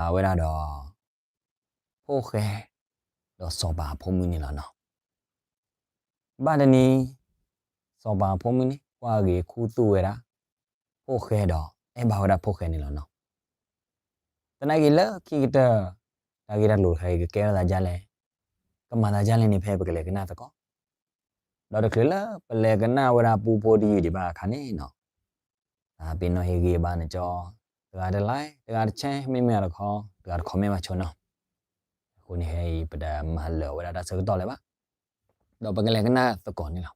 အဝဲဒၣ်ဒီး ဖိၣ်ဃဲ ဒီးစီၤပၤအဖိမုၣ်န့ၣ်လီၤနီၤ. ဘၣ်တနံၤ စီၤပၤအဖိမုၣ်န့ၣ် ကွၢ်ဂ့ၤခူသူၣ်ဝဲဒၣ် ဖိၣ်ဃဲဒီး အဲၣ်ဘၣ်ဝဲဒၣ်ဖိၣ်ဃဲန့ၣ်လီၤနီၤ. သနာ်က့လၢခံကတၢၢ် တၢ်ဂ့ၢ်တၢ်ကျိၤတခါအံၤ ကကဲထီၣ်သးဒ်လဲၣ်, ကမၤသးဒ်လဲၣ်န့ၣ် ဖဲပကလဲၤကနၣ်သကိး, ဒီးတချုးလၢပလဲၤကနၣ်ဝဲဒၣ်ပူဖိတယုၢ်ဒံးဘၣ်အခါန့ၣ်နီၤ, တၢ်ပ့ၤနီၣ်ဟ့ၣ်ဂံၢ်ဘါနကၠီ တဂၤတlike တဂၤတshare မ့မ့ၢ်တခီ တဂၤတcommentဘၣ်ဆိနီၤ. အဃိန့ၣ်ဟဲအံၤ ပတမၤလၢာ်ဝဲဒၣ်တၢ်ဆၢကတီၢ်လၢၤဘၣ်, ဒီးပကလဲၤကနၣ်သကိးန့ၣ်လီၤ.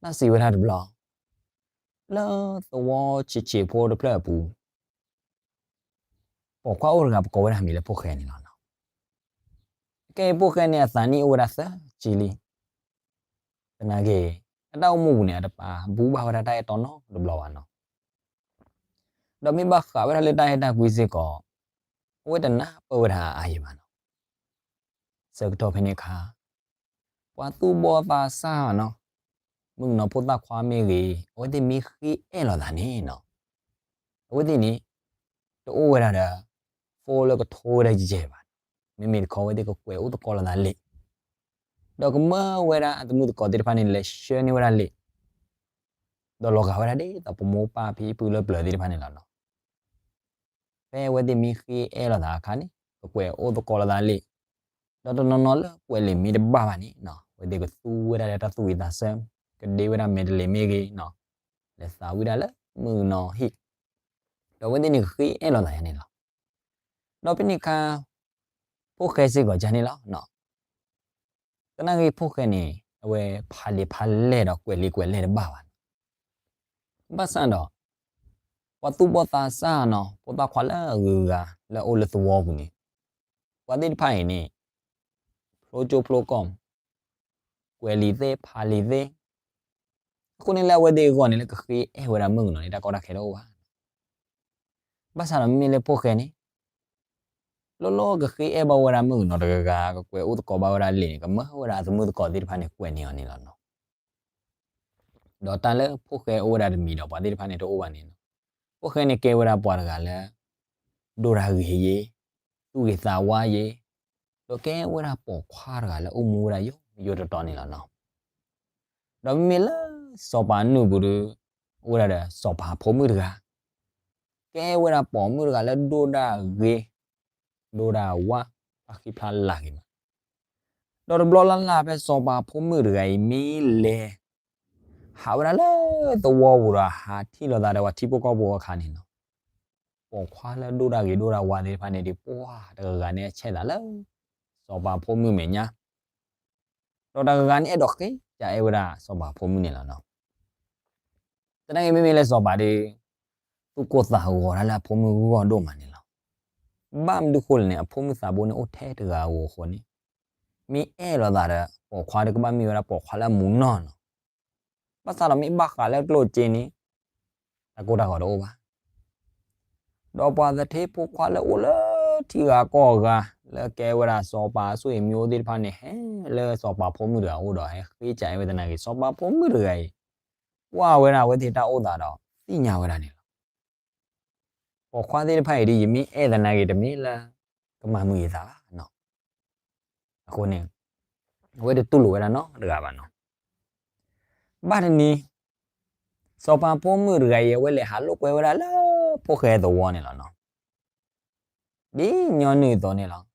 တၢ်စံးဝဲဒၣ်တဘျီ လၢသဝီဆံးဆံးဖိတဖျၢၣ်အပူၤ ပိာ်ခွါအိၣ်တဂၤ ပကိးဝဲဒၣ်မံၤလၢဖိၣ်ဃဲန့ၣ်လီၤနီၤ. ကဲအံၤဖိၣ်ဃဲန့ၣ် အသးနံၣ်အိၣ်ဝဲဒၣ်သၢဆံလံ. သနာ်က့ အတၢ်အိၣ်မူပူၤန့ၣ် အတပာ်ဘူၣ်ဘၣ်ဝဲဒၣ်တၢ်အဲၣ်တီနီတဘျီဘၣ်နီၤ. ဒီးမ့ၢ်ဘၣ်ဃးဝဲဒၣ်လၢတၢ်အဲၣ်တၢ်ကွံစ့ၢ်ကီး အဝဲတနၢ်ပၢၢ်ဝဲဒၣ်အါအါယံၤဘၣ်နီၤ. ဆၢကတီၢ်ဖဲန့ၣ်အခါ ပှၤသူၣ်ဘီၣ်သးစၢ်နီၤ, မုၣ်ကနီၤဖိသၣ်ခွါမ့ၢ်ဂ့ၤ အဝဲသ့ၣ်မ့ၢ်ဃ့အဲၣ်လိာ်သးန့ၣ်နီၤ, အဝဲသ့ၣ်န့ၣ် တအိၣ်ဝဲဒၣ်ဒီး phone လၢကထိဝဲဒၣ်ယဲၢ်ဘၣ်, မ့မ့ၢ်တခီ အဝဲသ့ၣ်ကကွဲးအိၣ်သကိးလိာ်သးလံာ်, ဒီးကမၢဝဲဒၣ်အသမုၢ်သကိးသ့ၣ်တဖၣ်န့ၣ် လဲၤဆှၢန့ၢ်ဝဲဒၣ်လံာ်, ဒီးလီၤဂာ်ဝဲဒၣ်ဒ်သိးပမိၢ်ပၢ်ဖံဖုလၢပျၢၤသ့ၣ်တဖၣ်န့ၣ်လီၤနီၤ. ဖဲအဝဲသ့ၣ်မ့ၢ်ဃ့အဲၣ်လိာ်သးအခါန့ၣ် ကကွဲးအိၣ်သကိးလိာ်သးလံာ်, ဒီးတနီၤနီၤလၢကွဲးလံာ်မ့ၢ်တဘၣ်ဘၣ်န့ၣ်နီၤ အဝဲသ့ၣ်ကသူဝဲဒၣ်လၢတၢ်သူၣ်ဝံၣ်သးဆၢ, ကဒ့ဝဲဒၣ်မဲာ်တလ့ၢ်မ့ၢ်ဂ့ၤနီၤ, လဲၤသးဝံၣ်ဒၣ်လၢမုၣ်ကနီၤဟံၣ်, ဒီးအဝဲသ့ၣ်န့ၣ်ကဃ့အဲၣ်လိာ်သးယါန့ၣ်လီၤ. ဒီးဖဲန့ၣ်အခါ ဖိၣ်ဃဲစ့ၢ်ကီးယါန့ၣ်လီၤနီၤ. သနာ်က့ဖိၣ်ဃဲန့ၣ် အဝဲဖးလံာ်ဖးလဲၢ်ဒီးကွဲးလံာ်ကွဲးလဲၢ်တဘၣ်ဘၣ်နီၤ. ဘၣ်ဆၣ်ဒီး ပှၤသူၣ်ဘီၣ်သးစၢ်နီၤ ဖိသၣ်ခွါလၢအဂုၤအဂၤလၢအအိၣ်လၢသဝီပူၤန့ၣ် ပှၤသ့ၣ်တဖၣ်အံၤန့ၣ် ဖျိကၠိဖျိကီၢ်, ကွဲးလံာ်သ့ ဖးလံာ်သ့, အဃိန့ၣ်လၢအဝဲသ့ၣ်အဂီၢ်န့ၣ် လၢကဃ့အဲၣ်ဝဲဒၣ်မုၣ်ကနီၤန့ၣ် တၢ်ကီတၢ်ခဲတအိၣ်ဘၣ်. ဘၣ်ဆၣ်ဒီးမ့မ့ၢ်လၢဖိၣ်ဃဲန့ၣ် လီၤလီၤကဃ့အဲၣ်ဘၣ်ဝဲဒၣ်မုၣ်ကနီၤတဂၤဂၤ ကကွဲးအိၣ်သကိးဘၣ်ဝဲဒၣ်လံာ်န့ၣ် ကမၢဝဲဒၣ်အသမုၢ်သကိးသ့ၣ်တဖၣ်န့ၣ် ကွဲးန့ၢ်အီၤန့ၣ်လီၤနီၤ. ဒီးတၢ်လၢဖိၣ်ဃဲအိၣ်ဝဲဒၣ်တမံၤဒီးပှၤသ့ၣ်တဖၣ်န့ၣ်တအိၣ်ဘၣ်န့ၣ်နီၤ. ဖိၣ်ဃဲန့ၣ်ကဲဝဲဒၣ်ပှၤတဂၤလၢ ဒိၣ်တၢ်ဂ့ၤယ့ၤ, သူၣ်ဂ့ၤသးဝါယ့ၤ, ဒီးကဲဝဲဒၣ်ပိာ်ခွါတဂၤလၢအိၣ်မူဝဲဒၣ်ယိယိတတီၤန့ၣ်လီၤနီၤ. ဒီးမ့မ့ၢ်လၢစီၤပၤနုာ်ပူၤဒီး အိၣ်ဝဲဒၣ်ဒီးစီၤပၤဖိမုၣ်တဂၤ, ကဲဝဲဒၣ်ပိာ်မုၣ်တဂၤလၢဒိၣ်တၢ်ဂ့ၤ, ဒိၣ်တၢ်ဝါ, တၢ်ဃံဖျါလၢ်ဂ့ၤမး, ဒီးတဘျီလၢ်လၢ်ဖဲစီၤပၤဖိမုၣ်တဂၤအံၤမ့ၢ်လဲၤ ဟးဝဲဒၣ်လၢသဝီပူၤဒီးဟးထံၣ်လိာ်သးဒီးပှၤထံဖိကီၢ်ဖိအခါန့ၣ်နီၤ, ပိာ်ခွါလၢဒိၣ်တၢ်ဂ့ၤဒိၣ်တၢ်ဝါသ့ၣ်တဖၣ်န့ၣ်ဒီး ပှၤတဂၤဂၤန့ၣ်အဆဲးသးလၢ စီၤပၤဖိမုၣ်မဲာ်ညါ, ဒီးတဂၤဂၤန့ၣ်အဲၣ်ဒိးဃ့ကးအဲၣ်ဝဲဒၣ်စီၤပၤဖိမုၣ်န့ၣ်လီၤနီၤ. သနာ်က့မ့မ့ၢ်လၢစီၤပၤဒီး သူၣ်ကိၢ်သးဂီၤတၢ်လၢအဖိမုၣ်ဂီၢ်ဒိၣ်မးန့ၣ်လီၤ. ဘၣ်မနုၤဃိလဲၣ်န့ၣ် အဖိမုၣ်သးဘိန့ၣ်အိၣ်ထဲတဂၤဧိၤအဃိန့ၣ်, မ့ၢ်အဲၣ်လိာ်သးဒီးပိာ်ခွါဒီးကဘၣ်မ့ၢ်ဝဲဒၣ်ပိာ်ခွါလၢအမူနီၢ်နီၤ. ဘၣ်ဆၣ်ဒီးမ့ၢ်ဘၣ်ဃးလၢကျိၣ်စ့န့ၣ် တၢ်ကိၢ်တၢ်ဂီၤတအိၣ်ဘၣ်. ဒီးပှၤသထ့ဖိခွါလၢအိၣ်လၢထံဂၤကီၢ်ဂၤ လၢကဲဝဲဒၣ်စီၤပၤအစိၣ်အ့ၤမံၤအိၣ်သ့ၣ်တဖၣ်န့ၣ် ဟဲလၢစီၤပၤဖိမုၣ်တဂၤအအိၣ်ဒီး ဟဲဃ့ကးအဲၣ်ဝဲသနာ်က့ စီၤပၤဖိမုၣ်တဂၤအံၤ ကွၢ်ဝဲဒၣ်အဝဲသ့ၣ်တၢ်အိၣ်သးဒီး သ့ၣ်ညါဝဲဒၣ်န့ၣ်လီၤ. ပိာ်ခွါသ့ၣ်တဖၣ်အံၤဒီး ယမ့ၢ်အဲၣ်သနာ်က့ တမ့ၢ်လၢကမၤမုာ်ယသးဘၣ်နီၤ. အဃိန့ၣ် အဝဲတတူၢ်လိာ်ဝဲဒၣ်နီတဂၤဘၣ်နီၤ. ဘၣ်တနံၤ စီၤပၤဖိမုၣ်တဂၤအံၤ အဝဲလဲၤဟးလိာ်ကွဲဝဲဒၣ်လၢဖိၣ်ဃဲသဝီန့ၣ်လီၤနီၤ. ဒ်ညီနုၢ်အသိးန့ၣ်လီၤ.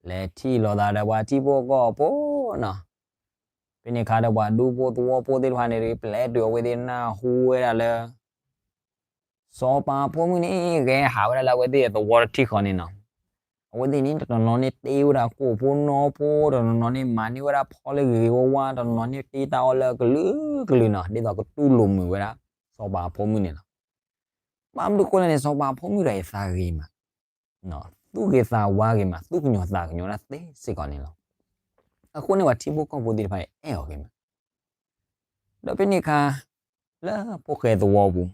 လဲၤထံၣ်လိာ်သးဒီးပှၤထံဖိကီၢ်ဖိနီၤ. ဖဲန့ၣ်အခါဒီးပှၤဒူဖိသဝီဖိသ့ၣ်တဖၣ်န့ၣ်ဒီး ပျဲတုၤအဝဲသ့ၣ်နၢ်ဟူဝဲဒၣ်လၢ စီၤပၤဖိမုၣ်န့ၣ် ကဟဲဟးဝဲဒၣ်လၢအဝဲသ့ၣ်အသဝီတထံၣ်ဃီန့ၣ်နီၤ. အဝဲသ့ၣ်န့ၣ် တနီၤနီၤန့ၣ်တ့ဝဲဒၣ်ကိၣ်ဖိနီဖိ, တနီၤနီၤန့ၣ်မၤန့ၢ်ဝဲဒၣ်ဖီလၢဂ့ၤဂ့ၤဝါဝါ, တနီၤနီၤန့ၣ်တ့တၢ်အီၣ်လၢကလုာ်ကလုာ်နီၤ, ဒ်သိးကတူၢ်လိာ်မုာ်ဝဲဒၣ် စီၤပၤဖိမုၣ်န့ၣ်လီၤ. ဘၣ်မနုၤဃိလဲၣ်န့ၣ် စီၤပၤဖိမုၣ်တဂၤအံၤသးဂ့ၤမး, သူၣ်ဂ့ၤသးဝါဂ့ၤမး, သူၣ်ကညီၤသးကညီၤဒၣ်သ့စ့ၢ်ကီးန့ၣ်လီၤ. အဃိန့ၣ်ပှၤထံဖိကီၢ်ဖိသ့ၣ်တဖၣ်အံၤအဲၣ်အီၤဂ့ၤမး. ဒီးဖဲန့ၣ်အခါ လၢဖိၣ်ဃဲသဝီပူၤ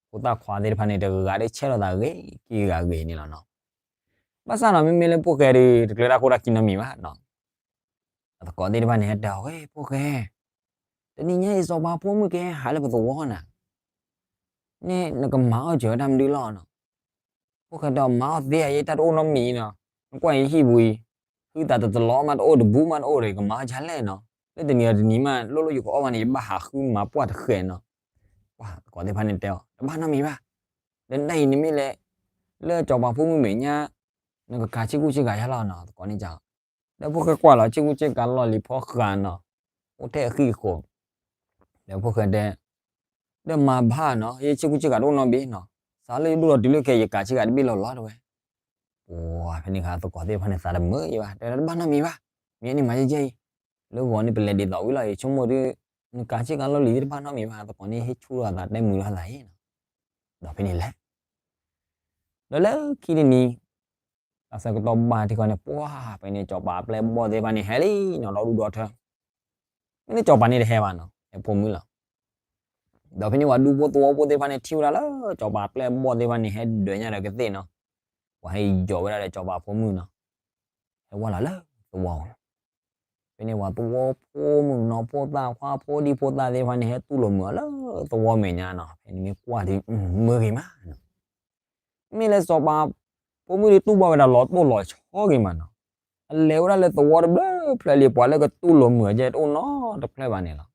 ဖိသၣ်ခွါသ့ၣ်တဖၣ်န့ၣ် တဂၤဂၤဒီးဆဲးလိာ်သးဂ့ၤက့ၤဂၤဂ့ၤန့ၣ်လီၤနီၤ. ဘၣ်ဆၣ်ဒီးမ့မ့ၢ်လၢဖိၣ်ဃဲဒီး တကျဲၤတၢ်ခိၣ်တၢ်ခံနီတမံၤဘၣ်နီၤ. အသကိးသ့ၣ်တဖၣ်န့ၣ် ဟဲတဲအီၤ ဝဲဖိၣ်ဃဲ, တနံၤညါအံၤ စီၤပၤဖိမုၣ်ကဟဲဟးလၢပသဝီနၤ, န့ၣ်နကမၤအီၣ်စၢၤဝဲတၢ်မနုၤလီၤနီၤ. ဖိၣ်ဃဲတဲအီၤ မၤအီၣ်သ့ဧါ, ယဲတၢ်တအိၣ်နီတမံၤနီၤ, နကွၢ်ယဟံၣ်ပူၤအံၤ, ဟုသးတတလီၤမး တအိၣ်တဘူးမး တအိၣ်ဒီး ယကမၤအီၣ်ဒ်လဲၣ်နီၤ, လၢတနံၤအီၤတနံၤမး လိၣ်လိၣ်ယကအီၣ်ဘၣ်န့ၣ် ယဘၣ်ဟးဃုမၤပှၢ်တဃဲးနီၤ. ပှၤသကိးသ့ၣ်တဖၣ်န့ၣ်တဲအီၤ တဘၣ်နီတမံၤဘၣ်, ဒီးတၢ်အံၤန့ၣ်မ့ၢ်လၢ လၢစီၤပၤဖိမုၣ်မဲာ်ညါ, နကကၤဆ့ကူဆ့ကၤယၤလီၤနီၤ, သကိးန့ၣ်က ဒီးဖိၣ်ဃဲကွၢ်လီၤ ဆ့ကူဆ့ကၤလီၢ်လံၤဖီဃးနီၤ, အိၣ်ထဲအဃံအဃိး, ဒီးဖိၣ်ဃဲတဲ, ဒီးမၤဘၣ်နီၤ, ယဆ့ကူဆ့ကၤတအိၣ်နီတဘ့ၣ်နီၤ, စးလၢယဒိၣ်လီၤတုၤလၢခဲ ယကၤဆ့ကၤတဘ့ၣ်လီၤလီၤတဲဝဲ. ပှၤဖဲန့ၣ်အခါ သကိးသ့ၣ်တဖၣ်န့ၣ် သးတမုာ်အံၤဘၣ်, တဲဒၣ်တဘၣ်နီတမံၤဘၣ်, မ့ၢ်န့ၣ်မၤယဲယဲအံၤ, လၢဂီၤန့ၣ် ပလဲၤဒ်သိးဝံၤလီၤအံၤ ဆိကမိၣ်ဒီး နကၤဆ့ကၤလီၢ်လံၤသ့ၣ်တဖၣ်နီတမံၤဘၣ်, သကိးန့ၣ်ဟ့ၣ်ဆူၣ်ထီၣ်အသး တဲမုာ်ထီၣ်အသးအံၤနီၤ, ဒီးဖဲန့ၣ်လဲၣ် ဒီးလၢခံတနံၤ, တၢ်ဆၢကတီၢ်ဘၣ်ထံဃီန့ၣ် ပှၤဖဲန့ၣ် စီၤပၤအပျဲၢ်အဘီၣ်သ့ၣ်တဖၣ်န့ၣ် ဟဲလံနီၤ ဒီဒူၣ်ဒီထၢ, မ့ၢ်န့ၣ်စီၤပၤန့ၣ်တဟဲဘၣ်နီၤ, ဟဲဖိမုၣ်လီၤ. ဒီးဖဲန့ၣ်ပှၤဒူဖိသဝီဖိသ့ၣ်တဖၣ်န့ၣ် ထံၣ်ဝဲဒၣ်လၢ စီၤပၤအပျဲၢ်အဘီၣ်သ့ၣ်တဖၣ်န့ၣ် ဟဲဒၢးညါဒီးကသ့ၣ်နီၤ, ပှၤဟဲယီၤဝဲဒၣ်ဒီးစီၤပၤဖိမုၣ်နီၤ, ဟဲဝဲလီၤလၢသဝီပူၤလီၤ. ဖဲန့ၣ်ပှၤသဝီဖိမုၣ်ကနီၤ ဖိသၣ်ခွါဖိဒံဖိသၣ်သ့ၣ်တဖၣ်န့ၣ် ဟဲတူၢ်လိာ်မုာ်အီၤလၢသဝီမဲာ်ညါနီၤ, ဖဲန့ၣ်မ့ၢ်ကွၢ်ဒီး မုာ်ဂ့ၤမးနီၤ မ့ၢ်လၢစီၤပၤဖိမုၣ်ဒုးတူၢ်ဘၣ်ဝဲဒၣ်လီၤတိၢ်လီၤဆီဂ့ၤမးနီၤ, အလဲၤဝဲဒၣ်လၢသဝီတဘျုးဖျၢၣ်လံ ပှၤလၢကတူၢ်လိာ်မုာ်အီၤကဲတအိၣ်နီတဖျၢၣ်ဘၣ်န့ၣ်လီၤ.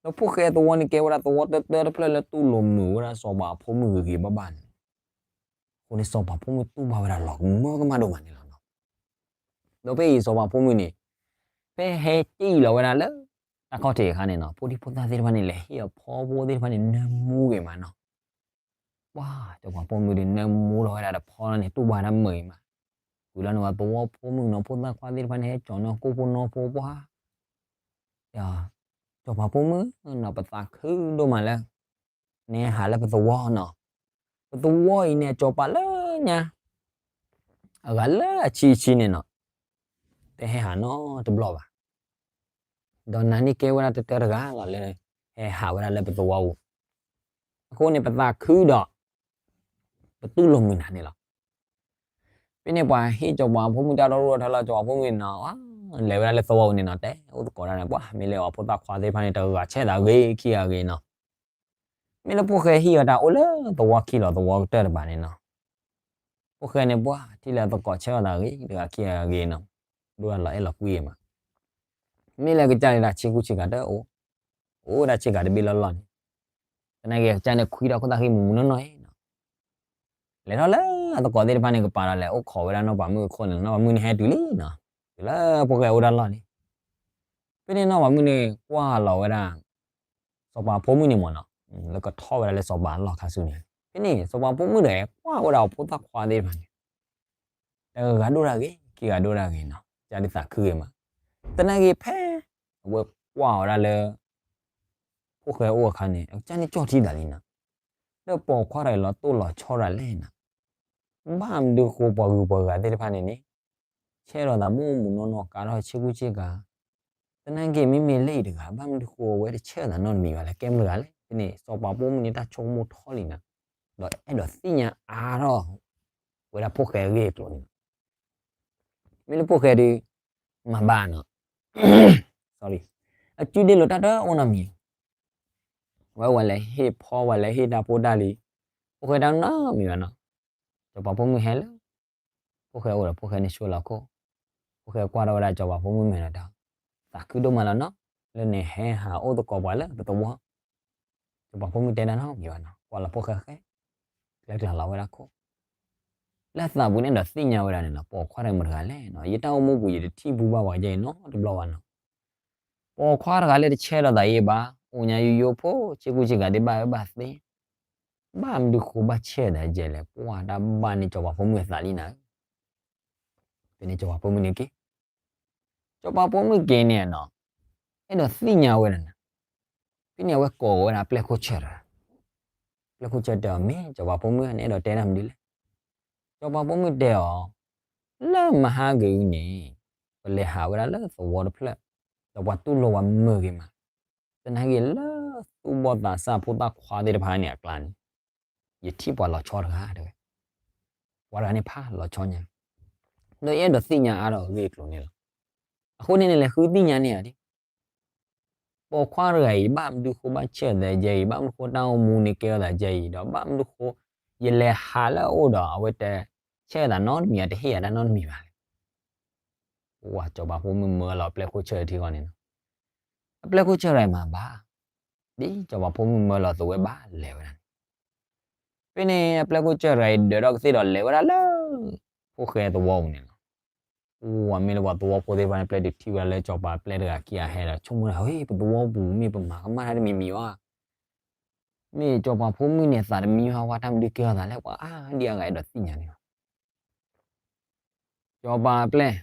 ဒီးဖိၣ်ဃဲသဝီန့ၣ်ကဲဝဲဒၣ်သဝီတၢတၢတဖျၢၣ်လၢတူၢ်လိာ်မုာ်ဝဲဒၣ်စီၤပၤအဖိမုၣ်ဂ့ၤဂ့ၤဘၣ်ဘၣ်န့ၣ်, အဃိန့ၣ်စီၤပၤဖိမုၣ်တူၢ်ဘၣ်ဝဲဒၣ်လီၤကမၢကမၣ်ဒိၣ်မးန့ၣ်လီၤနီၤ. ဒီးဖဲအံၤစီၤပၤဖိမုၣ်န့ၣ်, ဖဲဟဲက့ၤလီၤဝဲဒၣ်လၢ တၢ်ခီၣ်ထံးအခါန့ၣ်နီၤ ဖိဒံဖိသၣ်သ့ၣ်တဖၣ်န့ၣ် လဲၤဟ့ၣ်အီၤဖီဖိသ့ၣ်တဖၣ်န့ၣ် နၢမူဂ့ၤမးနီၤ. ပှၤစီၤပၤဖိမုၣ်ဒုးနၢမူထီၣ်ဝဲဒၣ်တဖီလီၤန့ၣ် တူၢ်ဘၣ်ဝဲဒၣ်မုာ်ဂ့ၤမး, ဝံၤလီၤန့ၣ်ပှၤသဝီဖိမုၣ်ကနီၤ ဖိသၣ်ခွါသ့ၣ်တဖၣ်န့ၣ် ဟဲကၠီၤန့ၢ်ကိၣ်ဖိနီဖိပှၢ် စီၤပၤဖိမုၣ်နီၤ ပသးခုဒိၣ်မးလၢ နဟဲဟးလၢပသဝီနီၤ, ပသဝီအံၤန့ၣ် စီၤပၤလၢညါ အဂၤလၢအဆံဆံန့ၣ်နီၤ, တဟဲဟးနီတဘျီဘၣ်. ဒီးနၤန့ၣ်ကဲဝဲဒၣ်တတၢတဂၤလီၤလၢ ဟဲဟးဝဲဒၣ်လၢပသဝီပူၤ, အဃိန့ၣ်ပသးခုဒီး ပတူၢ်လိာ်မုာ်နၤန့ၣ်လီၤ. ဖဲန့ၣ်ပှၤဟ့ၣ်စီၤပၤဖိမုၣ်တၢ်ထီၣ်ရူၢ်ထီၣ်လၢစီၤပၤဖိမုၣ်န့ၣ်နီၤ, လဲၤဝဲဒၣ်လၢသဝီပူၤန့ၣ်နီၤ တဲအိၣ်သကိးတၢ်န့ၣ် ပှၤမ့ၢ်လၢအဖိသၣ်ခွါသ့ၣ်တဖၣ်န့ၣ် တဂၤဂၤဆဲးသးဂ့ၤခံဂၤဂ့ၤနီၤ မ့ၢ်လၢဖိၣ်ဃဲဟံၣ်အီၤတၢ်အိၣ်လၢသဝီခံလီၤသဝီကတၢၢ်တဘၣ်န့ၣ်နီၤ, ဖိၣ်ဃဲန့ၣ်ပှၤထံၣ်လၢအသကိးဆဲးအီၤသးဂ့ၤ တဂၤခံဂၤဂ့ၤနီၤ, ဒိၣ်ဒၣ်လီၤအဲၣ်လီၤကွံမး, မ့ၢ်လၢကစၢ်န့ၣ်တၢ်ဆ့ကူဆ့ကၤတအိၣ်, အိၣ်ဝဲဒၣ်ဆ့ကၤတဘ့ၣ်လီၢ်လီၢ်န့ၣ်, သနာ်က့ကစၢ်န့ၣ်ခွံထီၣ်ခိၣ်သၣ်ဃံမုာ်မုာ်နီၢ်နီၢ်အံၤနီၤ လဲၤထီၣ်လၢအသကိးသ့ၣ်တဖၣ်န့ၣ် ကပၤဒီးလဲၤအိၣ်ခိးဝဲဒၣ်နီၢ်ပၤမုၣ်အခိၣ်န့ၣ် နီၢ်ပၤမုၣ်န့ၣ်ဟဲတုၤလံနီၤ, တုၤလၢဖိၣ်ဃဲအိၣ်တၢ်လီၢ်လံ. ဖဲန့ၣ်နီၢ်ပၤမုၣ်န့ၣ်ကွၢ်လီၤဝဲဒၣ် စီၤပၤဖိမုၣ်န့ၣ်မ့ၢ်နီၤ, လၢကထီၣ်ဝဲဒၣ်လၢစီၤပၤအလီၢ်ခါဆူန့ၣ်, ဖဲန့ၣ် စီၤပၤဖိမုၣ်ဒီးကွၢ်ဝဲဒၣ်အဖိသၣ်ခွါသ့ၣ်တဖၣ်န့ၣ် တဂၤဒိၣ်ဒၣ်ဂ့ၤ ခံဂၤဒိၣ်ဒၣ်ဂ့ၤနီၤ, ကစၢ်ဒုးသးခုဂ့ၤမး, သနာ်က့ဖဲ အဝဲကွၢ်ဝဲဒၣ်လၢ ဖိၣ်ဃဲအိၣ်အခါန့ၣ် အကစၢ်န့ၣ်ကၠီၣ်ထံသးလံနီၤ, ဒီးပိာ်ခွါတဂၤအံၤလီၤတိၢ်လီၤဆီဒၣ်လဲၣ်နီၤ, ဘၣ်မနုၤဃိပှၤဂုၤပှၤဂၤသ့ၣ်တဖၣ်န့ၣ်န့ၣ် ဆဲးလီၤသးမုာ်မုာ်နီၢ်နီၢ်ကါထီၣ်ဆ့ကူဆ့ကၤ, သနာ်က့မ့မ့ၢ်လၢအံၤတဂၤ ဘၣ်မနုၤဃိအဝဲတဆဲးလီၤသးနီတမံၤဘၣ်လဲၣ် ကဲမတဂၤလဲၣ်, ဖဲန့ၣ် စီၤပၤဖိမုၣ်န့ၣ်တၢ်ဆိကမိၣ်ထီၣ်လံနီၤ, ဒီးအဲၣ်ဒိးသ့ၣ်ညါအါထီၣ် ဝဲဒၣ်ဖိၣ်ဃဲအဂ့ၢ်အကျိၤန့ၣ်လီၤ. မ့ၢ်လၢဖိၣ်ဃဲဒီး မၤဘၣ်နီၤ, အစုဒ့လိာ်တၢ်တအိၣ်နီတမံၤ, ဝဲဝဲလဲၤဟ့ၣ်ဖီဝဲလဲၤဟ့ၣ်တၢ်ဖိတၢ်လံၤ, ဖိၣ်ဃဲတၢ်နီတမံၤဘၣ်နီၤ, စီၤပၤဖိမုၣ်ဟဲလၢ ဖိၣ်ဃဲအိၣ်ဒီးဖိၣ်ဃဲန့ၣ်ဆိလီၤခိၣ်, ဖိၣ်ဃဲကွၢ်ထီၣ်ဝဲဒၣ်စီၤပၤဖိမုၣ်မဲာ်ဒီးတၢ်, သးခုဒိၣ်မးလီၤနီၤ, လၢန့ၣ်ဟဲဟးအိၣ်သကိးပှၤလၢပသဝီ စီၤပၤဖိမုၣ်တဲတၢ်နီတမံၤဘၣ်နီၤ, ကွၢ်လီၤဖိၣ်ဃဲဃဲ, ကျဲကျၢ်လီၤဝဲဒၣ်ခိၣ်, လၢသးပူၤန့ၣ်ဒီးသ့ၣ်ညါဝဲဒၣ်န့ၣ်လီၤ, ပိာ်ခွါတဂၤမတဂၤလဲၣ်နီၤ, ယတၢ်အိၣ်မူပူၤယတထံၣ်ဘူးဘၣ်ပှၤကဲအံၤနီတဘျီဘၣ်နီၤ, ပိာ်ခွါတဂၤလၢတဆဲးလီၤသးအံၤဘၣ်, အိၣ်ညါယိယိဖိ, ဆ့ကူဆ့ကၤသ့ၣ်ဘၣ်အၢဘၣ်သီ, ဘၣ်မနုၤဃိဘၣ်ဆဲးသးကဲလဲၣ်, ပှၤတၢ်ဘၣ်န့ၣ်စီၤပၤဖိမုၣ်အသးလံနၤ, ဖဲန့ၣ်စီၤပၤဖိမုၣ်န့ၣ်က့ စီၤပၤဖိမုၣ်က့ၤန့ၣ်နီၤ, အဲၣ်ဒိးသ့ၣ်ညါဝဲဒၣ်နၤ, ဖဲန့ၣ်အဝဲကိးဝဲဒၣ်ပျဲၢ်ခိၣ်ဆၢတဂၤ, ပျဲၢ်ခိၣ်ဆၢတဲအီၤ မ့ၢ်စီၤပၤဖိမုၣ်န့ၣ်အဲၣ်ဒိးတဲတၢ်မနုၤလဲၣ်, စီၤပၤဖိမုၣ်တဲအီၤ, လၢမဟါဂ့ၤအံၤန့ၣ်, ပလဲၤဟးဝဲဒၣ်လၢသဝီတဖျၢၣ်, ဒီးပှၤတူၢ်လိာ်ဝဲမုာ်ဂ့ၤမး, သနာ်က့လၢသူၣ်ဘီၣ်သးစၢ်ဖိသၣ်ခွါသ့ၣ်တဖၣ်န့ၣ်အကျါန့ၣ်, ယထံၣ်ပှၤလီၤဆီတဂၤတဲဝဲ, ပှၤတဂၤန့ၣ်ဖးလီၤဆီညါ, ဒီးယအဲၣ်ဒိးသ့ၣ်ညါအါထီၣ်အဂ့ၢ်အကျိၤန့ၣ်လီၤ. အဃိန့ၣ်န့ၣ်လဲၤဃုသ့ၣ်ညါန့ၢ်ဧါဒ် ပိာ်ခွါတဂၤအံၤ ဘၣ်မနုၤဃိဘၣ်ဆဲးသးကဲအံၤ, ဘၣ်မနုၤဃိတၢ်အိၣ်မူန့ၣ်ကဲထီၣ်သးကဲအံၤ, ဒီးဘၣ်မနုၤဃိ ယလဲၤဟးလၢအအိၣ်ဒီး အဝဲတဆဲးသးနီတမံၤ အတဟ့ၣ်ယၤတၢ်နီတမံၤဘၣ်လဲၣ်. ပှၤစီၤပၤဖိမုၣ်မၢလီၤအပျဲၢ်ခိၣ်ဆၢၣ်ထံဃီန့ၣ်လီၤ. အပျဲၢ်ခိၣ်ဆၢၣ်တဂၤအံၤမၤဘၣ်, ဒ်စီၤပၤဖိမုၣ်မၢလီၤသဝဲဘၣ်လဲၤဝဲဒၣ်န့ၣ်. ဖဲန့ၣ် အပျဲၢ်ခိၣ်ဆၢၣ်တဂၤအံၤဒၢးထီၣ်ကသ့ၣ်ဒီးလဲၤဝဲဒၣ်လၢ ဖိၣ်ဃဲသဝီပူၤန့ၣ်လီၤ. အိၣ်ဝဲမ့ၢ်လၢပှၤသဝီဖိသ့ၣ်တဖၣ်န့ၣ် ပျဲတုၤထံၣ်ဝဲဒၣ်လၢစီၤပၤအပျဲၢ်တဂၤခံဂၤဟဲဒီး ဆိကမိၣ်ဒၣ် ဟ့ ပသဝီပူၤမ့ၢ်ပမၤကမၣ်တၢ်တမံၤမံၤဘၣ်, မ့ၢ်စီၤပၤဖိမုၣ်န့ၣ် သးတမံဘၣ်ဝဲ တၢ်မနုၤကဲထီၣ်သးလဲၣ် ပှၤအါဒံအါဂၤအဲၣ်ဒိးသ့ၣ်ညါန့ၣ်လီၤ. စီၤပၤအပျဲၢ်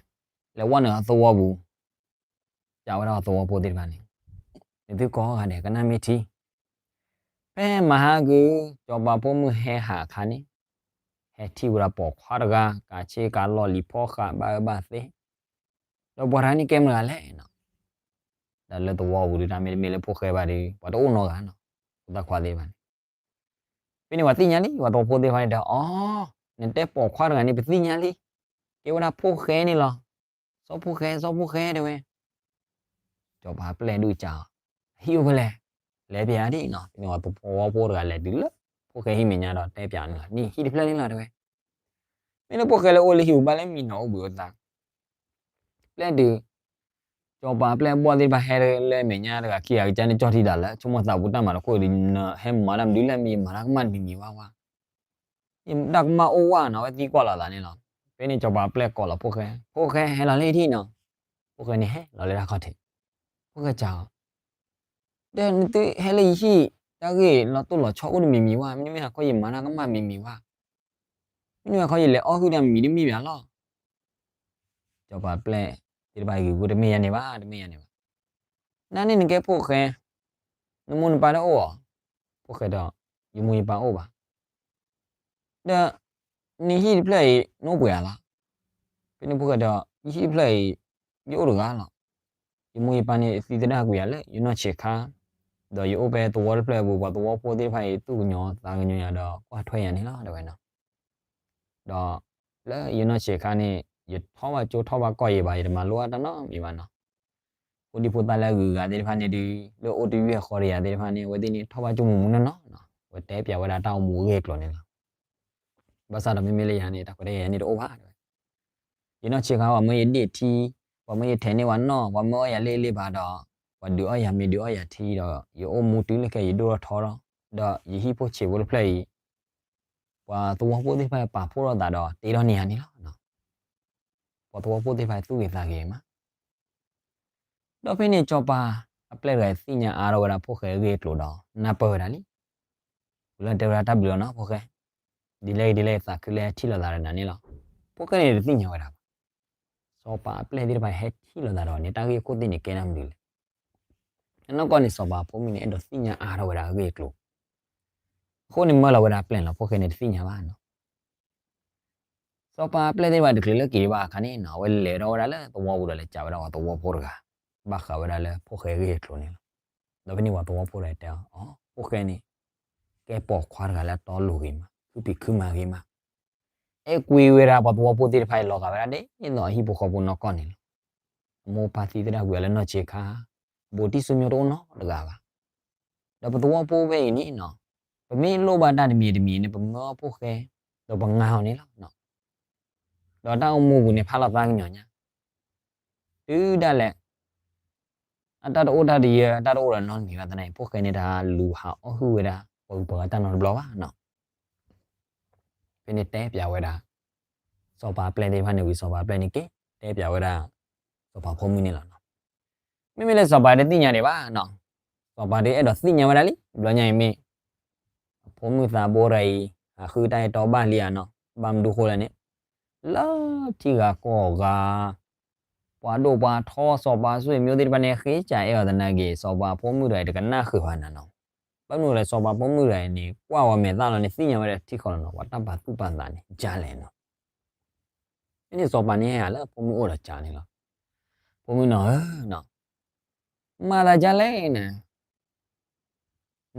လဲၤဝဲနုာ်အသဝီပူၤ, စံးဝဲဒၣ်အသဝီဖိသ့ၣ်တဖၣ်န့ၣ်, နသုကိးဂၤဒဲးကနၣ်မ့ၢ်ထံ, ဖဲမဟါကု စီၤပၤဖိမုၣ်ဟဲဟးအခါန့ၣ်, ဟဲထံၣ်ဝဲဒၣ်ပိာ်ခွါတဂၤ ကးဆ့ကၤလီၢ်လံၤဖီဃးဘၣ်အၢဘၣ်သီ, ဒီးပိာ်ခွါတဂၤန့ၣ်ကဲမတၤဂၤလဲၣ်နီၤ. ဒီးလၢသဝီပူၤဒုး တၢ်မ့တမ့ၢ်လၢဖိၣ်ဃဲဘၣ်ဒီး ပှၤတအိၣ်နီတဂၤနီၤ, ဖိသၣ်ခွါသ့ၣ်တဖၣ်န့ၣ်. ဖဲန့ၣ်ပှၤသ့ၣ်ညါလံ ပှၤသဝီဖိသ့ၣ်တဖၣ်န့ၣ်တဲအီၤ, နတဲပိာ်ခွါတဂၤန့ၣ် ပသ့ၣ်ညါလံ, ကဲဝဲဒၣ်ဖိၣ်ဃဲန့ၣ်လီၤ. စီၤဖိၣ်ဃဲ စီၤဖိၣ်ဃဲတဲဝဲ. စီၤပၤအပျဲၢ်ဒုးစံးအီၤ, ဟံၣ်အိၣ်ဖဲလဲၣ်, လဲၤပျးဒ်နီၤ. ဖဲန့ၣ်ပှၤသဝီဖိတဂၤလဲၤတုၤလၢ ဖိၣ်ဃဲဟံၣ်မဲာ်ညါဒီးတဲပျးန့ၣ်လီၤ, န့ၣ်ဟံၣ်တဖျၢၣ်န့ၣ်လီၤတဲဝဲ. မ့ၢ်လၢဖိၣ်ဃဲလၢအိၣ်လၢဟံၣ်ပူၤဘၣ်လၢမံနီၤအိၣ်ဘှံးအိၣ်သါ ပျဲၢ်ဒုး, စီၤပၤအပျဲၢ်အဘီၣ်သ့ၣ်တဖၣ်ဟဲလၢမဲာ်ညါတဂၤခံဂၤကစၢ်န့ၣ် ကၠီၣ်ထံတၢ်လၢ ဆိကမိၣ်သးပူၤတၢ်မၤတခိၣ်ဒီး နဟဲမၤတၢ်မနုၤလဲၣ် မ့ၢ်ယမၤတၢ်ကမၣ်တမံၤမံၤဘၣ်ဝဲ, ယတၢ်ကမၣ်အိၣ်ဝဲနီၤ အဝဲသံကွၢ်လီၤသးန့ၣ်လီၤ. ဖဲန့ၣ်စီၤပၤအပျဲၢ်ကိးလီၤဖိၣ်ဃဲ, ဖိၣ်ဃဲဟဲလီၤလၢယထံၣ်နီၤ. ဖိၣ်ဃဲန့ၣ်ဟဲလီၤလၢတၢ်ခီၣ်ထံး, ဖိၣ်ဃဲစံးအီၤ, ဒီးနသုဟဲလၢယဟံၣ် တၢ်ဂ့ၢ်လီၤတိၢ်လီၤဆီအိၣ်တမံၤမံၤဝဲ, မ့တမ့ၢ်ဟးခီယမၤတၢ်ကမၣ်မံၤမံၤဝဲ မ့ၢ်နုၤခီယလဲၤအီၣ်ဟုၣ်တၢ်မံၤတမံၤဘၣ်လီၤ. စီၤပၤအပျဲၢ်သ့ၣ်တဖၣ်ဂ့ၤဂ့ၤ တမ့ၢ်ယၤန့ၣ်ဘၣ် တမ့ၢ်ယၤန့ၣ်ဘၣ်. နန့ၣ်နကဲဖိၣ်ဃဲ, နမိၢ်နပၢ်တအိၣ်ဧါ. ဖိၣ်ဃဲဒီး, ယမိၢ်ယပၢ်အိၣ်ဘၣ်. ဒီး, နဟံၣ်တဖျၢၣ်အံၤ နအိၣ်ပှဲၤဂၤလီၤ. ဖဲန့ၣ်ဖိၣ်ဃဲဒီး, ယဟံၣ်တဖျၢၣ်အံၤ, ယအိၣ်တဂၤလီၤ. ယမိၢ်ယပၢ်န့ၣ် သံသဒၣ်ကွံာ်ယၤလၢယနီၢ်ဆံးခါ, ဒီးယအိၣ်ဖဲသဝီတဖျၢၣ်အပူၤ ပှၤသဝီဖိသ့ၣ်တဖၣ်အံၤ သူၣ်ကညီၤသးကညီၤယၤဒီးကွၢ်ထွဲယၤန့ၣ်လီၤ တဲဝဲနီၤ. ဒီး, လၢယနီၢ်ဆံးခါန့ၣ် ယထီၣ်ဘၣ်ကၠိထီၣ်ဘၣ်ကီၢ်ယံၤဘၣ် ယတမၤလိအတၢ်နီတမံၤဘၣ်နီၤ. ဖိဒံဖိသၣ်လၢအဂုၤအဂၤသ့ၣ်တဖၣ်န့ၣ်ဒီး လၢအိၣ်တယုၢ်ဃီတယၤသ့ၣ်တဖၣ်န့ၣ် အဝဲသ့ၣ်န့ၣ်ထီၣ်ဘၣ်ကၠိမူးမူးနီၢ်နီၢ်နီၤ. အဝဲတဲပျးဝဲဒၣ်တၢ်အိၣ်မူအဂ့ၢ်အကျိၤန့ၣ်လီၤ. ဘၣ်ဆၣ်ဒီးမ့မ့ၢ်လၢယၤန့ၣ် တၢ်ခွဲးတၢ်ယာ်ယၤန့ၣ်တအိၣ်ဘၣ် တဲဝဲ. ယနီၢ်ဆံးခါ ပှၤမၢယဒ့ၣ်ထံ, ပှၤမၢယထဲးန့ၢ်ဝဲနီၢ်, ပှၤမၢအီၣ်ယၤလ့လ့ဘၣ်ဒီး, ပှၤဒုးအီၣ်ယၤမ့ၤဒုးအီၣ်ယၤထံဒီး ယအိၣ်မူတုၤလၢခဲအံၤယဒိၣ်ထီၣ်ထီလီၤ. ဒီးယဟံၣ်ဖိဆံးဖိတဖျၢၣ်အံၤ ပှၤသဝီဖိသ့ၣ်တဖၣ်ပာ်ဖှိၣ်ထီၣ်သးဒီးတ့ထီၣ်န့ၢ်ယၤန့ၣ်လီၤ. ပှၤသဝီဖိသ့ၣ်တဖၣ်သူၣ်ဂ့ၤသးဂ့ၤမး ဒီးဖဲန့ၣ်စီၤပၤအပျဲၢ်တဂၤသ့ၣ်ညါအါထီၣ်ဝဲဒၣ်ဖိၣ်ဃဲအဂ့ၢ်အကျိၤဒီး နၢ်ပၢၢ်ဝဲဒၣ်လံ. ဝံၤလၢတဲဝဲဒၣ်တၢ်ဘျုးလီၤနီၤ ဖိၣ်ဃဲ, ဒ်လဲၣ်ဒ်လဲၣ်သးခုလၢဟဲထံၣ်လိာ်သးဒီးနၤန့ၣ်လီၤ. ဖိၣ်ဃဲန့ၣ်တသ့ၣ်ညါဝဲဒၣ်ဘၣ်. စီၤပၤအပျဲၢ်သ့ၣ်တဖၣ်ဟဲထံၣ်လိာ်သးဒီးန့ၣ် တၢ်ဂ့ၢ်ခိၣ်သ့ၣ်န့ၣ်ကဲနၢ်မနုၤလဲၣ်. အနီၢ်ကီၢ်န့ၣ် စီၤပၤဖိမုၣ်န့ၣ် အဲၣ်ဒိးသ့ၣ်ညါအါထီၣ်ဝဲဒၣ်အဂ့ၢ်အကျိၤ အဃိန့ၣ်မၢလီၤဝဲဒၣ်ပျဲၢ်လီၤ ဖိၣ်ဃဲန့ၣ်တသ့ၣ်ညါဘၣ်နီၤ. စီၤပၤအပျဲၢ်သ့ၣ်တဖၣ်တချုးလၢက့ၤဘၣ်အခါန့ၣ်နီၤ အဝဲလဲၤထီၣ်ဝဲဒၣ်လၢသဝီပူၤဒီးလဲၤစံးဝဲဒၣ်ပှၤသဝီဖိတဂၤ ဘၣ်ဃးဝဲဒၣ်လၢဖိၣ်ဃဲအဂ့ၢ်အကျိၤန့ၣ်လီၤ. ဒီးဖဲန့ၣ်ပှၤသဝီဖိတဂၤတဲအီၤ ဖိၣ်ဃဲန့ၣ် ကဲပိာ်ခွါတဂၤလၢအတီလိၤဂ့ၤမး ခုဖံးခုမၤဂ့ၤမး အဲၣ်ကွံဝဲဒၣ်ပှၤသဝီဖိသ့ၣ်တဖၣ်အံၤလီၤဂာ်ဝဲဒၣ်ဒ်သိးအဟံၣ်ဖိဃီဖိနီၢ်ကီၢ်န့ၣ်လီၤ. အမိၢ်ပၢ်သံသဒၣ်ကွံာ်အီၤလၢနီၢ်ဆံးခါ, ဘူးတံၢ်စိမိၢ်တအိၣ်နီတဂၤဘၣ်. ဒီးပသဝီဖိဖဲအံၤန့ၣ်နီၤ, ပမ့ၢ်လိၣ်ဘၣ်တၢ်တမံၤတမံၤန့ၣ် ပမၢအီၣ်ဖိၣ်ဃဲ, ဒီးပငါအီၤန့ၣ်လီၤ. ဒီးတၢ်အိၣ်မူပူၤန့ၣ်ဖးလီၤသးကညီၤညါ, တုၤဒၣ်လဲာ် အတၢ်တအိၣ်တၢ်တယၢ တၢ်တအိၣ်ဒီးနီတမံၤဘၣ်သနာ်က့ ဖိၣ်ဃဲန့ၣ်တဟးလူၤဟးအီၣ်ဟုၣ်ဝဲဒၣ် ပှၤဂုၤပှၤဂၤတၢ်နီတဘျီဘၣ်နီၤ. ဖဲန့ၣ်တဲပျးဝဲဒၣ် စီၤပၤအပျဲၢ်သ့ၣ်တဖၣ်န့ၣ်ဝံၤ စီၤပၤအပျဲၢ်န့ၣ်က့ၤတဲပျးဝဲဒၣ် စီၤပၤဖိမုၣ်န့ၣ်လီၤနီၤ. မ့မ့ၢ်လၢစီၤပၤတသ့ၣ်ညါဒံးဘၣ်နီၤ, စီၤပၤဒုးအဲၣ်ဒိးသ့ၣ်ညါဝဲဒၣ်လံ ဘျီညါအံၤမ့ၢ် အဖိမုၣ်သးဘိတဂၤအံၤ ဟးဃုတၢ်အဲၣ်တီဘၣ်လံဧါနီၤ, ဘၣ်မနုၤဃိလဲၣ်န့ၣ် လၢထံဂၤကီၢ်ဂၤ ပှၤဒိၣ်ပှၤထီစီၤပၤစွ့ၣ်မျိသ့ၣ်တဖၣ်န့ၣ် ဃ့စးအဲၣ်အီၤသနာ်က့ စီၤပၤဖိမုၣ်တဂၤအံၤ တကနၣ်ဃုာ်ဘၣ်နၤနီၤ. ဘၣ်မနုၤလဲၣ် စီၤပၤဖိမုၣ်တဂၤအံၤန့ၣ် ကွၢ်ဝဲမဲာ်သၣ်လီၤန့ၣ် သ့ၣ်ညါဝဲဒၣ်ထံဃီလီၤနီၤ, ပှၤတၢ်ပာ်သူၣ်ပာ်သးန့ၣ် ကၢ်လဲၣ်နီၤ. ဖဲန့ၣ်စီၤပၤန့ၣ်ဟဲလၢဖိမုၣ်အိၣ်ဒီးစံးန့ၣ်လီၤ. ဖိမုၣ်နီၤဧၢ, မၤသးဒ်လဲၣ်န့ၣ်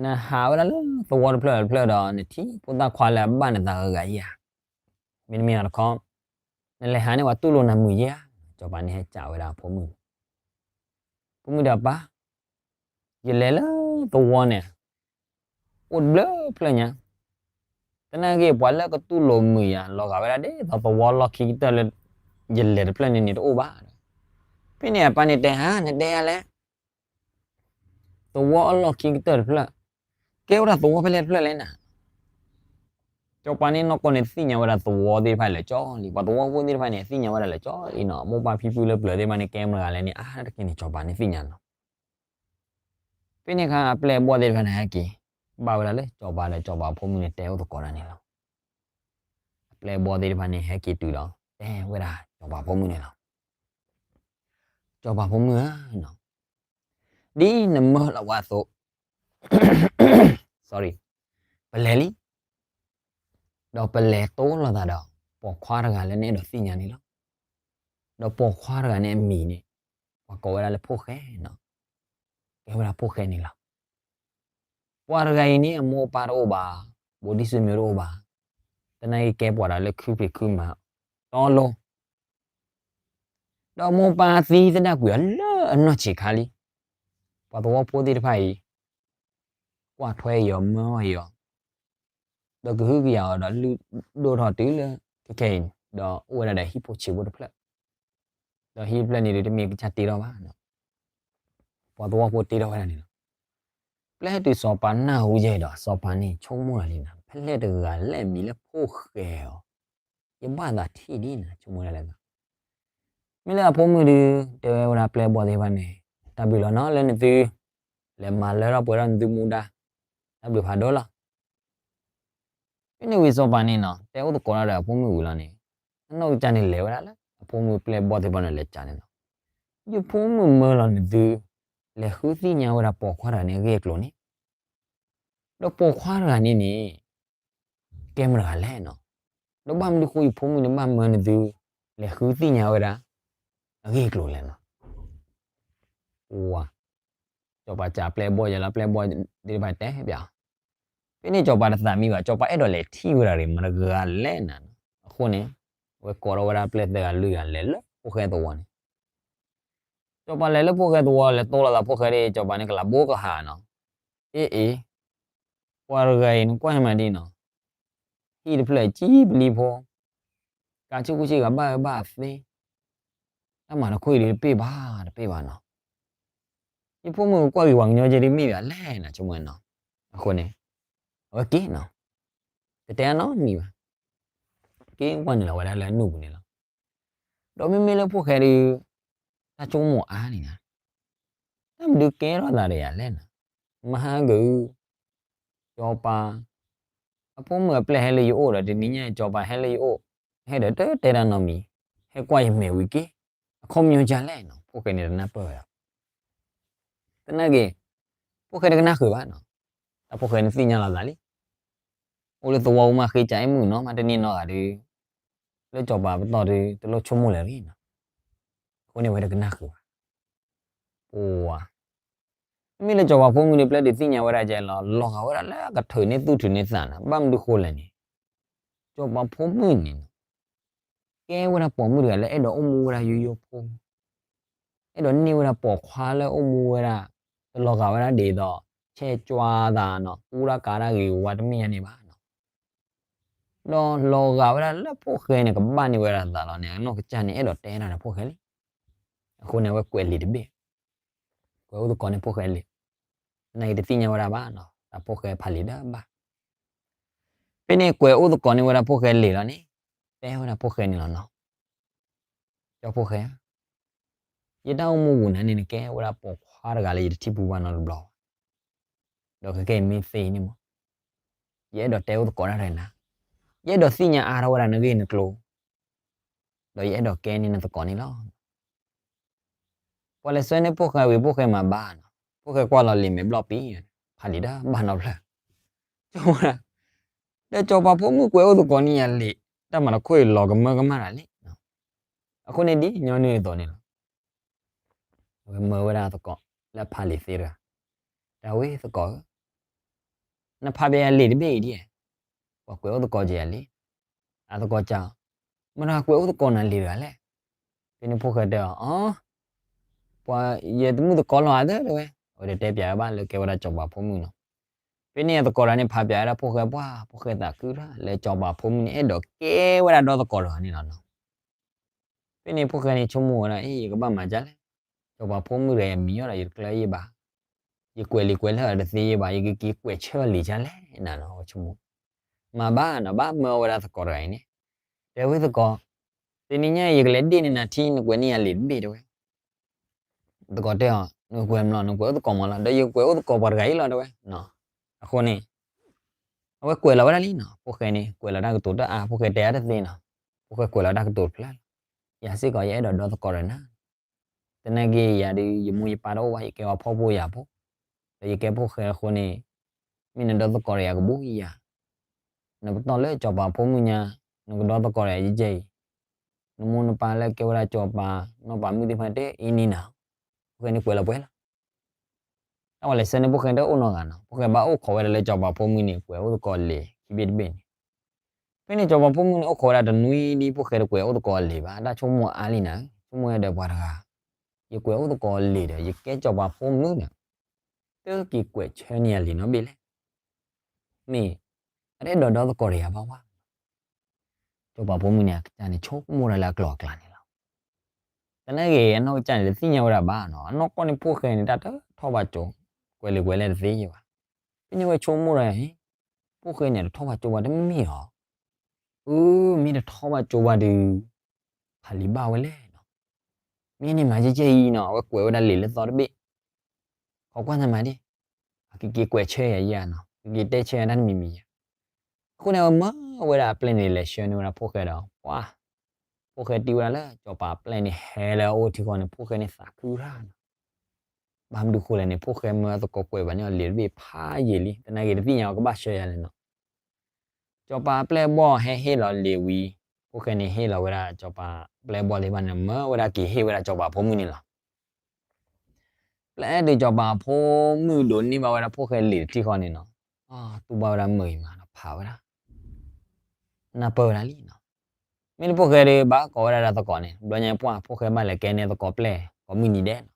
နဟးဝဲဒၣ်လၢသဝီတဖျၢၣ်တဖျၢၣ်ဒီး နထံၣ်ဖိသၣ်ခွါလၢအဘၣ်နသးဂၤဂၤဧါ, မ့တမ့ၢ်တခီ နလဲၤဟးန့ၢ်ပှၤတူၢ်လိာ်နၤမုာ်ဧါ. စီၤပၤန့ၣ်ဟဲစံးဝဲဒၣ်အဖိမုၣ်, ဖိမုၣ်ဒီးပၢ်, ယလဲၤလၢသဝီန့ၣ် အိၣ်တဘျုးဖျၢၣ်ညါ, တ သနာ်က့ ပှၤလၢကတူၢ်လိာ်မုာ်ယၤ လီၤဂာ်ဝဲဒၣ်ဒ်သိးသဝီလီၢ်ခံကတၢၢ်လၢ ယလဲၤတဖျၢၣ်န့ၣ်န့ၣ်တအိၣ်ဘၣ်. ဖဲန့ၣ်အပၢ်န့ၣ်တဲ ဟါ နတဲယၤလဲၣ်, သဝီအလီၢ်ခံကတၢၢ်တဖျၢၣ်, ကဲဝဲဒၣ်သဝီဖဲလဲၣ်တဖျၢၣ်လဲၣ်နၤ. စီၤပၤန့ၣ်နီၢ်ကီၢ်န့ၣ်သ့ၣ်ညါဝဲဒၣ်သဝီသ့ၣ်တဖၣ်လၢာ်ကၠီလံ, ပှၤသဝီဖိသ့ၣ်တဖၣ်န့ၣ် သ့ၣ်ညါဝဲဒၣ်လၢာ်ကၠီလံနီၤ, မိၢ်ပၢ်ဖံဖုလၢပျၢၤသ့ၣ်တဖၣ်န့ၣ် ကဲမတၤတဂၤလဲၣ်န့ၣ် အါတက့ၢ်န့ၣ် စီၤပၤန့ၣ်သ့ၣ်ညါနီၤ. ဖဲန့ၣ်အခါ အပျဲၢ်အဘီၣ်သ့ၣ်တဖၣ်န့ၣ် ဟဲက့ၤ ဘၣ်ဝဲဒၣ်လၢစီၤပၤဒီး စီၤပၤဖိမုၣ်န့ၣ်တဲအိၣ်သကိးတၢ်န့ၣ်လီၤ. အပျဲၢ်အဘီၣ်သ့ၣ်တဖၣ်န့ၣ် ဟဲက့ၤတုၤဒီး တဲဝဲဒၣ်စီၤပၤဖိမုၣ်န့ၣ်လီၤ. စီၤပၤဖိမုၣ်ဧၢနီၤ, ဒ်နမၢလီၤဝဲအသိး sorry, ပလဲၤလံ, ဒီးပလဲၤတိလိာ်သးဒီး ပိာ်ခွါတဂၤလၢနအဲၣ်ဒိးသ့ၣ်ညါန့ၣ်လီၤ. ဒီးပိာ်ခွါတဂၤန့ၣ်အမံၤန့ၣ် ပှၤကိးဝဲဒၣ်လၢဖိၣ်ဃဲနီၤ, ကဲဝဲဒၣ်ဖိၣ်ဃဲန့ၣ်လီၤ. ပှၤတဂၤအံၤန့ၣ် အမိၢ်အပၢ်တအိၣ်ဘၣ်, ဘိဒံစူမ့တအိၣ်ဘၣ်, သနာ်က့ကဲပှၤဒီးလၢခုဖံးခုမၤတီလိၤ ဒီးမိၢ်ပၢ်သံသဒၣ်ကွံာ်အီၤလၢအနီၢ်ဆံးခါလံ. ပှၤသဝီဖိသ့ၣ်တဖၣ်အံၤ ကွၢ်ထွဲအီၤမၢအီၤ, ဒီးကဟုကယာ်အီၤဒီးလုၢ်ဒိၣ်ထီၣ်တုၤလၢခဲခဲအံၤန့ၣ် ဒီးအိၣ်ဝဲဒၣ်ဒီးဟံၣ်ဖိဆံးဖိတဖျၢၣ်, ဒီးဟံၣ်တဖျၢၣ်န့ၣ်ဒီးတမ့ၢ်ကစၢ်တ့ထီၣ်ဘၣ်, ပှၤသဝီဖိတ့ထီၣ်ဝဲဒၣ်န့ၣ်လီၤ. ပျဲတုၤစီၤပၤနၢ်ဟူယဲဒီး စီၤပၤန့ၣ်ဆိကမိၣ်လီၤလံနီၤ, ဖဲလဲၣ်တဂၤလဲၣ်မံၤလၢဖိၣ်ဃဲအီၤ, ယဘၣ်သးထံၣ်ဒ်န့ၣ် ဆိကမိၣ်ဒ်လဲၣ်. မ့ၢ်လၢအဖိမုၣ်ဒုး တဲဝဲဒၣ်ပျဲၢ်ဘီၣ်သ့ၣ်တဖၣ်န့ၣ် တၢ်ဘျုးလီၤနီၤ လၢနသု လဲၤမၤလၢထီၣ်ပှဲၤထီၣ်နသုမူဒါ, တၢ်ဘျုးဖးဒိၣ်လီၤ. ဖဲန့ၣ်ဝံၤစီၤပၤန့ၣ်နီၤ တဲအိၣ်သကိးတၢ်ဒီးအဖိမုၣ်ဝံၤလီၤန့ၣ်, အနီၢ်ကစၢ်န့ၣ်လဲၤဝဲဒၣ်လၢအဖိမုၣ်ပျဲၢ်ဘီၣ်သ့ၣ်တဖၣ်န့ၣ်လဲၤစံးန့ၣ်လီၤ. ယဖိမုၣ်မၢလီၤနသု လဲၤဃုသ့ၣ်ညါဝဲဒၣ်ပိာ်ခွါတဂၤန့ၣ်အဂ့ၢ်အကျိၤန့ၣ်, ဒီးပိာ်ခွါတဂၤန့ၣ်န့ၣ် ကဲမတၤတဂၤလဲၣ်နီၤ, ဒီးဘၣ်မနုၤဃိယဖိမုၣ်န့ၣ်ဘၣ်မၢနသု လဲၤဃုသ့ၣ်ညါဝဲဒၣ် အဂ့ၢ်အကျိၤလဲၣ်နီၤ. စီၤပၤစံးပျဲၢ်ဘီၣ်ယဲလီၤ, ပျဲၢ်ဘီၣ်သ့ၣ်တဖၣ်တဲပျး, ဖဲန့ၣ်စီၤပၤတသးမံဘၣ်, စီၤပၤအဲၣ်ဒိးလဲၤထံၣ်ဝဲဒၣ်ရ့ၣ်မတၤတဂၤလဲၣ်နၤ. အဃိန့ၣ် အဝဲကိးထီၣ်ဝဲဒၣ်ပျဲၢ်သၢဂၤလွံၢ်ဂၤ လဲၤလၢဖိၣ်ဃဲသဝီန့ၣ် စီၤပၤလဲၤလၢဖိၣ်ဃဲသဝီ လဲၤတိလိာ်သးဖိၣ်ဃဲဒၣ် စီၤပၤန့ၣ်ကလးဘိကဟၣ်နီၤ, အ့အ့, ပှၤတဂၤအံၤနကွၢ်မးဒ်နီၤ, ဟံၣ်တဖျၢၣ်ကံပလံဖိ, ကးဆူၣ်ကူၣ်ဆ့ၣ်ဂၤဘၣ်အၢဘၣ်အသီ, တၢ်မၤတခီအံၤဒုးတပ့ၢ်ဘၣ်တပ့ၢ်ဘၣ်နီၤ. ယဖိမုၣ်ကွၢ်က့ၤပှၤကညီကဲဒ်မ့ၢ်ဘၣ်လဲၣ်နၤ ဆိကမိၣ်နီၤ. အဃိန့ၣ် အဝဲက့ၤနီၤ, တတဲအနီတမံၤဘၣ်, က့ၤကွၢ်နုာ်လီၤဝဲဒၣ်လၢအနူၢ်ပူၤန့ၣ်လီၤ. ဒီးမ့မ့ၢ်လၢဖိၣ်ဃဲဒုး တၢ်ဆိကမိၣ်အါန့ၣ်နၤ, တၢ်မနုၤကဲထီၣ်သးဒီးယၤလဲၣ်နၤ, မဟါကၢအု စီၤပၤ အဖိမုၣ်အပျဲၢ်ဟဲလၢယအိၣ်ဒီး တနံၤညါအံၤစီၤပၤဟဲလၢယအိၣ်, ဟဲဒီးတတဲတၢ်နီတမံၤ, ဟဲကွၢ်ယမဲာ်ဝံၤက့ၤ, အခီပညီဒ်လဲၣ်နီၤ. ဖိၣ်ဃဲန့ၣ်တနၢ်ပၢၢ်ဝဲဒၣ်, သနာ်က့ ဖိၣ်ဃဲတကနၣ်ဃုာ်ဘၣ်နီၤ, တၢ်ဖိၣ်ဃဲန့ၣ်သ့ၣ်ညါလီၤသးလံ. အိၣ်လၢသဝီပူၤမးဃ့ကၢအံၤမုၣ်နီၤ, မ့တမ့ၢ်နီတဂၤဒီး လၢစီၤပၤပတီၢ်ဒီး တလိၣ်ဆိကမိၣ်လၢၤလံနီၤ. အဃိန့ၣ်အဝဲတကနၣ်ဃုာ်ဘၣ်. ပှၤ မ့မ့ၢ်လၢစီၤပၤဖိမုၣ်ဒီး ပျဲတုၤသ့ၣ်ညါဝဲဒၣ်ကဲလီၤ, လီၤဂာ်ဝဲဒၣ်လၢအကထုးန့ၢ်သူၣ်ထုးန့ၢ်သးနၤ, ဘၣ်မနုၤဃိလဲၣ်န့ၣ်, စီၤပၤဖိမုၣ်န့ၣ် ကဲဝဲဒၣ်ပိာ်မုၣ်တဂၤလၢအဲၣ်ဒိးအိၣ်မူဝဲဒၣ်ယိယိဖိ, အဲၣ်ဒိးန့ၢ်ဝဲဒၣ်ပိာ်ခွါလၢအိၣ်မူဝဲဒၣ် တလီၤဂာ်ဝဲဒၣ်ဒ်သိး ဆဲးကွၢ်သးနီၤ, ကူတၢ်ကၤတၢ်ဂ့ၤဝါတမ့ၢ်ညါန့ၣ်ဘၣ်နီၤ. ဒီးလီၤဂာ်ဝဲဒၣ်လၢဖိၣ်ဃဲန့ၣ် ကဘၣ်န့ၢ်ဝဲဒၣ်သးလီၤန့ၣ် အနီၢ်ကစၢ်န့ၣ် အဲၣ်ဒိးတဲတၢ်ဒီးဖိၣ်ဃဲလံ. အဃိန့ၣ် အဝဲကွဲးလံာ်တဘ့ၣ်, ကွဲးအိၣ်သကိးန့ၣ်ဖိၣ်ဃဲလံာ်, သနာ်က့တသ့ၣ်ညါဝဲဒၣ်ဘၣ်နီၤ, တၢ်ဖိၣ်ဃဲဖးလံာ်ဒီးဘၣ်. ဖဲန့ၣ်ကွဲးအိၣ်သကိးန့ၢ်ဝဲဒၣ်ဖိၣ်ဃဲလံာ်လီၤန့ၣ်, တဲဝဲဒၣ်ဖိၣ်ဃဲန့ၣ်လီၤနီၤ, ကၠီဖိၣ်ဃဲဧၢ, ယတၢ်အိၣ်မူပူၤန့ၣ်န့ၣ် နကဲဝဲဒၣ်ပိာ်ခွါတဂၤလၢယတထံၣ်ပူၤဘၣ်နီတဘျီဘၣ်. ဒီးခဲကနံၣ်အံၤမ့ၢ်သ့န့ၣ်မး, ယအဲၣ်ဒိးတဲအိၣ်သကိးတၢ်ဒီးနၤ, ယအဲၣ်ဒိးသ့ၣ်ညါအါထီၣ်ဝဲဒၣ်နဂ့ၢ်နကျိၤ, ဒီးယအဲၣ်ဒိးကဲန့ၢ်နသကိးန့ၣ်လီၤ. ပှၤလဲၤဆှၢန့ၢ်ဖိၣ်ဃဲဝံၤ ဖိၣ်ဃဲမၤဘၣ်နီၤ, ဖိၣ်ဃဲကွၢ်လီၤလံာ်မဲာ်ဘျီၣ်ပံၤ, ဖးလံာ်ဒီးဘၣ်နီတဖျၢၣ်. ကၠီဝဲဒၣ်, ဒီးစီၤပၤဖိမုၣ်ကွဲးအိၣ်သကိးန့ၢ်ယၤလံာ်, တၢ်မၤတခီအံၤလီၤကမၢကမၣ်တၢ်လံ. အဃိန့ၣ်ဒ်ညီနုၢ်အသိးန့ၣ်လီၤ. အဝဲမၢဝဲဒၣ်သကိးလၢအဖးလံာ်သ့တဂၤ, တဲဝဲသကိးဧၢ, နဖးဘၣ်ယၤလံာ်တဘ့ၣ်အံၤဒ်, ပှၤကွဲးအိၣ်သကိးက့ၤယၤလံ. အသကိးစံး, မတၤကွဲးအိၣ်သကိးနၤလံာ်တဂၤလဲၣ်. ဖဲန့ၣ်ဖိၣ်ဃဲတဲအီၤ, အီ, ပှၤယတမုၣ်သကိးလီၤဧါသၢတဲဝဲ, အဝဲတတဲပျးဝဲဘၣ်လၢကဲဝဲဒၣ်စီၤပၤဖိမုၣ်နီၤ. ဖဲန့ၣ်အသကိးတဂၤန့ၣ် ဖးပၠးဝဲဒၣ်ဖိၣ်ဃဲပှၢ်, ဖိၣ်ဃဲသးခုတၢ်လၢစီၤပၤဖိမုၣ်န့ၣ် အဲၣ်ဒိးကဲဝဲဒၣ်ဒီသကိးတဂၤန့ၣ်လီၤနီၤ. ဖဲန့ၣ်ဖိၣ်ဃဲန့ၣ်ဆိကမိၣ်ဝဲဒၣ် အ့ ယကဘၣ်မၤဒ်လဲၣ်, စီၤပၤဖိမုၣ်တဂၤအံၤမံၤအီၤဒီး ယတကျၢၤယံာ်ဘၣ်, ယကွဲးလံာ်ကွဲးလဲၢ်အီၤတသ့ယံာ်ဘၣ်, ယကက့ၤကွဲးဆၢအီၤလံာ်ဒ်လဲၣ်နီၤ, ဆိကမိၣ်. မၤဘၣ်နီၤ, ဘၣ်မၢအီၤဝဲဒၣ်သကိးတဂၤအံၤန့ၣ်, တဲဝဲသကိး, တနံၤညါအံၤ ယကလဲၤဒ့ၣ်န့ၢ်နၤထံ နကွဲးန့ၢ်ယၤလံာ်တဘ့ၣ် တဲဝဲ. သကိးတဲအီၤ နကွဲးမလီၤ, နကွဲးအိၣ်သကိးမးလီၤ, ဒီးယကွဲးအိၣ်သကိးပှၤတဂၤအံၤလီၤ တဲဝဲ. အဃိန့ၣ် အဝဲကွဲးလီၤဝဲဒၣ်လံနီၤ, ဖိၣ်ဃဲန့ၣ် ကွဲးလီၤတၢ်ကတိၤတၢ်အါ, ဖိၣ်ဃဲတဲအါတသ့နီၤ, ဖိၣ်ဃဲကွဲးလီၤတၢ်ကတိၤတဖျၢၣ်လီၤ. ယၤစ့ၢ်ကီး ယအဲၣ်ဒိးဒီသကိးဒီးနၤ, သနာ်က့ယၤဒုး ယမိၢ်ယပၢ်တအိၣ်ဘၣ်, ယကဲဝဲဖှီၣ်ဖိယာ်ဖိ, ဒီးယကဲဖိၣ်ဃဲအဃိန့ၣ်, မ့ၢ်နဒီသကိးဒီးယၤကဘၣ်ယၤ, နပတီၢ်လၢစီၤပၤဖိမုၣ်ညါ, နကဒီသကိးဒီးယၤယဲအံၤ, နမိၢ်နပၢ်လၢကဲဝဲဒၣ်စီၤပၤနီၢ်ပၤမုၣ်သ့ၣ်တဖၣ်တအ့ၣ်န့ၢ်နၤ, ဖိၣ်ဃဲန့ၣ်ကွဲးလီၤပှဲၤလီၤ. တၢ်ဝဲလဲၤဆၢန့ၣ် ဖိၣ်ဃဲတအိၣ်နီတဂၤနီၤ, ဖိၣ်ဃဲဘၣ်အိၣ်ခိးဝဲဒၣ်လၢစီၤပၤဖိမုၣ်န့ၣ် ကွဲးအိၣ်သကိးလံာ်ခံဘ့ၣ်တဘ့ၣ်န့ၣ်. ဖဲန့ၣ်စီၤပၤဖိမုၣ်န့ၣ် အိၣ်ခိးဝဲဒၣ်တနွံဒ် ဖိၣ်ဃဲတကွဲးအိၣ်သကိးလံာ်ဘၣ်, တၢ်ဆိကမိၣ်အါလံနၤ, ဆိကမိၣ်ဝဲဒီးပှၤတဂၤ, ယကွဲးအိၣ်သကိးလံာ်ဒီး ယကဲစီၤပၤဖိမုၣ်ဒီး, တက့ၤကွဲးဆၢန့ၢ်ယၤလံာ်နီတဘ့ၣ်လဲၣ်. မ့ၢ်အတအဲၣ်ဒိးဒီသကိးဒီးယၤဘၣ်ဝဲ စီၤပၤဖိမုၣ်န့ၣ် အကစၢ်န့ၣ် ဆိကမိၣ်ဒၣ်လၢအကျိၤအကျဲန့ၣ်လီၤ. သနာ်က့ အနီၢ်ကစၢ်န့ၣ် တသ့ၣ်ညါဝဲဒၣ်ဘၣ်နီၤ, အနီၢ်ကီၢ်န့ၣ်ဖိၣ်ဃဲန့ၣ် တၢ်တထီၣ်ဘၣ်ကၠိ, ကွဲးလံာ်ကွဲးလဲၢ်တသ့ယဲဘၣ်. ဖဲန့ၣ်ဝဲဆိကမိၣ်ဒီး ဖိၣ်ဃဲန့ၣ် တထီၣ်ဘၣ်ကၠိဘၣ်တမ့ၢ်အီၤ, အၢ မ့ၢ်တထီၣ်ဘၣ်ကၠိဘၣ်ဒီး ဖးလံာ်ဘၣ်ဝဲလဲၣ်နီၤ. မ့ၢ်န့ၣ်မၤကဲကဲအံၤနီၤ, အဝဲကွဲးဝဲဒၣ်လံာ်လၢသီတဘ့ၣ်, ခိးကွၢ်သးမၤဒ်, အကက့ၤကွဲးဆၢယၤယဲနီၤ, ကက့ၤတဲဆၢယၤတၢ်တမံၤမံၤယဲ. အဃိန့ၣ် အဝဲမၢဝဲဒၣ်အပျဲၢ်န့ၣ် လဲၤဆှၢန့ၢ်ဝဲဒၣ်ဖိၣ်ဃဲဒီး ပှၤ ဖိၣ်ဃဲတံၢ်ဝဲဒၣ်လၢစီၤပၤအပျဲၢ်န့ၣ် ဟဲလၢအအိၣ်ထံဃီန့ၣ် ဖိၣ်ဃဲန့ၣ်သးခုတၢ်နီၤ. ဘၣ်မနုၤဃိလဲၣ်န့ၣ် ဖိၣ်ဃဲမၢအသကိးကွဲးဘၣ်န့ၢ်အီၤလံာ်တဘ့ၣ် ဖးယံာ်လံ, သနာ်က့ တသ့ၣ်ညါအီၤကဘၣ်ဆှၢယၤလဲၣ်နီၤ. စီၤပၤအပျဲၢ်အဘီၣ်ဟဲဟ့ၣ်လီၤလံာ်ဝံၤ, ဖိၣ်ဃဲန့ၣ်ဟ့ၣ်လီၤဝဲဒၣ်စီၤပၤအပျဲၢ်အဘီၣ်သ့ၣ်တဖၣ်န့ၣ် မၢဝဲဒၣ်က့ၤဟ့ၣ်ဝဲဒၣ်စီၤပၤဖိမုၣ်န့ၣ်လီၤ. ပျဲတုၤစီၤပၤဖိမုၣ်ဒိးန့ၢ်ဘၣ်ဝဲဒၣ်ဖိၣ်ဃဲလံာ်တထံဃီန့ၣ်နီၤ, တူၢ်ဘၣ်ဝဲဒၣ်မုာ်အံၤမးဒီးဖးဝဲဒၣ်, နၢ်ပၢၢ်ဝဲဒၣ်လံနီၤ. မ့ၢ်လၢဖိၣ်ဃဲဒီး ဘၣ်ကိးဝဲဒၣ်ဒီးသကိးန့ၣ် ဘျီညါပှၢ် ဖိၣ်ဃဲဘၣ်လဲၤကဲန့ၢ်သကိးပျဲၢ် ကိးမုၢ်နံၤဒဲးနီၤ.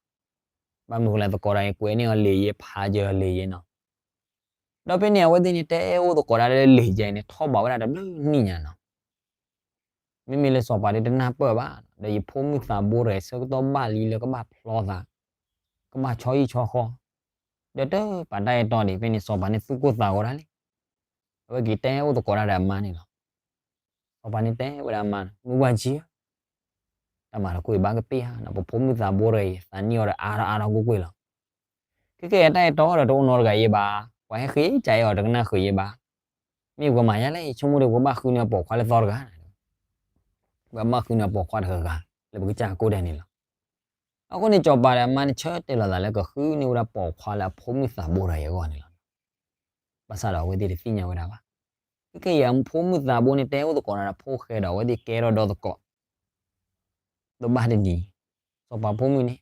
ဘၣ်မနုၤဃိလဲၣ် သကိးဒီးအံၤကွဲးန့ၢ်အီၤလံာ်ယဲ ဖးယၢၤအီၤလံာ်ယဲနီၤ. ဒီးဖဲန့ၣ် အဝဲသ့ၣ်န့ၣ် တဲအိၣ်သကိးတၢ်လၢလံာ်ယဲအံၤန့ၣ် ထီၣ်ဘးဝဲဒၣ်တဘျုးနံၣ်ညါနီၤ. မ့မ့ၢ်လၢစီၤပၤဒီးတနၢ်ပၢၢ်ဘၣ်, ဒီးယဖိမုၣ်သးဘိတဂၤအံၤဆၢကတီၢ်ဘၣ်လံလၢကဘၣ်ဖျီသး, ကဘၣ်ဆီဟံၣ်ဆီဃီ, ဒီးတပာ်တၢ်အဲၣ်တီဒံး. ဖဲန့ၣ်စီၤပၤန့ၣ်သူၣ်ကိၢ်သးဂီၤဒၣ်လံ. အဝဲက့ၤတဲအိၣ်သကိးတၢ်ဒီးအမါန့ၣ်လီၤ. စီၤပၤန့ၣ်တဲဝဲဒၣ်အမါန့ၣ် မုၢ်ဝါကံဧၢ, တၢ်မၤတကွံာ်ဘၣ်ကပ့ၢ်ဧါ, ပဖိမုၣ်သးဘိတဂၤအံၤ သးနံၣ်အီၤဒီးအါထီၣ်အါထီၣ်ကွ့ၢ်ကွ့ၢ်လီၤ. ခဲကဲအတၢ်အဲၣ်တီဒီးတအိၣ်နီတဂၤအံၤဘၣ်, ပှၤဟဲဃ့ကးအဲၣ်အီၤတကနၣ်ဃုာ်ယဲဘၣ်. မ့ၢ်ပှၤမၤယါလဲၣ်, ယဆိကမိၣ်ဒီး ပကဘၣ်ဃုန့ၢ်အပိာ်ခွါလၢသီတဂၤ, ပကဘၣ်ဃုန့ၢ်အပိာ်ခွါတဂၤဂၤ လၢပကစၢ်ကိးဂၤဒဲးန့ၣ်လီၤ. အဃိန့ၣ် စီၤပၤဒီးအမါန့ၣ် ဆၢတဲာ်လီၤသးလၢကဃုန့ၢ်ဝဲဒၣ်ပိာ်ခွါလၢအဖိမုၣ်သးဘိတဂၤအံၤအဂီၢ်န့ၣ်လီၤ. ဘၣ်ဆၣ်ဒီးအဝဲသ့ၣ်တသ့ၣ်ညါဝဲဒၣ်ဘၣ်. ခဲကဲအံၤအဖိမုၣ်သးဘိန့ၣ် တဲအိၣ်သကိးဒီးဖိၣ်ဃဲဒီး အဝဲသ့ၣ်ကဲထီၣ်ဒီသကိး ဒီးဘၣ်တနံၤ စီၤပၤဖိမုၣ်န့ၣ်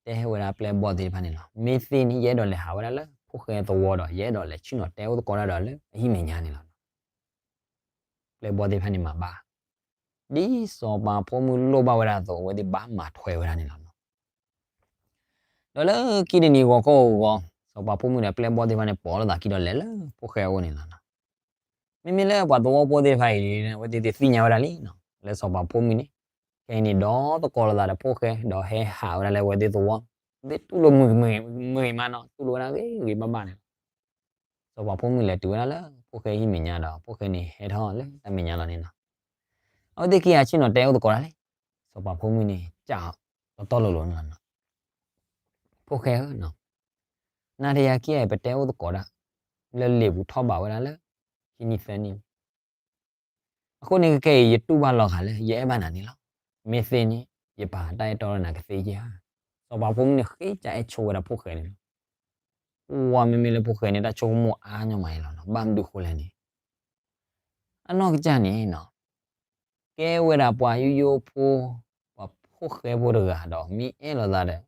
တဲဝဲဒၣ်ပျဲၢ်ဘီၣ်သ့ၣ်တဖၣ်န့ၣ်လီၤ. မ့ၢ်သ့န့ၣ် ယအဲၣ်ဒိးလဲၤဟးဝဲဒၣ်လၢဖိၣ်ဃဲသဝီဒီး ယအဲၣ်ဒိးလဲၤဆ့ၣ်နီၤတဲအိၣ်သကိးတၢ်ဒီးလၢအဟံၣ်မဲာ်ညါန့ၣ်လီၤ. ပျဲၢ်ဘီၣ်သ့ၣ်တဖၣ်န့ၣ်မၤဘၣ်. ဒ်စီၤပၤဖိမုၣ်လိၣ်ဘၣ်ဝဲဒၣ်အသိး အဝဲသ့ၣ်ဘၣ်မၤထွဲဝဲဒၣ်န့ၣ်လီၤ. ဒီးလၢခံတနံၤဂီၤခီဂီၤ စီၤပၤဖိမုၣ်ဒီးပျဲၢ်ဘီၣ်သ့ၣ်တဖၣ်န့ၣ် ပိာ်လိာ်သးခံဒီးလဲၤလၢဖိၣ်ဃဲအအိၣ်န့ၣ်လီၤ. မ့မ့ၢ်လၢပှၤသဝီဖိသ့ၣ်တဖၣ်အံၤ အဝဲသ့ၣ်တသ့ၣ်ညါဝဲဒၣ်လံနီၤ လၢစီၤပၤဖိမုၣ်န့ၣ် ခဲအံၤန့ၣ် ဒီသကိးလိာ်သးဒီးဖိၣ်ဃဲ ဒီးဟဲဟးဝဲဒၣ်လၢအဝဲသ့ၣ်သဝီ, သ့ၣ်တူၢ်လိာ်မုာ်မုာ်မးနီၤ, တူၢ်လိာ်ဝဲဒၣ်ဂ့ၤဂ့ၤဘၣ်ဘၣ်န့ၣ်လီၤ. စီၤပၤဖိမုၣ်လဲၤတုၤဝဲဒၣ်လၢဖိၣ်ဃဲဟံၣ်မဲာ်ညါဒီး ဖိၣ်ဃဲန့ၣ်ဟဲထီၣ်လၢတၢ်မဲာ်ညါလီၤန့ၣ်လီၤ. အဝဲသ့ၣ်ခံဂၤဆ့ၣ်နီၤတဲအိၣ်သကိးတၢ်လံ. စီၤပၤဖိမုၣ်န့ၣ် စးတီတီလိၤလိၤန့ၣ်လီၤ. ဖိၣ်ဃဲဧၢ, နၤဒီးယၤခံဂၤအံၤ ပတဲအိၣ်သကိးတၢ် လၢလံာ်ပူၤထီၣ်ဘးဝဲဒၣ်လၢ ခံနံၣ်သၢနံၣ် အဃိန့ၣ် ခဲအံၤ ယတူၢ်ဘၣ်လီၤဂာ်လၢ ယအဲၣ်ဘၣ်နၤန့ၣ်လီၤ. မ့ၢ်သ့န့ၣ် ယပာ်တၢ်အဲၣ်တီဒီးနၤကသ့ဧါ. စီၤပၤဖိမုၣ်န့ၣ် ဃ့ကၢ်အဲၣ်ဆိဝဲဒၣ်ဖိၣ်ဃဲန့ၣ်လီၤ. ပှၤမ့မ့ၢ်လၢဖိၣ်ဃဲန့ၣ် တၢ်ဆိကမိၣ်အါညီမးအံၤလီၤ. ဘၣ်မနုၤဃိလဲၣ်န့ၣ် အနီၢ်ကစၢ်န့ၣ်နီၤ ကဲဝဲဒၣ်ပှၤယိယိဖိ, ပှၤဖိၣ်ဃဲဖိတဂၤဒီး မ့ၢ်အဲၣ်လိာ်သးဒီး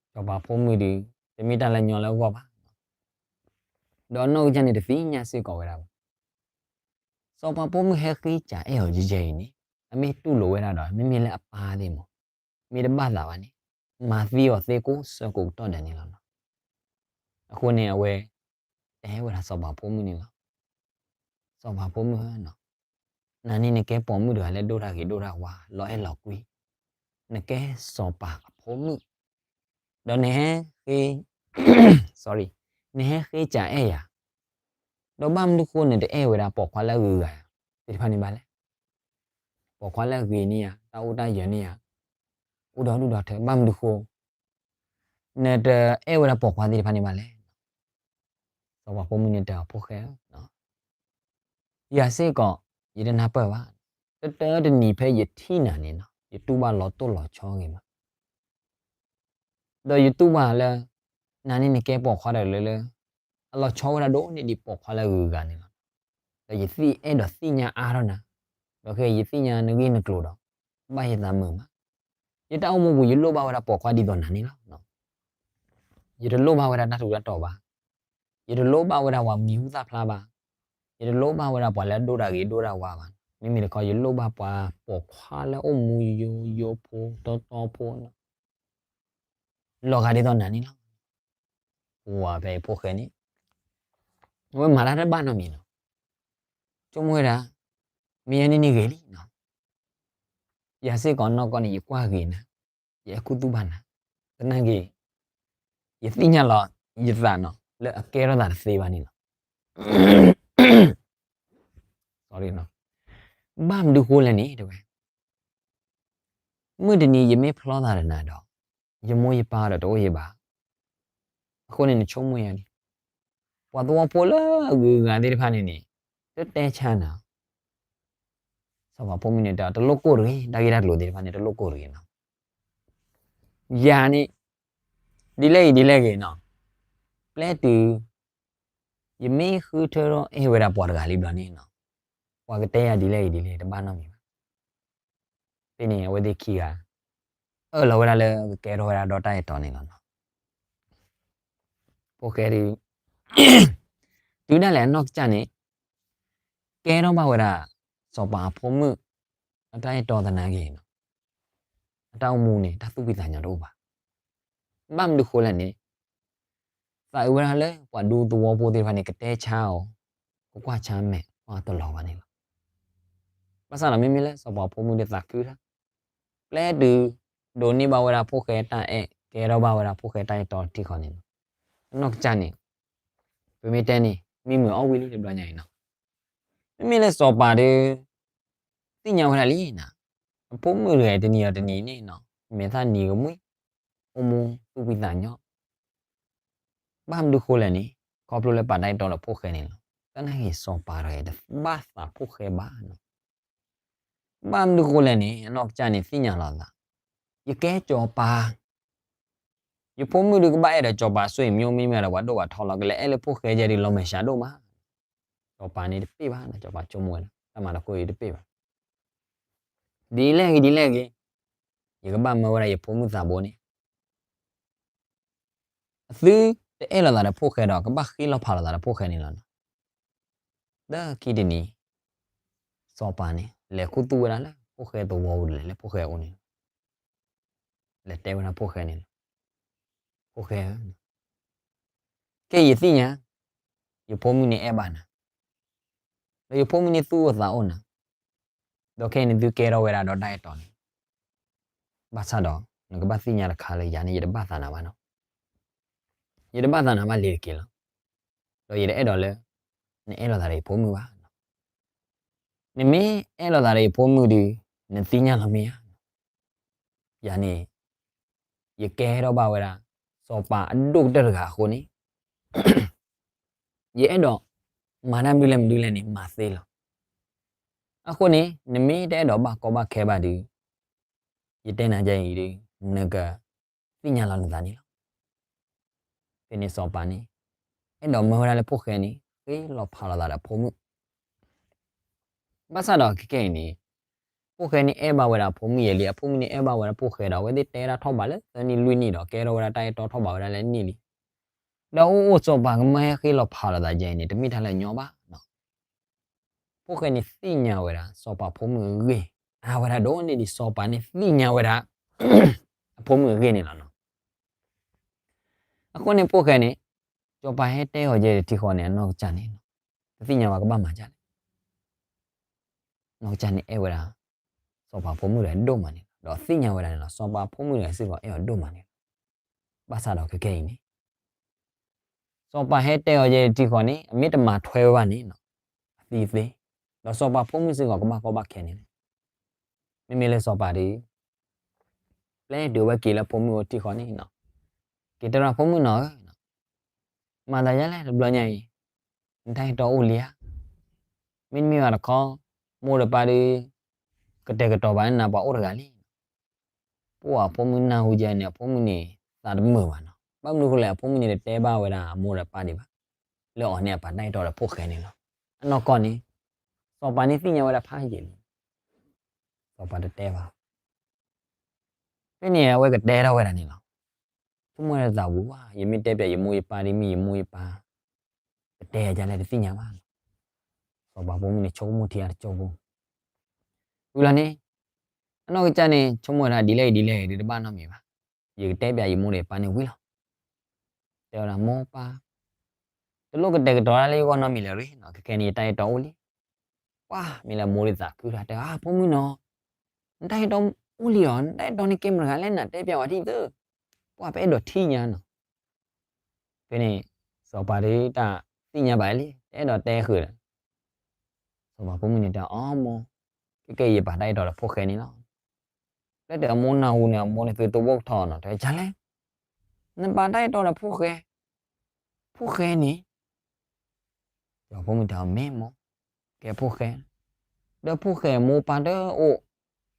စီၤပၤဖိမုၣ်ဒီး တမ့ၢ်တၢ်လၢညီလၢအဂီၢ်ဘၣ်. ဒီးအနီၢ်ကစၢ်န့ၣ် တသ့ၣ်ညါစ့ၢ်ကီးဝဲဒၣ်ဘၣ်. စီၤပၤဖိမုၣ်ဟဲဃ့ကၢ်အဲၣ်အီၤယဲယဲအံၤန့ၣ် အမ့ၢ်တူၢ်လိာ်ဝဲဒၣ်ဒီး မ့မ့ၢ်လၢအပၢ်သ့ၣ်မး မ့ၢ်တဘၣ်သးဘၣ်န့ၣ် မၤသံအီၤသ့ကိးဆၢကိးကတီၢ်ဒဲးန့ၣ်လီၤ. အဃိန့ၣ် အဝဲ တ ဒီးအဝဲတဲဝဲဒၣ်စီၤပၤဖိမုၣ်န့ၣ်လီၤ. စီၤပၤဖိမုၣ်ဧၢ, နၤန့ၣ်နကဲပိာ်မုၣ်တဂၤလၢဒိၣ်တၢ်ဂ့ၤဒိၣ်တၢ်ဝါ လီၤအဲၣ်လီၤကွံ, နကဲစီၤပၤအဖိမုၣ်, ဒီးနဟဲဃ့, sorry, နဟဲဃ့စးအဲၣ်ယၤ, ဒီးဘၣ်မနုၤဃိနတအဲၣ်ဝဲဒၣ်ပိာ်ခွါလၢအဂုၤအဂၤသ့ၣ်တဖၣ်န့ၣ်ဘၣ်လဲၣ်. ပိာ်ခွါလၢအဂ့ၤန့ၢ်ယၤ, တၢ်အိၣ်တၢ်ယၢၤန့ၢ်ယၤ, အိၣ်ဒီဒူၣ်ဒီထၢ ဘၣ်မနုၤဃိ နတအဲၣ်ဝဲဒၣ်ပိာ်ခွါသ့ၣ်တဖၣ်န့ၣ်ဘၣ်လဲၣ်. စီၤပၤဖိမုၣ်န့ၣ်တဲအီၤ ဖိၣ်ဃဲဧၢ, ယၤစ့ၢ်ကီး ယတနၢ်ပၢၢ်ဘၣ်, တတၢတနံၤဖဲယထံၣ်နၤန့ၣ်နီၤ ယတူၢ်ဘၣ်လီၤတိၢ်လီၤဆီဂ့ၤမး, ဒီးယတူၢ်ဘၣ်လၢ နၤန့ၣ်နကဲပိာ်ခွါတဂၤလၢ အလီၤဆီဝဲဒၣ်ဒိၣ်န့ၢ်ဒံးပိာ်ခွါလၢအဂုၤအဂၤန့ၣ်လီၤ. ဒီးယသ့ၣ်အဲၣ်ဒိးသ့ၣ်ညါအါထီၣ်နၤ, ဒီးခဲအံၤယသ့ၣ်ညါနဂ့ၢ်နကျိၤဒီး ဘၣ်ယသးမုာ်မး, ယတၢ်အိၣ်မူပူၤ ယလိၣ်ဘၣ်ဝဲဒၣ်ပိာ်ခွါဒ်သိးနၤန့ၣ်လီၤ. ယတလိၣ်ဘၣ်ဝဲဒၣ်တၢ်ထူးတၢ်တီၤဘၣ်, ယတလိၣ်ဘၣ်ဝဲဒၣ်ပှၤမံၤဟူသၣ်ဖျါဘၣ်, ယတလိၣ်ဘၣ်ဝဲဒၣ်ပှၤလၢအဒိၣ်တၢ်ဂ့ၤဒိၣ်တၢ်ဝါဘၣ်, မ့မ့ၢ်တခီ ယလိၣ်ဘၣ်ပှၤပိာ်ခွါလၢအိၣ်မူယိယိဖိတီတီဖိန့ၣ် လီၤဂာ်ဒ်သိးနၤန့ၣ်လီၤ. ပဝဲဖဲအံၤဖိၣ်ဃဲန့ၣ် အဝဲမၤတၢ်တဘၣ်နီတမံၤလီၤ. ဆိကမိၣ်ဝဲဒၣ် မ့ၢ်ယဲန့ၣ်န့ၣ်ဂ့ၤလံနီၤ, ယၤစ့ၢ်ကီးနီၢ်ကီၢ်န့ၣ် ယကွၢ်ဂ့ၤနၤ, ယအဲၣ်ခူသူၣ်ဘၣ်နၤ, သနာ်က့ ယသ့ၣ်ညါလီၤယသးနီၤ လၢအကဲထီၣ်သးတသ့ဘၣ်န့ၣ်လီၤ. ဘၣ်မနုၤဃိလဲၣ်န့ၣ် တဲဝဲ မုၢ်တနံၤယမ့ၢ်ဖျီသးဒီးနၤဒီး ယမိၢ်ယပၢ်ဒီးတအိၣ်ယဘၣ်. အဃိန့ၣ်နဆိကမိၣ်ယၤန့ၣ် ပှၤသဝီဖိလၢအဂုၤအဂၤသ့ၣ်တဖၣ်န့ၣ်န့ၣ် တတဲဆါနၤ. စီၤပၤဖိမုၣ်န့ၣ်တဲ တလိၣ်ကိၢ်တဂ့ၤ, တၢ်ဂ့ၢ်တၢ်ကျိၤသ့ၣ်တဖၣ်န့ၣ် တလိၣ်ကိၢ်တဂ့ၤနီၤ. ယၤန့ၣ် ဒ်လဲၣ်ဂ့ၤဒ်လဲၣ်ဂ့ၤနီၤ, ပျဲတုၤ ယမ့ၢ်ဃုထၢထီၣ်အဲၣ်ဝဲဒၣ်ပှၤတဂၤလံဘျီန့ၣ်နီၤ, ပှၤကတဲယၤဒ်လဲၣ်ဂ့ၤဒ်လဲၣ် တဘၣ်နီတမံၤဘၣ်. ဖဲန့ၣ် အဝဲသ့ၣ်ခံဂၤ အၢၣ်လီၤဝဲဒၣ်လၢကကဲထီၣ်ဝဲဒၣ်ဒီးတၢ်အဲၣ်တီန့ၣ်လီၤနီၤ. ဖိၣ်ဃဲဒုး တုၤဒၣ်လဲာ်အနီၢ်ကစၢ်န့ၣ် ကဲထီၣ်ဘၣ်ဝဲဒၣ် စီၤပၤအဖိမုၣ် အတၢ်အဲၣ်တီသနာ်က့နီၤ, အတၢ်အိၣ်မူန့ၣ် တၢ်သူၣ်ဖှံသးညီတအိၣ်ဘၣ်. ဘၣ်မနုၤဃိလဲၣ်န့ၣ် သးအုးဝဲဒၣ်လၢပှၤဒူသဝီဖိသ့ၣ်တဖၣ်န့ၣ် ကတဲဆါအီၤ, ကကွၢ်ဆါမဲာ် ကွၢ်တလီၤဘၣ်န့ၣ်လီၤ. ဘၣ်ဆၣ်ဒီးမ့မ့ၢ်လၢစီၤပၤဖိမုၣ်ဒုးသးခုတၢ်, ပျဲတုၤ ဒိးန့ၢ်ဘၣ်ဝဲဒၣ်ဖိၣ်ဃဲတၢ်အဲၣ်, ကဲထီၣ်ဘၣ်ဝဲဒၣ်ဖိၣ်ဃဲတၢ်အဲၣ်တီတထံၣ်ဃီန့ၣ်လီၤ. အနီၢ်ကစၢ်န့ၣ် ပမ့ၢ်တဲန့ၣ် မံမုာ်အီၣ်ဝံၤလံတဘျီညါအံၤနီၤ. မ့မ့ၢ်လၢစီၤပၤဒုး သ့ၣ်ညါဝဲဒၣ်လံနီၤ, အဖိမုၣ်တဂၤအံၤတနံၤဒီးတနံၤန့ၣ်နီၤ မဲာ်သၣ်နံၤကမှံ, အိၣ်မူသူၣ်ဖှံသးညီ ဘၣ်မနုၤဃိလဲၣ်န့ၣ် ခီဖျိလၢပာ်တၢ်အဲၣ်တီဒီးဖိၣ်ဃဲန့ၣ်လီၤ. သနာ်က့စီၤပၤတဂၤအံၤတဘၣ်သးဖိၣ်ဃဲဘၣ်နီၤ. ဘၣ်မနုၤဃိလဲၣ်န့ၣ် အနီၢ်ကစၢ်န့ၣ်သ့ၣ်ညါလီၤသး, ယကဲစီၤပၤ, ယဖိမုၣ်ဒုးကဘၣ်အဲၣ်ဒီးစီၤပၤအစိအမျိုး မ့မ့ၢ်ဒီးပှၤဒိၣ်ပှၤထီလီၤ, ကလဲၤအဲၣ်လၢဖိၣ်ဃဲယဲဒုးလီၤမဲာ်ဆှးဒိၣ်မး. စီၤပၤန့ၣ်တပ့ၢ်ဘၣ်နီၤ, စီၤပၤဆိကမိၣ်ဝဲဒၣ် တၢ်မၤတခီအံၤတပ့ၢ်ဘၣ်. ဒ်လဲၣ်ဂ့ၤဒ်လဲၣ်ဂ့ၤ, ယကဘၣ်မၢဝဲဒၣ်ယဖိမုၣ်သးဘိန့ၣ် အသုတအဲၣ်လိာ်သးဒီးဖိၣ်ဃဲဒီး ကဘၣ်ဃ့လီၤဖးလိာ်သးဒီးဖိၣ်ဃဲန့ၣ်လီၤနီၤ. လၢခံတနံၤ စီၤပၤန့ၣ် လဲၤခူသူၣ်ဝဲဒၣ်လၢဖိၣ်ဃဲသဝီပူၤ လဲၤလၢဖိၣ်ဃဲအအိၣ်န့ၣ်လီၤ. လဲၤတဲဝဲဒၣ်ဖိၣ်ဃဲန့ၣ်လီၤ, ဖိၣ်ဃဲဧၢ, ခဲအံၤယသ့ၣ်ညါ ယဖိမုၣ်န့ၣ်အဲၣ်ဘၣ်နၤ, ဒီးယဖိမုၣ်န့ၣ်သူၣ်အိၣ်သးအိၣ်နၤ, ဒီးခဲအံၤနသုကဲထီၣ်ဝဲဒၣ်ဒီးတၢ်အဲၣ်တီန့ၣ်, ဘၣ်ဆၣ်ဒီး နကဘၣ်သ့ၣ်ညါတခါလၢယၤန့ၣ် ယတဘၣ်သးနၤဘၣ်နီၤ. ယတဘၣ်သးနၤဘၣ်လ့ၤတက့ၢ်လီၤ. ဒီးယတအဲၣ်ဒိးလၢ နအဲၣ်လိာ်သးဒီးယဖိမုၣ်ဘၣ်. နမ့ၢ်အဲၣ်လိာ်သးဒီးယဖိမုၣ်ဒီး နသ့ၣ်ညါလီၤမ့ၢ်ဧါ. ယၤန့ၣ် ယကဲထီၣ်ဘၣ်ဝဲဒၣ် စီၤပၤအဒိၣ်ကတၢၢ်တဂၤအဃိန့ၣ် ယအဲၣ်ဒိးမၤတၢ်မနုၤလဲၣ်မနုၤလဲၣ်န့ၣ် မၤသ့လီၤ. အဃိန့ၣ် နမ့ၢ်တအဲၣ်ဒိးဘၣ်ကီဘၣ်ခဲဘၣ်ဒီး ယတဲနၤဒ်အံၤဒီး နကသ့ၣ်ညါလီၤနသးန့ၣ်လီၤ. ဖဲန့ၣ်စီၤပၤန့ၣ် အဲၣ်ဒိးမၢဝဲဒၣ်လၢဖိၣ်ဃဲန့ၣ် ဃ့လီၤဖးလိာ်သးဒီးဖိမုၣ် ဘၣ်ဆၣ်ဒီးခဲကနံၣ်အံၤန့ၣ် ဖိၣ်ဃဲန့ၣ်အဲၣ်ဘၣ်ဝဲဒၣ်အဖိမုၣ်ယဲလံ, အဖိမုၣ်န့ၣ်အဲၣ်ဘၣ်ဝဲဒၣ်ဖိၣ်ဃဲဒီး အဝဲသ့ၣ်တဲဒၣ်ထီၣ်ဘးလၢသၢနံၣ်လွံၢ်နံၣ်ဒီး ကဲထီၣ်ဝဲဒၣ်တၢ်အဲၣ်တီထီၣ်ဘးဝဲဒၣ်လၢနံၣ်လံ. ဒီးအိၣ်အိၣ်စီၤပၤကမၢဟဲဃ့လီၤဖးလိာ်သးယဲအံၤန့ၣ် တမ့ၢ်တၢ်လၢအညီဘၣ်. ဖိၣ်ဃဲန့ၣ်သ့ၣ်ညါဝဲဒၣ် စီၤပၤဖိမုၣ်အဂ့ၢ် အါဝဲဒၣ်ဒိၣ်န့ၢ်ဒံးစီၤပၤန့ၣ်သ့ၣ်ညါဝဲဒၣ် အဖိမုၣ်အဂ့ၢ်န့ၣ်လီၤ. အဃိန့ၣ်ဖိၣ်ဃဲန့ၣ် စီၤပၤဟဲတဲအီၤယဲတထံဃီန့ၣ် အနီၢ်ကစၢ်န့ၣ် တသ့ၣ်ညါဝဲကဘၣ်မၤဒ်လဲၣ်. နီၢ်ကစၢ်န့ၣ်အဲၣ်ဝဲဒၣ် စီၤပၤဖိမုၣ်တဂၤဒိၣ်မးန့ၣ်လီၤ. ဒီးသ့ၣ်ညါဝဲဒၣ်န့ၣ်လီၤ စီၤပၤဖိမုၣ်တဂၤစ့ၢ်ကီးအဲၣ်အီၤဒိၣ်မးန့ၣ်လီၤ. ဘၣ်ဆၣ်ဒီးခဲကနံၣ်အံၤန့ၣ် စီၤပၤဟဲတဲအီၤယဲတထံဃီန့ၣ် အမ့ၢ်တမၤထွဲဝဲဘၣ်န့ၣ် အသံသ့. ဒီးစီၤပၤဖိမုၣ်စ့ၢ်ကီးကဘၣ်ကီဘၣ်ခဲန့ၣ်လီၤ. မ့မ့ၢ်လၢစီၤပၤဒီး ပျဲတုၤဝဲက့ၤလၢဖိမုၣ်အအိၣ်တထံဃီန့ၣ် က့ၤတဲဝဲဒၣ်ဖိမုၣ်နီၤဧၢ, မၤသးဒ်လဲၣ်တဘျီညါအံၤ, နတၢ်အဲၣ်တီအိၣ်လံဧါ. မ့တမ့ၢ်ဘၣ်တခီ မိၢ်ဒီးပၢ်ဒီး ကတဲာ်ကတီၤဘၣ်နၤပှၤအိၣ်တဂၤလံ. ပှၢ်အဖိမုၣ်နၢ်ဟူယဲန့ၣ် အဖိမုၣ်န့ၣ် သးတမုာ်ဘၣ်နီၤ. ဘၣ်မနုၤဃိလဲၣ် အဖိမုၣ်န့ၣ်တတဲဘၣ်ဝဲဒၣ်အမိၢ်ဒီးပၢ်ဒံးဘၣ် လၢအီၤန့ၣ်အပာ်တၢ်အဲၣ်တီဒီးဖိၣ်ဃဲန့ၣ်လီၤ. အနီၢ်ကီၢ်န့ၣ် စီၤပၤန့ၣ်သ့ၣ်ညါဝဲဒၣ်ဖးယံာ်လံ. စီၤပၤတတဲဘၣ်. ဖဲန့ၣ်အဝဲကတဲထီၣ်ဝဲဒၣ်န့ၣ်လီၤ. ဆိကမိၣ်ဝဲဒၣ်သးဝံၤဝဲ, ယမ့ၢ်တဲပၠးယမိၢ်ယပၢ်ဒီး မ့ၢ်ယမိၢ်ယပၢ် ကတဲယၤဒ်လဲၣ်တသ့ၣ်ညါဘၣ်. စီၤပၤဖိမုၣ်န့ၣ်ဆိကမိၣ်ထံအါတကၠိၢ်ဖိ ဝံၤလီၤန့ၣ် အနီၢ်ကစၢ်န့ၣ် ဆိကမိၣ်ဝဲဒၣ်ဒ်လဲၣ်ဒ်လဲၣ်ဒ်တဘၣ်နီတမံၤဘၣ်. ယကတဲပၠးယမိၢ်ဒီးယပၢ်န့ၣ်ဝံၤလီၤ. တဲဝဲဒၣ်မိၢ်ပၢ်, တလိၣ်ကတဲာ်ကတီၤတၢ်လၢယဂီၢ်နီတမံၤလၢၤရ့ၣ်နီၤ, ခဲကနံၣ်အံၤယတၢ်အဲၣ်တီအိၣ်လံ. ပှၢ်မ့ၢ်လၢမိၢ်ဒၣ်သးခုတၢ်တဲ, အါ ဖိမုၣ်နီၤ, နတၢ်အဲၣ်တီအိၣ်လံလီၤ, နတၢ်အဲၣ်တီန့ၣ်ကဲမတၤတဂၤလဲၣ် နတဲပၠးဝဲထံသၢ. ပှၢ်ပအဲၣ်ဒိးထံၣ်ညါနီၤ. ဖဲန့ၣ် စီၤပၤဒုးတၢ်သ့ၣ်ညါဘၣ်လံ, တအဲၣ်ဒိးတဲဃုာ်ဒီး စီၤပၤဖိမုၣ်န့ၣ်တဲအီၤ, မိၢ်, ခဲကနံၣ်အံၤယပာ်တၢ်အဲၣ်တီဒီးဖိၣ်ဃဲန့ၣ်လီၤ. လၢတၢ်အမိၢ်နၢ်ဟူန့ၣ် အမိၢ်န့ၣ်သုတဝီကထီနီၤ, တဲဒ်လဲၣ်, နပာ်တၢ်အဲၣ်တီဒီးဖိၣ်ဃဲ, ဖိၣ်ဃဲန့ၣ် စီၤပၤဖိမုၣ်တဲအီၤ, မ့ၢ်မိၢ်, ကဲဖိၣ်ဃဲ, ဒီးဖိၣ်ဃဲမိၢ်ပၢ်တအိၣ်,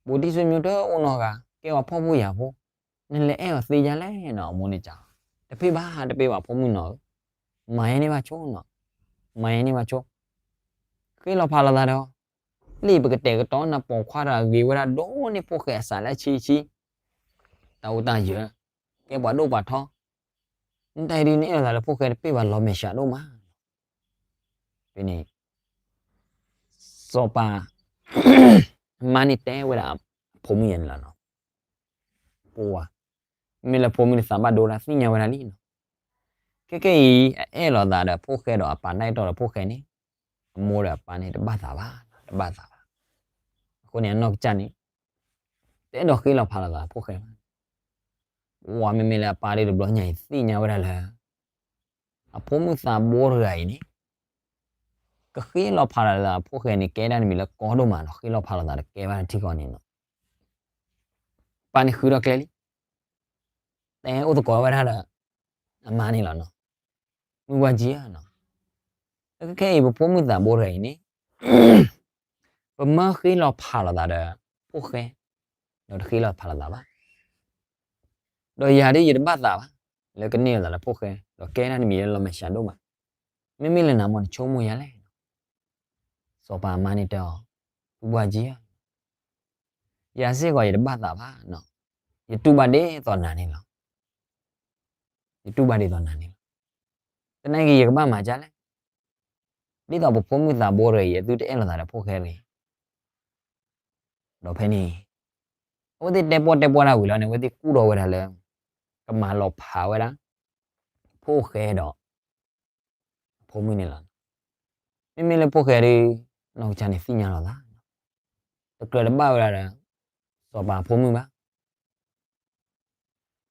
ဘူးတံၢ်ဆွေမျိုးတအိၣ်နီတဂၤ, ကဲဝဲဖှီၣ်ဖိယာ်ဖိ, နလဲၤအဲၣ်အီၤသ့ဒ်လဲၣ်နီၤ. အမိၢ်န့ၣ်တဲအီၤ, တပ့ၢ်ဘၣ် တပ့ၢ်ဘၣ် ဖိမုၣ်နီၤဧၢ, မၤယဲန့ၢ်ဘၣ်ဆိနီၤ, မၤယဲန့ၢ်ဘၣ်ဆိ. ဃ့လီၤဖးလိာ်သးဒီး လၢပကတဲာ်ကတီၤနၤပိာ်ခွါတဂၤဂ့ၤဝဲဒၣ်ဒိၣ်န့ၢ်ဖိၣ်ဃဲအစးလၢအဆံဆံ, တၢ်အိၣ်တၢ်ယၢၤ, ကဲပှၤဒိၣ်ပှၤထီ, နတၢ်အံၤဒုးနအဲၣ်လိာ်သးလၢဖိၣ်ဃဲတပ့ၢ်ဘၣ် လီၤမဲာ်ဆှးဒိၣ်မး. ဖဲန့ၣ် စီၤပၤ အမါန့ၣ်တဲဝဲဒၣ်အဖိမုၣ်ယဲန့ၣ်လီၤနီၤ, ပှၢ်, မ့ၢ်လၢဖိမုၣ်န့ၣ်သးဘၣ်ဒိဒၣ်သ့ၣ်ညါဝဲဒၣ်လံနီၤ. ခဲကနံၣ်အံၤ အအဲၣ်လိာ်သးဒီးဖိၣ်ဃဲဒီးအပာ်တၢ်အဲၣ်တီဒီးဖိၣ်ဃဲန့ၣ် အမိၢ်ဒီးအပၢ်န့ၣ်တဘၣ်သးဘၣ်, တဘၣ်သးဘၣ်. အဃိန့ၣ် အနီၢ်ကစၢ်န့ၣ် တအဲၣ်ဒိးဃ့လီၤဖးလိာ်သးဖိၣ်ဃဲဘၣ်. ပှၢ်မ့မ့ၢ်လၢအပၢ်ဒုးတဘျီညါအံၤသ့ၣ်ညါဝဲဒၣ်လၢ အဖိမုၣ်သးဘိတဂၤအံၤန့ၣ် ကဃ့လီၤဖးလိာ်သးဖိၣ်ဃဲန့ၣ် ကဲဒၣ်တမံၤလၢကီဒိၣ်မးနီၤ, ဃ့လီၤဖးလိာ်သးဒီးကဲဘၣ်တထံဃီန့ၣ်နီၤ. ပၢ်န့ၣ်ဃုထီၣ်ကျဲလံ, တဲအိၣ်သကိးဝဲဒၣ်ဒီး အမါန့ၣ်လီၤနီၤ. မုၢ်ဝါကံဧၢနီၤ, ခဲအံၤပဖိမုၣ်သးဘိတဂၤအံၤန့ၣ် ပမၢဃ့လီၤဖးလိာ်သးဒီးဖိၣ်ဃဲ, ဒီးတဃ့လီၤဖးလိာ်သးဘၣ်. ဒီးယၤဒ်ယတဘၣ်သးဘၣ် လၢကန့ၢ်လိာ်သးလၢဖိၣ်ဃဲ, ဒီးကဲဒၣ်တမံၤလၢလီၤမဲာ်ဆှးဒိၣ်မး. မ့မ့ၢ်လၢနၤမ့ၢ်နဆိကမိၣ်ယၤလဲၣ်. စီၤပၤအမါန့ၣ်တဲအီၤ, မုၢ်ဝါကံဧၢ, ယၤစ့ၢ်ကီးယတဘၣ်သးဘၣ်, ယတူၢ်ဘၣ်ဒ်သိးနၤန့ၣ်လီၤ. ယတူၢ်ဘၣ်ဒ်သိးနၤန့ၣ်လီၤ. သနာ်က့ယကဘၣ်မၤဒ်လဲၣ်. ဒ်သိးပဖိမုၣ်သးဘိတဂၤအံၤ အသုတအဲၣ်လိာ်သးဒီးဖိၣ်ဃဲတဂ့ၤ. ဒီးဖဲန့ၣ် အဝဲသ့ၣ်တဲပီၣ်တဲပီၣ်တၢ်ဝံၤလီၤန့ၣ် အဝဲသ့ၣ်ကူၣ်ထီၣ်ဝဲဒၣ်လၢ ကမၤလီၤဖးဝဲဒၣ် ဖိၣ်ဃဲဒီး အဖိမုၣ်န့ၣ်လီၤ. မ့မ့ၢ်လၢဖိၣ်ဃဲဒီး နီၢ်ကစၢ်န့ၣ်သ့ၣ်ညါလီၤသး, တကြၢးတဘၣ်ဝဲဒၣ်ဒီး စီၤပၤအဖိမုၣ်ဘၣ်.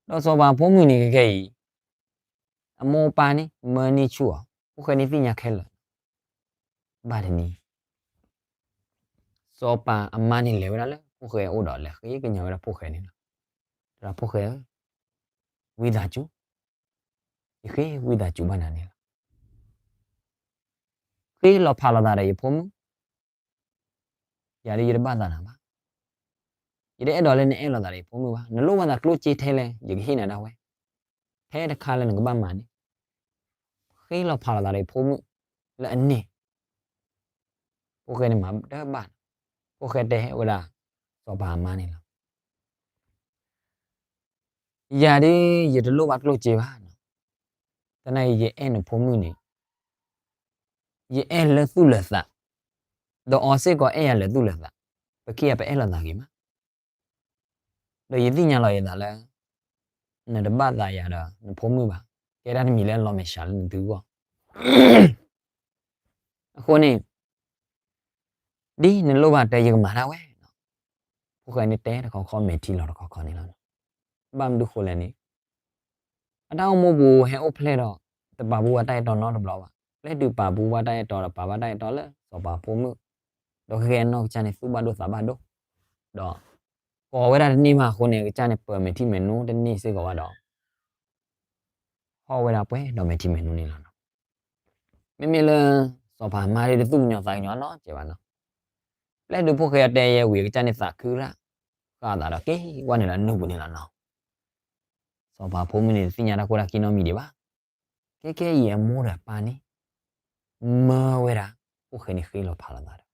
ဒီးစီၤပၤအဖိမုၣ်န့ၣ်ခဲအံၤ အမိၢ်အပၢ်န့ၣ် မၢန့ၢ်ဆူၣ်အီၤ, ဖိၣ်ဃဲန့ၣ်သ့ၣ်ညါခဲလၢာ်. ဘၣ်တနံၤ စီၤပၤအမါန့ၣ်လဲၤဝဲဒၣ်လၢဖိၣ်ဃဲအအိၣ်ဒီးလဲၤဃ့ကညးဝဲဒၣ်ဖိၣ်ဃဲန့ၣ်လီၤ. တဲဒၣ်ဖိၣ်ဃဲဧၢ, ဝံသးစူၤ, ယဃ့ဝံသးစူၤဘၣ်နၤန့ၣ်လီၤ. ဃ့လီၤဖးလိာ်သးဒီးယဖိမုၣ်, ယၤဒ်ယတဘၣ်သးနၤဘၣ်. ယတအဲၣ်ဒိးလၢနအဲၣ်လိာ်သးဒီးယဖိမုၣ်ဘၣ်. နလိၣ်ဘၣ်သးကျိၣ်စ့ထဲလဲၣ် ယကဟ့ၣ်နၤဒၣ်ဝဲ. ထဲတခါလၢနကဘၣ်မၤန့ၣ် ဃ့လီၤဖးလိာ်သးဒီးယဖိမုၣ်လၢအန့ၣ်. ဖိၣ်ဃဲန့ၣ်မၤတဘၣ်, ဖိၣ်ဃဲတဲဝဲဒၣ် စီၤပၤအမါန့ၣ်လီၤ. ယၤဒ်ယတလိၣ်ဘၣ်ကျိၣ်စ့ဘၣ်, သနာ်က့ယအဲၣ်နဖိမုၣ်န့ၣ် ယအဲၣ်လၢသူၣ်လၢာ်သး, ဒီးအီၤစ့ၢ်ကီးအဲၣ်ယၤလၢသူၣ်လၢာ်သး, ပခံဂၤပအဲၣ်လိာ်သးဂ့ၤမး. ဒီးယသ့ၣ်ညါလီၤယသးလၢ နတဘၣ်သးယၤဒီးနဖိမုၣ်ဘၣ်. ကဲတၢ်တမံၤလၢလီၤမဲာ်ဆှးလၢနသုဂီၢ်. အဃိန့ၣ် ဒ်နလိၣ်ဘၣ်တဲ ယကမၤဒၣ်ဝဲ, ဖိၣ်ဃဲန့ၣ်တဲတခီခီ မဲာ်ထံလီၤတခီခီန့ၣ်လီၤ. ဘၣ်မနုၤဃိလဲၣ်န့ၣ် အတၢ်အိၣ်မူပူၤဟဲအိၣ်ဖျဲၣ်ဒီး တပာ်ပူၤဘၣ်တၢ်အဲၣ်တီနီတဘျီဘၣ်. ပျဲတုၤပာ်ပူၤဘၣ်တၢ်အဲၣ်တီဒီး ပာ်ဘၣ်တၢ်အဲၣ်တီလၢစီၤပၤဖိမုၣ်, ဒီးကဲနီၢ်ကစၢ်န့ၣ် သူၣ်ဘၣ်ဒိၣ်သးဘၣ်ဒိၣ်, ဒီးကိးဝဲဒၣ်တန့ၢ်ဘၣ်အဃိန့ၣ် အကစၢ်န့ၣ် ပၢၢ်မဲာ်ထံမဲာ်နိတန့ၢ်စ့ၢ်ကီးဘၣ်ဒီး ဟီၣ်ဝဲဒၣ်ပှဲၤဒီးမဲာ်ထံမဲာ်နိန့ၣ်လီၤ. မ့မ့ၢ်လၢ စီၤပၤမါဒ်တသူၣ်ကညီၤသးကညီၤနီတစဲးဘၣ်နီၤ. ပျဲတုၤဖိၣ်ဃဲအတဲယဲဝံၤ အကစၢ်န့ၣ်သးခုရၣ်, ဃၣ်သးဒီးက့ၤဝဲနုာ်လၢအနူၢ်ပူၤန့ၣ်လီၤနီၤ. စီၤပၤဖိမုၣ်န့ၣ်တသ့ၣ်ညါတၢ်ခိၣ်တၢ်ခံနီတမံၤဒံးဘၣ်. ခဲကဲအံၤအမိၢ်ဒီးအပၢ်န့ၣ် မၢဝဲဒၣ် ဖိၣ်ဃဲန့ၣ်ဃ့လီၤဖးလိာ်သးဒီး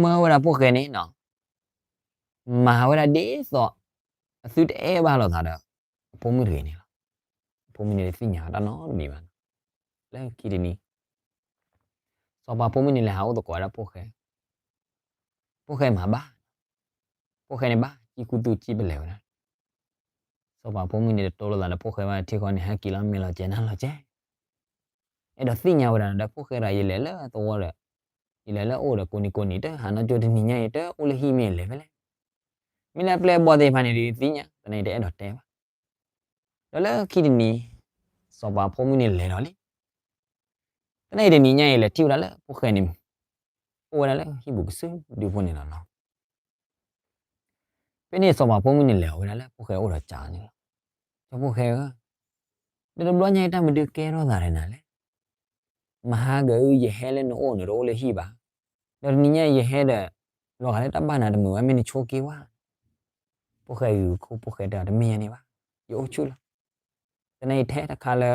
မၢဝဲဒၣ်ဖိၣ်ဃဲန့ၣ်နီၤ, မၤဝဲဒၣ်ဒ်သိး အသုတအဲၣ်ဘၣ်လိာ်သးဒီး အဖိမုၣ်တဂ့ၤန့ၣ်လီၤ. အဖိမုၣ်န့ၣ်တသ့ၣ်ညါတၢ်နီတမံၤဘၣ်. လၢခံတနံၤ စီၤပၤဖိမုၣ်န့ၣ်လဲၤဟးအိၣ်သကိးဝဲဒၣ်ဖိၣ်ဃဲ, ဖိၣ်ဃဲမၤဘၣ်, ဖိၣ်ဃဲန့ၣ်ဘၣ် ကံၢ်ကူသူစံၣ်ပလဲၤဝဲဒၣ် စီၤပၤဖိမုၣ်န့ၣ်တတိလိာ်သးဒီးဖိၣ်ဃဲဘၣ်ထံဃီန့ၣ် ဟဲက့ၤလီၤမဲာ်လီၤကဲနၢ်လီၤကဲ, အဲၣ်ဒိးသ့ၣ်ညါဝဲဒၣ်ဒီး ဖိၣ်ဃဲဒီး ယလဲၤလၢသဝီဒီး ယလဲၤလၢအအိၣ်ဒီးကိးနံၤကိးနံၤ တဟးနီၢ်ကၠိတနံၤညါအံၤ တအိၣ်လၢဟံၣ်မ့ၢ်လဲၤဖဲလဲၣ်. မ့ၢ်လၢအပျဲၢ်အဘီၣ်သ့ၣ်တဖၣ်န့ၣ်ဒီး ယသ့ၣ်ညါ သနာ်က့တအဲၣ်ဒိးတဲဘၣ်. ဒီးလၢခံတနံၤ စီၤပၤဖိမုၣ်န့ၣ်လဲၤဒီးလံ. သနာ်က့တနံၤညါအံၤ လဲၤထံၣ်ဝဲဒၣ်လၢဖိၣ်ဃဲန့ၣ် အိၣ်ဝဲဒၣ်လၢဟံၣ်ပူၤကစုဒုဖိန့ၣ်လီၤနီၤ. ဖဲန့ၣ်စီၤပၤဖိမုၣ်န့ၣ်လဲၤအီၣ်ဝဲဒၣ်လၢဖိၣ်ဃဲအိၣ်ဒီးစံးန့ၣ်လီၤ. စီၤဖိၣ်ဃဲဧၢ, ဒီးတဘျီညါအံၤတၢ်မနုၤကဲထီၣ်သးဒီးနၤလဲၣ်. မဟါကၢအု ယဟဲလၢနအိၣ် နတအိၣ်လၢဟံၣ်ဘၣ်. ဒီးတနံၤညါအံၤယဟဲဒီး လီၤဂာ်လၢတၢ်ဘၣ်နၤတမုာ်ဘၣ် မ့ၢ်နဆိက့ၤဝဲ. ဖိၣ်ဃဲဂုာ်ခိၣ် ဖိၣ်ဃဲတဲအီၤ တမ့ၢ်ယၤန့ၣ်ဘၣ်, ယအိၣ်ဆူၣ်လီၤ. သနာ်က့ထဲတခါလၢ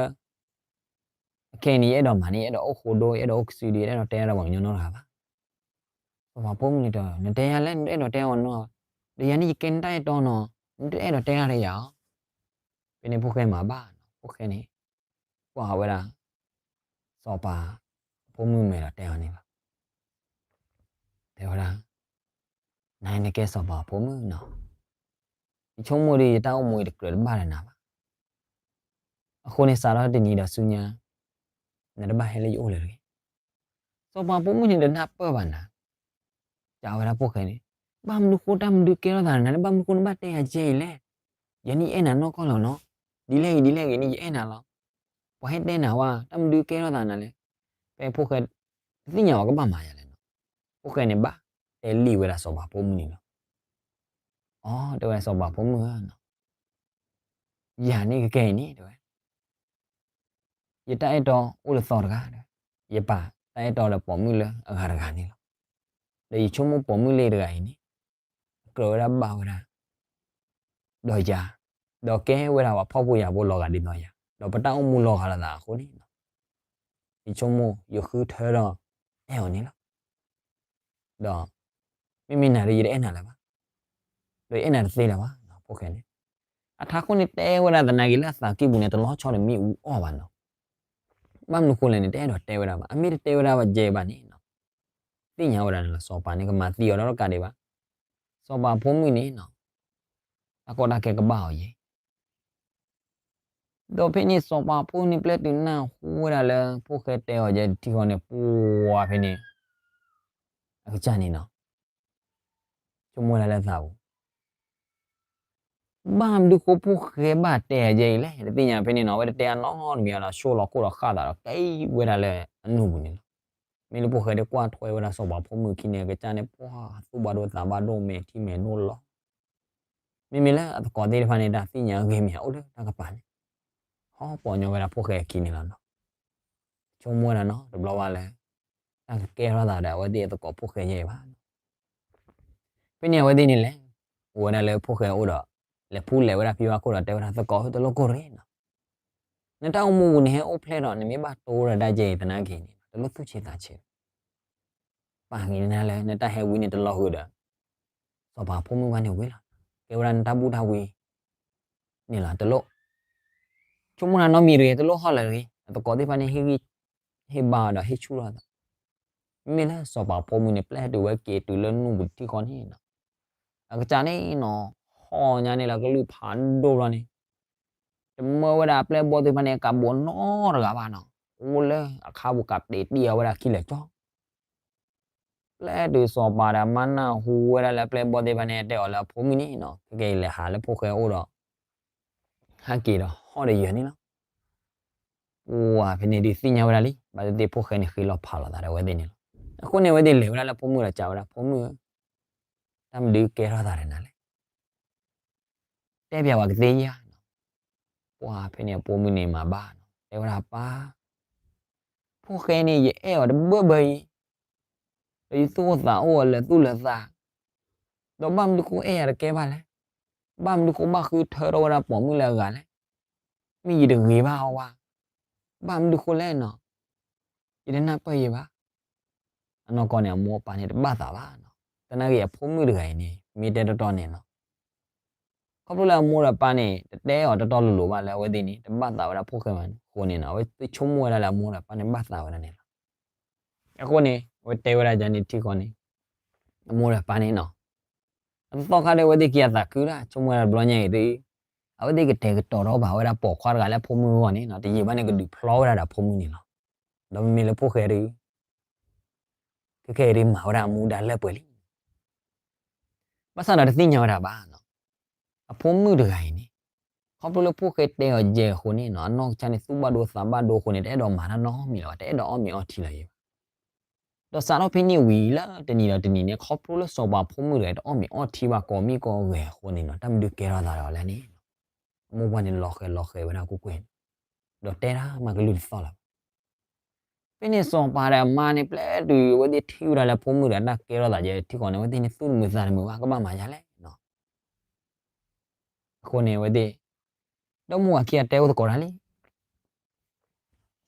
အခဲအံၤန့ၣ် ယအဲၣ်ဒိးမၤန့ၣ် ယအဲၣ်ဒိးအိၣ်ဃိဒိ ယအဲၣ်ဒိးအိၣ်ကစုဒု ယတအဲၣ်ဒိးတဲတၢ်ဒီးပှၤကညီနီတဂၤဘၣ်. စီၤပၤဖိမုၣ်န့ၣ်တဲ နတဲယၤလဲၣ် နတအဲၣ်ဒိးတဲအီၤနီၤ, ဒီးယၤန့ၣ်ယကဲနတၢ်အဲၣ်တီနီၤ, နတအဲၣ်ဒိးတဲတၢ်ဒီးယၤဧါ. ဖဲန့ၣ်ဖိၣ်ဃဲမၤဘၣ်နီၤ, ဖိၣ်ဃဲန့ၣ် ကွၢ်ဝဲဒၣ် စီၤပၤဖိမုၣ်မဲာ်ဒီးတဲအီၤန့ၣ်လီၤ. တဲဝဲဒၣ်, နၤနကဲစီၤပၤဖိမုၣ်နီၤ, ယဆိကမိၣ်ဒီး ယတၢ်အိၣ်မူအံၤတကြၢးတဘၣ်ဒီးနၤဘၣ်. အဃိန့ၣ် စးထီၣ်တနံၤဒီးဆူညါ နတဘၣ်ဟဲလၢယအိၣ်လၢၤတဂ့ၤ. စီၤပၤဖိမုၣ်န့ၣ်တနၢ်ပၢၢ်ဘၣ်နၤ, စံးဝဲဒၣ်ဖိၣ်ဃဲန့ၣ်, ဘၣ်မနုၤဃိတၢ်မနုၤကဲထီၣ်သးနၤလဲၣ်, ဘၣ်မနုၤဃိနဘၣ်တဲယၤကဲအံၤလဲၣ်. ယဲန့ၣ်ယအဲၣ်နၤနီၢ်ကီၢ်လီၤနီၤ, ဒ်လဲၣ်ဂ့ၤဒ်လဲၣ်ဂ့ၤန့ၣ် ယအဲၣ်နၤလီၤ. ပှၤဟဲတဲနၤဝဲ တၢ်မနုၤကဲထီၣ်သးနၤလဲၣ်. ဖဲဖိၣ်ဃဲ တသ့ၣ်ညါဝဲကဘၣ်မၤယၤလဲၣ်နီၤ. ဖိၣ်ဃဲန့ၣ်ဘၣ်တဲလံဝဲဒၣ်စီၤပၤဖိမုၣ်န့ၣ်လီၤ. အိ တဲဝဲစီၤပၤဖိမုၣ်ဧၢ, ယၤန့ၣ်ကကဲအံၤန့ၣ် တဲဝဲ ယတၢ်အဲၣ်တီအိၣ်လၢသီတဂၤ, ယပာ်တၢ်အဲၣ်တီဒီးပိာ်မုၣ်လၢအဂၤတဂၤန့ၣ်လီၤ. ဒီးယဆိကမိၣ်ပိာ်မုၣ်လၢတဂၤအံၤန့ၣ် ကြၢးဝဲဒၣ်ဘၣ်ဝဲဒၣ် ဒီးယၤ, ဒီးကဲဝဲဒၣ်ပှၤဖှီၣ်ဖိယာ်ဖိလီၤဂာ်ဒ်သိးယၤ, ဒီးပတၢ်အိၣ်မူလီၤဂာ်လိာ်သးအဃိန့ၣ်, ယဆိကမိၣ်ယဃုထၢဒီးအဲၣ်အီၤန့ၣ်လီၤ. ဒီး မ့မ့ၢ်နၤဒီးယတအဲၣ်နၤလၢၤဘၣ်, ဒီးယအဲၣ်နၤတသ့လၢၤဘၣ်, ဖိၣ်ဃဲန့ၣ် အထးခိၣ်န့ၣ်တဲဝဲဒၣ်သနာ်က့လၢအသးကံၢ်ပူၤန့ၣ် တလီၤဆီဒီးမ့ၣ်အူအီၣ်ဘၣ်နီၤ. ဘၣ်မနုၤဃိလဲၣ်န့ၣ် တအဲၣ်ဒိးတဲဝဲဒၣ်ဘၣ်, အမ့ၢ်တတဲဝဲဒၣ်ဘၣ်ကဲဘၣ်န့ၣ် သ့ၣ်ညါဝဲဒၣ်န့ၣ်လီၤ စီၤပၤန့ၣ် ကမၤသံအီၤဒီးတကးဒံးဘၣ်. စီၤပၤဖိမုၣ်န့ၣ်နီၤ တၢ်ကီတၢ်ခဲကဘၣ်အီၤယဲၢ်. ဒီးဖဲန့ၣ်စီၤပၤဖိန့ၣ် ပျဲတုၤနၢ်ဟူဝဲဒၣ်လၢဖိၣ်ဃဲတဲအီၤယဲၢ်တထံၣ်ဃီန့ၣ် ပှၤဖဲန့ၣ် အကစၢ်န့ၣ်နီၤ ဆိကမိၣ်ဝဲဒၣ်လၢသးပူၤ ဘၣ်မနုၤဃိဖိၣ်ဃဲဘၣ်တဲယဲၢ်အံၤလဲၣ် တသ့ၣ်ညါဖဲန့ၣ်နီၤ အဝဲတတဲအနီတမံၤဒီး ဆိလီၤခိၣ်ဒီးဃၣ်သးဒီးကဲဝဲဒၣ်လၢအနူၢ်ပူၤန့ၣ်လီၤ. မ့ၢ်လၢဖိၣ်ဃဲဒၣ်ကွၢ်ထွဲဝဲဒၣ်စီၤပၤဖိမုၣ်ခံန့ၣ် အကစၢ်န့ၣ်ပှၤသူၣ်ဘၣ်ဒိသးဘၣ်ဒိ မဲာ်ထံမဲာ်နိလီၤ. မ့မ့ၢ်လၢအသကိးသ့ၣ်တဖၣ်န့ၣ် တၢ်သ့ၣ်ညါအဂ့ၢ်မ့ၢ်အအိၣ်လၢတၢ်ကပၤန့ၣ် ဟီၣ်ပီၣ်ညီဝဲဒၣ်ဖိၣ်ဃဲအခံန့ၣ်လီၤနီၤ. ဆိကမိၣ်ဝဲဒၣ်နီၤ တဘျီဘၣ်လၢ တၢ်ကကဲထီၣ်သးဒီးအဝဲသ့ၣ်အသကိးဖိၣ်ဃဲယဲၢ်အံၤဘၣ်. ဖဲန့ၣ်အဝဲသ့ၣ်န့ၣ်လဲၤ အိၣ်ဝဲဒၣ်လၢဖိၣ်ဃဲအအိၣ်ဒီး လဲၤဖူလဲၤဝဲဒၣ်ဖံဘၣ်ခိၣ်ဒီးတဲဝဲဒၣ် သကိးဧၢ တလိၣ်ကိၢ်ရ့ၣ်နီၤ. နတၢ်အိၣ်မူပူၤန့ၣ်ဟဲအိၣ်ဖျဲၣ်ဒီး နမ့ၢ်ဘၣ်တိၢ်ဒီးတၢ်ကဲအံၤသနာ်က့န့ၣ် တလိၣ်သူၣ်ဆံးသးဆံး ပာ်က့ၤနၤလၢနတၢ်ဟဲဝံန့ၣ်တလီၤဃုာ်ဒီး စီၤပၤဖိမုၣ်ဘၣ်န့ၣ်ဝံၤလီၤ. ကဲဝဲဒၣ်နတၢ်ဘူၣ်တၢ်ဝံ န့ၣ်လီၤ တလိၣ် ဆိကမိၣ်နၤနီတမံၤတဂ့ၤ တလိၣ်ဟီၣ်လၢၤတဂ့ၤ အသကိးသ့ၣ်တဖၣ်န့ၣ် ဟ့ၣ်ဂံၢ်ဟ့ၣ်ဘါဒီးဟ့ၣ်ဆူၣ်ထီၣ်သး. မ့မ့ၢ်လၢစီၤပၤဖိမုၣ်န့ၣ် ပျဲတုၤဝဲက့ၤတုၤလၢနူၢ်ပူၤတထံၣ်ဃီန့ၣ်နီၤ အကစၢ်န့ၣ်နီၤ ဟီၣ်ညါန့ၣ်လၢကလုၢ်ဖးဒိၣ်ဘျီန့ၣ် တမၢဝဲဒၣ်အပျဲၢ်အဘီၣ်သ့ၣ်တဖၣ်န့ၣ် ကးဘိးနီတဂၤဘၣ်နီၤ, အိၣ်လၢအခါပူၤကးတ့ၢ်တံၢ်အီၤဝဲဒၣ်ခံလဲၤကၠီ ပျဲတုၤစီၤပၤဒီးမါနၢ်ဟူဝဲဒၣ်လၢအပျဲၢ်အဘီၣ်သ့ၣ်တဖၣ်န့ၣ် တဲအီၤလၢအဖိမုၣ်န့ၣ်နီၤ ခဲကနံၣ်အံၤလဲၤဟးလၢဖိၣ်ဃဲအအိၣ်ဒီး ဟဲက့ၤဒီးဟီၣ်ဒီးယၢၤန့ၣ်လီၤ. ပှၤဖဲန့ၣ်ဒုးသ့ၣ်ညါဝဲဒၣ်လံ ဘၣ်သ့ၣ်သ့ၣ်ဖိၣ်ဃဲန့ၣ်ဃ့လီၤဖးလိာ်သးဒီးအဝဲသ့ၣ်န့ၣ်လီၤ. အဃိန့ၣ် အဝဲသ့ၣ်လဲၤဝဲဒၣ်လၢဖိမုၣ်ဒီးစံးဝဲဒၣ် ဖိမုၣ်ဧၢ, တၢ်မနုၤကဲထီၣ်သးဒီးနၤလဲၣ် တဲပျးဝဲကသ့ဧါနီၤ. ပှၤဖဲန့ၣ်အဖိမုၣ်န့ၣ်မၤဘၣ်နီၤ တဲဝဲဒၣ်ပၢ်, ဖိၣ်ဃဲန့ၣ် ယအဲၣ်အီၤတဘၢဘၢအံၤ, ဒီးယသူၣ်အိၣ်သးအိၣ်အီၤလၢာ်သူၣ်လၢာ်သး, ဒီးဘၣ်မနုၤဃိအဲၣ်ယၤတကဲဘၣ်လဲၣ်. ဘၣ်မနုၤဃိဘၣ်ဃုထၢထီၣ်ဝဲဒၣ်ပိာ်မုၣ်လၢအဂၤလဲၣ်. မ့ၢ်ယတဂ့ၤဘၣ်အီၤဘၣ်. ဘၣ်မနုၤဃိလဲၣ်နီၤ. ယတနၢ်ပၢၢ်ယဲဘၣ်. အနီၢ်ကီၢ်န့ၣ် အမိၢ်အပၢ်န့ၣ်တဘၣ်သးဘၣ်နီၤ. သနာ်က့အဖိမုၣ်တဂၤအံၤန့ၣ် မ့ၢ်တဲတီတီန့ၣ်နီၤ ခီဖျိလၢအမိၢ်ဒီးအပၢ်န့ၣ် တတဲအီၤတီတီလိၤလိၤဘၣ်လၢအဝဲသ့ၣ်န့ၣ် တဘၣ်သးဝဲဒၣ်ဖိၣ်ဃဲဘၣ်န့ၣ်အဃိန့ၣ်နီၤ အဝဲသ့ၣ်ဆိကမိၣ်ဝဲဒၣ်လၢအမိၢ်ဒီးအပၢ်န့ၣ်ဘၣ်သးဝဲဒၣ်န့ၣ်လီၤ. အဃိန့ၣ် အဝဲတဲဝဲဒၣ်ယၤန့ၣ်ထံဃီန့ၣ် အမိၢ်ဒီးအပၢ်န့ၣ်နီၤ အသီခါဒီး အဝဲသ့ၣ်က့ၤအသးခုဒၣ် ဆိကမိၣ်ဝဲဒၣ်တဘျီညါအံၤဒီး အဝဲသ့ၣ်ကတဲာ်ကတီၤထီၣ်ဘၣ်ဝဲဒၣ်ပိာ်ခွါတဂၤလၢအဖိမုၣ်အဂီၢ်န့ၣ်နီၤ တယံာ်ဘၣ်န့ၣ်ကဒုးဖျီဝဲဒၣ်ဒီးအဖိမုၣ်န့ၣ်လီၤ. ဒီးမ့မ့ၢ်လၢဖိၣ်ဃဲဒီး ခဲခဲအံၤဒုးမၤဝဲဒၣ်အမူဒါလၢပှဲၤလံ ဘၣ်ဆၣ်ဒီးတသ့ၣ်ညါဝဲဒၣ်ဘၣ်နီၤ. အဖိမုၣ်တဂၤအံၤန့ၣ် ခီဖျိလၢဖိၣ်ဃဲတဲအီၤယဲၢ်အဃိန့ၣ်နီၤ အနီၢ်ကစၢ်န့ၣ်သူၣ်ဘၣ်ဒိသးဘၣ်ဒိအဃိန့ၣ် တအဲၣ်ဒိးမၤတၢ်နီတမံၤလၢၤဘၣ် တအဲၣ်ဒိးအီၣ်မ့ၤအီထံလၢၤဘၣ်. ဒီးစးထီၣ်ဖဲန့ၣ်ဝံၤလၢတနံၤဒီးတနံၤန့ၣ် ခီဖျိလၢစီၤပၤဖိမုၣ်တဂၤအံၤတအီၣ်မ့ၤအီထံဘၣ်ကိးမံၤကိးဂဲၤအဃိန့ၣ်နီၤ တၢ်မနုၤကဲထီၣ်သးဒီးအီၤလဲၣ်န့ၣ် အမိၢ်ပှၢ်န့ၣ်လီၤဃဲၤလီၤဃဲၤဝဲဒၣ်ကွ့ၢ်ကွ့ၢ်န့ၣ် ဒီးတဲတၢ်မၤကလုၢ်တသီၣ်လၢၤဘၣ်. ဖဲန့ၣ်စီၤပၤဒီးအမါန့ၣ် ပျဲတုၤအဝဲသ့ၣ်ထံၣ်ဝဲဒၣ်လၢဖိမုၣ်တဂၤတၢ်ကဲထီၣ်သးယဲၢ်ထံဃီန့ၣ် အဝဲသ့ၣ်န့ၣ်သူၣ်တမုာ်သးတမုာ်ဘၣ် ကဘၣ်မၤယၤလဲၣ်နီၤ. အဃိန့ၣ် အဝဲသ့ၣ် ဒီမါဝၤခံဂၤတဲအိၣ်သကိးတၢ်လံ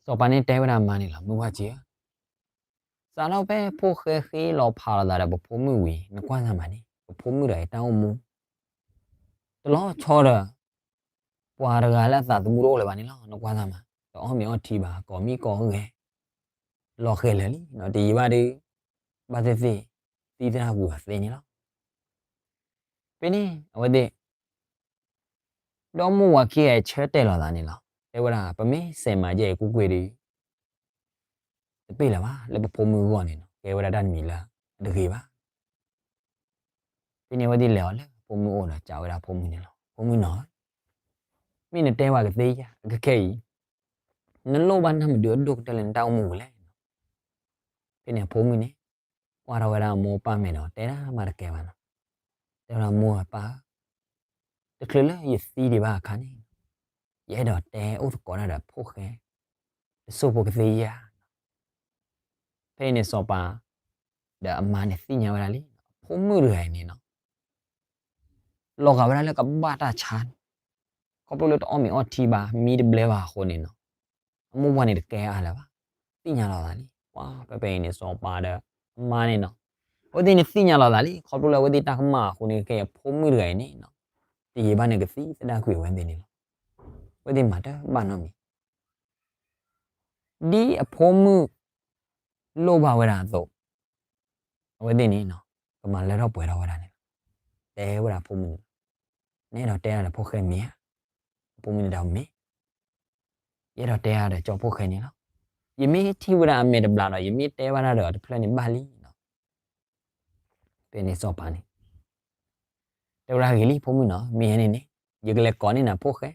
စီၤပၤန့ၣ်တဲဝဲဒၣ်အမါန့ၣ်လီၤ မုၢ်ဝၤခံဂၤဧၢ, စးထီၣ်ဖဲဖိၣ်ဃဲဃ့လီၤဖးလိာ်သးဒီးပဖိမုၣ်ဝံၤ နကွၢ်စၢ်မးန့ၣ် ပဖိမုၣ်တဂၤအံၤတၢ်အိၣ်မူ တလီၤဆီဒီး ပှၤတဂၤလၢအသးသမူတအိၣ်လၢၤဘၣ်န့ၣ်လီၤ. နကွၢ်စၢ်မး တအီၣ်မ့ၤအီထံဘၣ် ကိးမံၤကိးဂဲၤ လီၤဃဲၤလၢာ်လံ တယံာ်ဘၣ်ဒီး ဘၣ်သ့ၣ်သ့ၣ် သံသရၣ်ကွံာ်အီၤသ့န့ၣ်လီၤ. ဖဲန့ၣ် အဝဲသ့ၣ် ဒီမါဝၤခံဂၤအံၤဆၢတဲာ်လီၤသးန့ၣ်လီၤ. တဲဝဲဒၣ် ပမ့ၢ်စဲးမၤယဲၢ်အံၤကွ့ၢ်ကွ့ၢ်ဒီး တပ့ၢ်လၢၤဘၣ် လၢပဖိမုၣ်အဂီၢ်န့ၣ်နီၤ ကဲဝဲဒၣ်တၢ်တမံၤလၢအတဂ့ၤဘၣ်. ဖဲန့ၣ်အဝဲသ့ၣ်လဲၤအီၤလၢအဖိမုၣ်အအိၣ်ဒီးစံးဝဲဒၣ်အဖိမုၣ်န့ၣ်လီၤ. ဖိမုၣ်နီၤ, မ့ၢ်နတဲဝဲကသ့ဧါ, အခဲခဲအံၤ နလိၣ်ဘၣ်နၢ်မနုၤအဒိၣ်ကတၢၢ်လၢနတၢ်အိၣ်မူပူၤလဲၣ်. ဖဲန့ၣ်အဖိမုၣ်န့ၣ် ကွၢ်ထီၣ်ဝဲဒၣ်အမိၢ်အပၢ်မဲာ်ဒီး တဲဒၣ်မးတကဲဘၣ်နီၤ. တဲဝဲဒၣ်မိၢ်ဧၢပၢ်ဧၢ, တချုးလၢယသံဒံးဘၣ်အခါန့ၣ် ယအဲၣ်ဒိးတဲအိၣ်သကိးတၢ်ဒီးဖိၣ်ဃဲ တစိၢ်ဖိကသ့ဧါ. ဖဲအံၤန့ၣ်စီၤပၤ ဒီးအမါန့ၣ်သ့ၣ်ညါဝဲဒၣ်လံ အဖိမုၣ်တဂၤအံၤန့ၣ်နီၤ လီၤဂာ်ဝဲဒၣ်လၢကဘၣ်တၢ်ဆါန့ၣ် ခီဖျိလၢတအီၣ်မ့ၤအီထံဘၣ် မံတဘျဲဘၣ်အဃိန့ၣ်နီၤ အမိၢ်ပှၢ်န့ၣ်တကဲအါလၢၤဘၣ်. သ့ၣ်ညါလီၤသးလံ ပှၤဖဲဖဲအံၤန့ၣ်စီၤပၤဒီးအမါန့ၣ်နီၤ အဝဲသ့ၣ်န့ၣ်သ့ၣ်ညါလီၤသးလံ ခီဖျိလၢအဝဲသ့ၣ်တၢ်ကမၣ်အဃိန့ၣ် ကဲအဖိမုၣ်တဂၤအံၤန့ၣ်နီၤ တယံာ်ဘၣ်န့ၣ်ကသံသဒၣ်ကွံာ်အဝဲသ့ၣ်န့ၣ်လီၤ. အဝဲသ့ၣ်မၤတဘၣ်နီတမံၤ ဒ်အဖိမုၣ်လိၣ်ဘၣ်ဝဲဒၣ်အသိး အဝဲသ့ၣ်န့ၣ် ကမၤလၢထီၣ်ပှဲၤထီၣ်ဝဲဒၣ်န့ၣ်လီၤ. တဲဝဲဒၣ်ဖိမုၣ်န့ၣ် နအဲၣ်ဒိးတဲအါဒီးဖိၣ်ဃဲမ့ၢ်ဧါ. အဖိမုၣ်န့ၣ်တၢ်မ့ၢ် ယအဲၣ်ဒိးတဲအါဒီးကၠီဖိၣ်ဃဲန့ၣ်လီၤ. ယမ့ၢ်ထံၣ်ဝဲဒၣ်အမဲာ်တဘျးဒီး ယမ့ၢ်တဲဘၣ်တၢ်ဒီးအီၤတဖျၢၣ်န့ၣ်ဘၣ်လံနီၤ. ဖဲန့ၣ်စီၤပၤန့ၣ် တဲဝဲဒၣ်ဂ့ၤလံဖိမုၣ်နီၤ မ့ၢ်ဟဲန့ၣ်န့ၣ် ယကလဲၤကိးန့ၢ်နၤဖိၣ်ဃဲ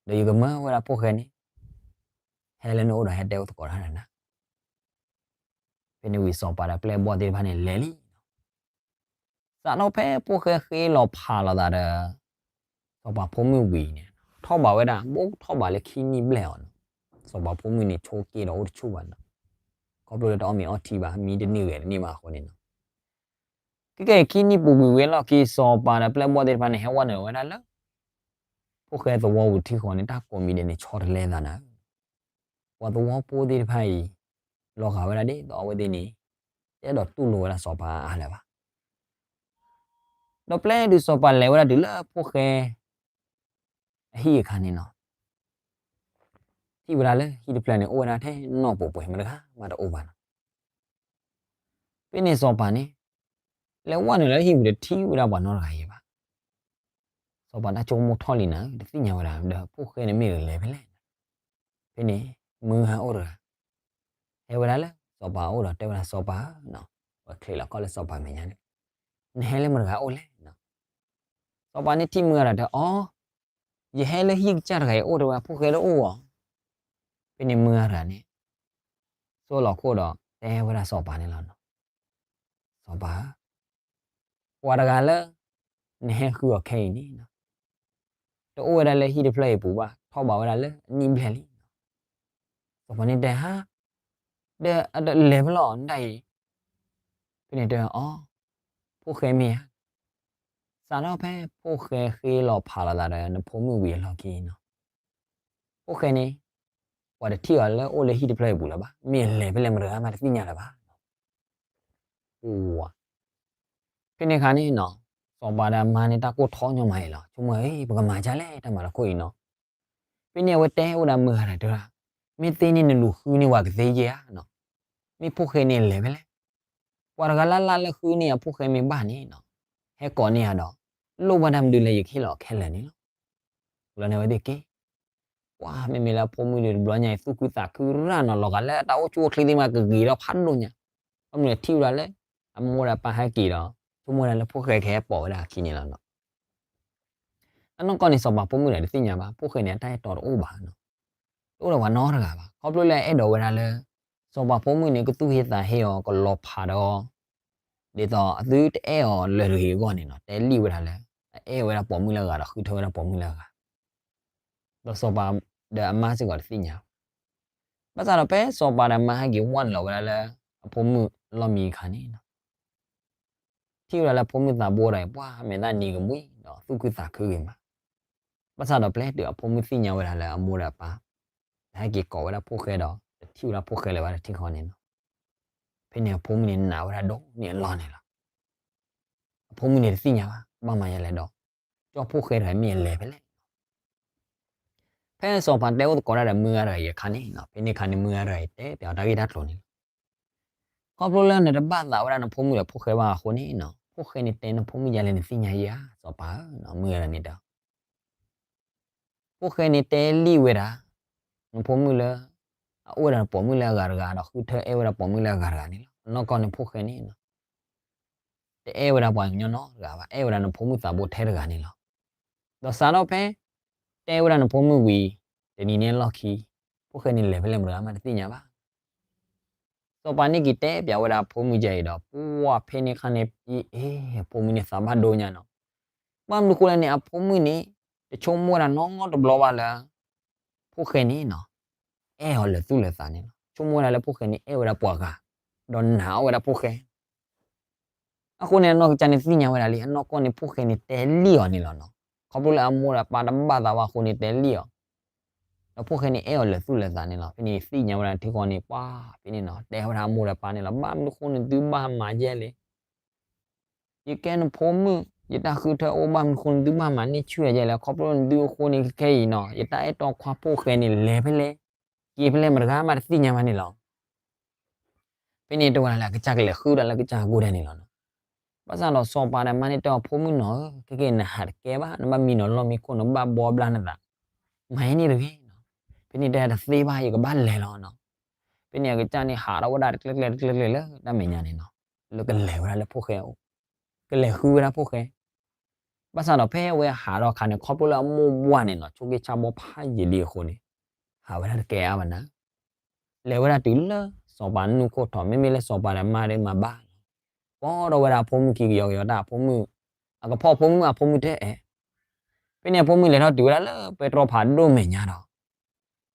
ဒီးယကမၢဝဲဒၣ်ဖိၣ်ဃဲန့ၣ် ဟဲလၢနအိၣ်ဒီးဟဲတဲအိၣ်သကိးတၢ်ဒီးနၤ. ဖဲန့ၣ်ဝံၤစီၤပၤဒီးပျဲၢ်ဘီၣ်သ့ၣ်တဖၣ်န့ၣ်လဲၤလံနီၤ. စးထီၣ်ဖဲဖိၣ်ဃဲဃ့လီၤဖးလိာ်သးဒီး စီၤပၤဖိမုၣ်ဝံၤန့ၣ် ထီၣ်ဘးဝဲဒၣ် ဘၣ်ထီၣ်ဘးလၢခံနံၣ်ဘျဲၣ်အီၤနီၤ. စီၤပၤဖိမုၣ်န့ၣ်ဆိးက့ဒီးအိၣ်တဆူၣ်ဘၣ်နီၤ. ခီဖျိလၢတအီၣ်မ့ၤအီထံဘၣ် မံတန့ၢ်ဂဲၤတန့ၢ်ဘၣ်အဃိန့ၣ်နီၤ. ကဲကဲခံနံၣ်ပူၤကွံာ်ဝံၤအလီၢ်ခံ စီၤပၤဒီးပျဲၢ်ဘီၣ်သ့ၣ်တဖၣ်န့ၣ် ဟဲဝဲနုာ်ဝဲဒၣ်လၢ ဖိၣ်ဃဲသဝီပူၤထံဃီန့ၣ် တၢ်ကိးမံၤဒဲးန့ၣ် ဆီတလဲသးနၤဧၢ. ပှၤသဝီဖိသ့ၣ်တဖၣ်အံၤ လီၤဂာ်ဝဲဒၣ်ဒ်သိးအဝဲသ့ၣ်န့ၣ် တအဲၣ်ဒိးတူၢ်လိာ်ဝဲဒၣ်စီၤပၤအါအါလၢၤဘၣ်. ဒီးပျဲတုၤစီၤပၤလဲၤဝဲဒၣ်တုၤလၢဖိၣ်ဃဲ အဟံၣ်အခါန့ၣ်နီၤ ထံၣ်ဝဲဒၣ်လၢဟံၣ်တဖျၢၣ်န့ၣ် အိၣ်ဝဲဒၣ်ထဲနီၢ်ပှဲၤပှဲၤမတၤတဂၤမးတအိၣ်ဘၣ်နီၤ. ဖဲန့ၣ်စီၤပၤန့ၣ် လဲၤဝဲနုာ်လၢဟံၣ်ပူၤဒီးထံၣ်ဝဲဒၣ်ပှၤနီတဂၤယဲဘၣ်. စီၤပၤတၢ်ဆိကမိၣ်ထီၣ်လံနၤ တသ့ၣ်ညါဝဲဒၣ် ဒီးဖိၣ်ဃဲန့ၣ်မ့ၢ်လဲၤဖဲလဲၣ်. ဖဲန့ၣ် မုၢ်ဂၤအိၣ်တဂၤ ဟဲဝဲဒၣ်လၢစီၤပၤအအိၣ်ဒီးတဲဝဲဒၣ် စီၤပၤဧၢ, ဝဲချ့လီၤခီၣ်လၢစီၤပၤမဲာ်ညါန့ၣ်, နဟဲလၢမတၤတဂၤအိၣ်လဲၣ်. စီၤပၤန့ၣ်ထံၣ်မုၢ်ဂၤဒီးတဲအီၤ, ယဟဲလၢဟံၣ်ကစၢ်တဂၤအံၤအိၣ် တဲဝဲ ဖိၣ်ဃဲတအိၣ်ဧါ. ဖဲန့ၣ်မုၢ်ဂၤတဂၤန့ၣ် ဆိလီၤခိၣ်ဒီးတဲဝဲဒၣ်စီၤပၤန့ၣ်လီၤ. စီၤပၤဧၢ, ပှၤတဂၤလၢနဟဲဃုအီၤခဲအံၤန့ၣ် တအိၣ်ဝဲဒၣ်လၢဟံၣ်တဖျၢၣ်အံၤအပူၤဘၣ်, ထီၣ်ဘးဝဲဒၣ်လၢအနံၣ်ဘျဲၣ်လံ. စီၤပၤန့ၣ်တဲဟါ, ဒီးအတလဲၤဖဲလဲၣ်ဒၣ်အံၤ. ဖဲန့ၣ်တဲအီၤ, ဖိၣ်ဃဲမ့ၢ်ဧါ. စးထီၣ်ဖဲဖိၣ်ဃဲဃ့လီၤဖးလိာ်သးဒီးနဖိမုၣ်ဝံၤအလီၢ်ခံနီၤ, ဖိၣ်ဃဲန့ၣ် ပှၤတထံၣ်အီၤလၢအိၣ်လၢဟံၣ်တဖျၢၣ်အံၤအပူၤလၢၤဘၣ်, မ့ၢ်အလဲၤဖဲလဲၣ်မတၤတဂၤမးတသ့ၣ်ညါလၢၤဘၣ်. ဖဲန့ၣ်အခါန့ၣ်နီၤ, စီၤပၤဒီးအမါန့ၣ် တၢ်ကိၢ်ထီၣ်ညီမးအံၤလီၤ. ဆိကမိၣ် ပကမၤဒ်လဲၣ် တၢ်မၤတခီအံၤနီၤ. ဖဲန့ၣ်အဝဲတဲဝဲဒၣ်မုၢ်ဂၤတဂၤ, မ့ၢ်သ့န့ၣ်နလူၤဃုန့ၢ်ပှၤကသ့ဧါနီၤ, မ့ၢ်ဖိၣ်ဃဲန့ၣ်လဲၤဖဲလဲၣ်. ပှၤတဂၤလၢ်လၢ်လၢဃုန့ၢ်အဖိၣ်ဃဲမ့ၢ်ဘၣ်န့ၣ်နီၤ, ဟဲကိးန့ၢ်ယၤဒီး လိၣ်ဘၣ်တၢ်မနုၤလၢယကဟ့ၣ်လီၤခဲလၢာ်န့ၣ်လီၤ. လီၤန့ၣ်ဝဲသ့ၣ်က့ၤ, ပှၤမ့မ့ၢ်လၢအဖိမုၣ်ဒီးတဘျီညါအံၤ သူၣ်ခုသးခုရၣ်နီၤ, လီၤဂာ်လၢအတၢ်အိၣ်ဆူၣ်အိၣ်ချ့သ့ၣ်မးကဂ့ၤထီၣ်ဖးဒိၣ်ညါ, ဘၣ်မနုၤလဲၣ်ထံၣ်ဝဲဒၣ်လၢ အမိၢ်ဒီးအပၢ်ဟဲက့ၤဒီး ဆိကမိၣ်ဝဲဒၣ်လၢဖိၣ်ဃဲကဟဲပိာ်ဝဲဒၣ်အခံန့ၣ်လီၤနီၤ. အနီၢ်ကီၢ်န့ၣ် စီၤပၤဖိမုၣ်ဒီးတသ့ၣ်ညါဘၣ်, ဖိၣ်ဃဲန့ၣ် အတၢ်အဲၣ်တီတအိၣ်ဘၣ်နီၤ, တအိၣ်ဒီးပှၤနီတဂၤဘၣ်. ခီဖျိလၢအအဲၣ်ဒိးဝဲဒၣ်လၢ စီၤပၤဖိမုၣ်န့ၣ် ကသူၣ်ဟ့သးဟ့အီၤ ကလီၤဖးဒီး ဒ်သိးအသုတအဲၣ်အီၤလၢၤတဂ့ၤအဂီၢ်န့ၣ်နီၤ, တဲလံာ်ဝဲဒၣ်လၢ အအဲၣ်ဝဲဒၣ်ပိာ်မုၣ်လၢအဂၤဒီးဃုထၢဝဲဒၣ်ပိာ်မုၣ်လၢအဂၤ ဒီးစီၤပၤဒီးအမါစ့ၢ်ကီးတသ့ၣ်ညါဘၣ်. ဘၣ်ဆၣ်ဒီးဖဲစီၤပၤဒီးအမါဟဲက့ၤဝီနုာ်လီၤဝဲဒၣ်လၢ အဖိမုၣ်လီၢ်မံအခါန့ၣ်နီၤ, ထံၣ်ဝဲဒၣ်လၢဖိမုၣ်သးဘိဒီး ပှၤမဲာ်သၣ်နံၤကမှံဒီး သူၣ်ခုသးခုဂ့ၤမး. ဘၣ်ဆၣ်ဒီးပျဲတုၤအဖိမုၣ်သ့ၣ်ညါဝဲဒၣ်လၢအမိၢ်ဒီးအပၢ် ဟဲက့ၤကိးဝဲဒၣ်ဖိၣ်ဃဲဒီး တထံၣ်ဝဲဒၣ်ဖိၣ်ဃဲလၢၤဘၣ်တထံၣ်ဃီန့ၣ်နီၤ, ဖဲန့ၣ်အဖိမုၣ်န့ၣ်နာ်ဝဲဒၣ်ဒိၣ်န့ၢ်အလီၢ်န့ၣ်လီၤ. အဖိမုၣ်န့ၣ်တသ့ၣ်ညါဘၣ် ဘၣ်မၤယဲလဲၣ်ဒီး ကၠီဖိၣ်ဃဲတဂၤမ့ၢ်အလဲၤဖဲလဲၣ်. ဖဲစီၤပၤတဲအိၣ်သကိးတၢ်ဒီးမုၢ်ဂၤတဂၤအံၤအခါန့ၣ်နီၤ, ဖဲန့ၣ်အခါန့ၣ် မုၢ်ဂၤတဂၤအံၤတဲပၠးအီၤတၢ်ဂ့ၢ်တၢ်ကျိၤန့ၣ်လီၤ. ခီဖျိလၢနတဘၣ်သးဝဲဒၣ်နဖိမုၣ်ဒီးဖိၣ်ဃဲဘၣ်အဃိန့ၣ်နီၤ, ဖိၣ်ဃဲန့ၣ်တဲနဖိမုၣ်ယဲလဲၣ်နသ့ၣ်ညါယဲဧါ စီၤပၤဧၢ, မုၢ်ဂၤတဂၤန့ၣ်တဲ ဖိၣ်ဃဲန့ၣ်တဲလံာ်ဝဲဒၣ် နဖိမုၣ်လၢ အအိၣ်ဝဲဒၣ်ပိာ်မုၣ်လၢအဂၤတဂၤဒီး ဃုထၢအဲၣ်ဝဲဒၣ်ပိာ်မုၣ်လၢအဂၤတဂၤန့ၣ်လီၤ. အနီၢ်ကီၢ်န့ၣ်ဖိၣ်ဃဲန့ၣ် တအဲၣ်ဝဲဒၣ်ပှၤကညီနီတဂၤဘၣ်, အဲၣ်ဝဲဒၣ်နဖိမုၣ်သးဘိထဲတဂၤန့ၣ်လီၤ. ဒီးစးထီၣ်ဖဲ တဲဝဲဒၣ်နဖိမုၣ်ဝံၤ တနံၤန့ၣ်အလီၢ်ခံ ဖိၣ်ဃဲန့ၣ်လဲၤဖဲလဲၣ်မတၤဂၤမးတသ့ၣ်ညါဘၣ်. စီၤပၤန့ၣ်က့ၤတဲပၠးဝဲဒၣ်အဖိမုၣ်ယဲအံၤဒီး ပှၢ်ဖဲန့ၣ်အခါန့ၣ် အ့ အ့ အဖိမုၣ်န့ၣ်သးဘၣ်ဒိညါနီၤ. ဘၣ်မနုၤဃိလဲၣ်န့ၣ် အဖိမုၣ်န့ၣ် တဆိကမိၣ်ဝဲဒၣ်နီတဘျီဘၣ်လၢ ဖိၣ်ဃဲန့ၣ်နီၤ အဲၣ်အီၤလၢာ်သူၣ်လၢာ်သးန့ၣ်လီၤ. ဆိကမိၣ်ဝဲဒၣ်လၢဖိၣ်ဃဲန့ၣ်အဲၣ်ဝဲဒၣ်ပှၤဂၤ ဒီးနာ်အီၣ်ဝဲဒၣ်ဖိၣ်ဃဲ အဃိန့ၣ် အနီၢ်ကစၢ်န့ၣ်သ့ၣ်ညါဝဲဒၣ်လံ အနီၢ်ကီၢ်န့ၣ်ဖိၣ်ဃဲန့ၣ်တဲလံာ်အီၤန့ၣ်လီၤနီၤ. ခီဖျိလၢအမိၢ်ဒီးအပၢ်တဘၣ်သးဘၣ်အဃိန့ၣ်တဲလံာ်အီၤ ဒီးဖိၣ်ဃဲန့ၣ်အဲၣ်အီၤလၢာ်သူၣ်လၢာ်သးန့ၣ်လီၤ. ဖဲန့ၣ်သ့ၣ်ညါဝဲဒၣ်ထံဃီန့ၣ် ပှၢ်ဖဲန့ၣ်နီၤ တဲဝဲဒၣ်အမိၢ်ဒီးအပၢ်န့ၣ်လီၤ. ဘၣ်မနုၤဃိနသုဘၣ်မၤယဲလဲၣ် ယကဲနဖိမုၣ် ယတၢ်ဃုထၢအိၣ် ဘၣ်မနုၤဃိနသုဘၣ်မၤန့ၢ်ဆူၣ်ယဲလဲၣ်. ခီဖျိနသုအဃိန့ၣ်ခဲအံၤနီၤ ယတၢ်အဲၣ်တီခွါဖိၣ်ဃဲန့ၣ်လဲၤဖဲလဲၣ် က့ၤဖဲလဲၣ်မတၤဂၤမးတသ့ၣ်ညါဘၣ်န့ၣ်လီၤ. ဖဲန့ၣ်တဲဝဲဒၣ်လၢအကစၢ်ကလဲၤဃုဒၣ်လၢအကစၢ်အဂီၢ်ဒၣ်န့ၣ်လီၤနီၤ. ဘၣ်ဆၣ်ဒီးစီၤပၤဒီးမါန့ၣ်တဲအီၤ ဖိမုၣ်နီၤဧၢ ခဲကဲနဟးတကဲဘၣ် နဘၣ်မံနီၤလီၢ်မံခိၣ် နဘၣ်ဘှီဘျါနသး မၤအံၤန့ၣ်တဂ့ၤနီၤ. ဖဲန့ၣ်တဲတသ့ဘၣ် ယကဘၣ်လဲၤလီၤနီၤ. ဖဲန့ၣ်အကစၢ်န့ၣ်ဟးထီၣ်ဝဲဒၣ်တကျဲကျဲတကျဲကျဲလၢတၢ်မဲာ်ညါန့ၣ်နီၤ လၢကလဲၤဝဲဒၣ်လၢဖိၣ်ဃဲအအိၣ် ကလဲၤဃုဝဲဒၣ်ဖိၣ်ဃဲ ဘၣ်ဆၣ်ဒီးဖဲအဝဲဟးထီၣ်အခါန့ၣ် ခီဖျိလၢအမိၢ်ဘှါန့ၣ်နီၤ ဆိက့ဆါဘီဖးယံာ်လံအဃိန့ၣ် ဟးဝဲဒၣ်တကဲအါဘၣ်နၤ လဲၤဝဲဒၣ်တုၤလၢစီၤပၤနူၢ်ခိၣ်ထီၣ် မ့မ့ၢ်လၢစီၤပၤဒီးမါဒီးမၤဘၣ်လီၤ. ကိးထီၣ်ဝဲဒၣ်အဖိမုၣ်ခံကယီကယီတၢ် အဖိမုၣ် အကဖီၣ်ဖိမုၣ် အဖိမုၣ်တအဲၣ် ဖဲန့ၣ်အဖိမုၣ်လဲၤထီၣ်တုၤဝဲဒၣ်လၢပဲတြီဖးဒိၣ်မဲာ်ညါဒီး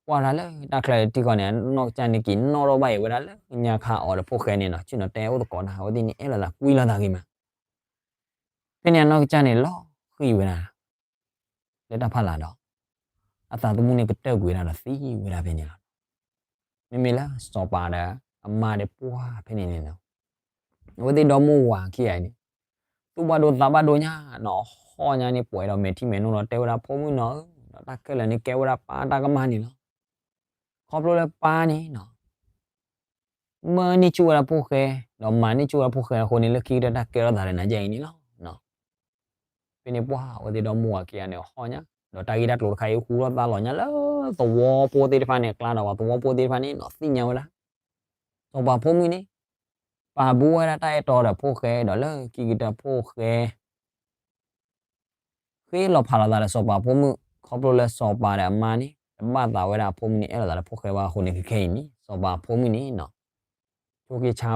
ကွၢ်တၢ်လၢတၢ်ချၢတထံဃီန့ၣ် အနီၢ်ကစၢ်န့ၣ်က့ၤနီၣ်ထီၣ်ဘၣ်အံၤဝဲဒၣ်လၢညါခါအီၤဒီးဖိၣ်ဃဲန့ၣ်နီၤ ဆ့ၣ်နီၤတဲအိၣ်သကိးတၢ် အဝဲသ့ၣ်န့ၣ်အဲၣ်လိာ်သးကွံလိာ်သးဂ့ၤမး ဖဲန့ၣ်အနီၢ်ကစၢ်န့ၣ်လီၤဃံၤဝဲဒၣ် လၢတၢ်ဖီလာ်ဒီး အသးသမူန့ၣ်ကတၢၢ်ကွံာ်ဝဲဒၣ်ဒီးသံဝဲဒၣ်ဖဲန့ၣ်လီၤ. မ့မ့ၢ်လၢစီၤပၤဒီးအမါဒီးပှၢ်ဖဲန့ၣ်န့ၣ်နီၤ အဝဲသ့ၣ်ဒီမိၢ်ဝၤခံဂၤအံၤန့ၣ် သူၣ်ဘၣ်ဒိသးဘၣ်ဒိညါနီၤ ဟီၣ်ညါန့ၣ်ပှဲၤဒီးမဲာ်ထံမဲာ်နိဒီးတဲဝဲဒၣ်ဖိမုၣ်နီၤဧၢ ဒီးတၢ်ခဲလၢာ်န့ၣ်ကဲဝဲဒၣ်ပၢ်တၢ်ကမၣ်န့ၣ်လီၤ. ခီဖျိလၢပၢ်န့ၣ်နီၤ မၢန့ၢ်ဆူၣ်ဝဲဒၣ်ဖိၣ်ဃဲ ဒီးမၤန့ၢ်ဆူၣ်ဝဲဒၣ်ဖိၣ်ဃဲအဃိန့ၣ် လၢခံကတၢၢ်တၢ်ကဲထီၣ်သးဒီးနၤယဲအံၤန့ၣ်လီၤ. ဖဲန့ၣ်ပှၢ်အဝဲသ့ၣ်ဒီမါဝၤခံဂၤန့ၣ်ဟီၣ်ညါ, ဒီးတၢ်ဂ့ၢ်တၢ်ကျိၤတခါအံၤဟူထီၣ်သါလီၤညါလၢသဝီဖိသ့ၣ်တဖၣ်န့ၣ်အကျါဒီး ပှၤသဝီဖိသ့ၣ်တဖၣ်န့ၣ်နီၤသ့ၣ်ညါဝဲဒၣ် စီၤပၤဖိမုၣ်န့ၣ် ပာ်ဘိဝဲဒၣ်တၢ်အဲၣ်တီဒီးဖိၣ်ဃဲဒီးလၢခံကတၢၢ်ဖိၣ်ဃဲ ဃ့လီၤဖးလိာ်သးဒီးစီၤပၤဖိမုၣ် ခီဖျိလၢစီၤပၤဒီးအမါန့ၣ် တဘၣ်သးဝဲဒၣ်အဖိမုၣ်န့ၣ် အဲၣ်လိာ်သးလၢဖိၣ်ဃဲဘၣ်အဃိန့ၣ် ခဲခဲအံၤန့ၣ် စီၤပၤဖိမုၣ်န့ၣ်နီၤ ဆိက့ဆါ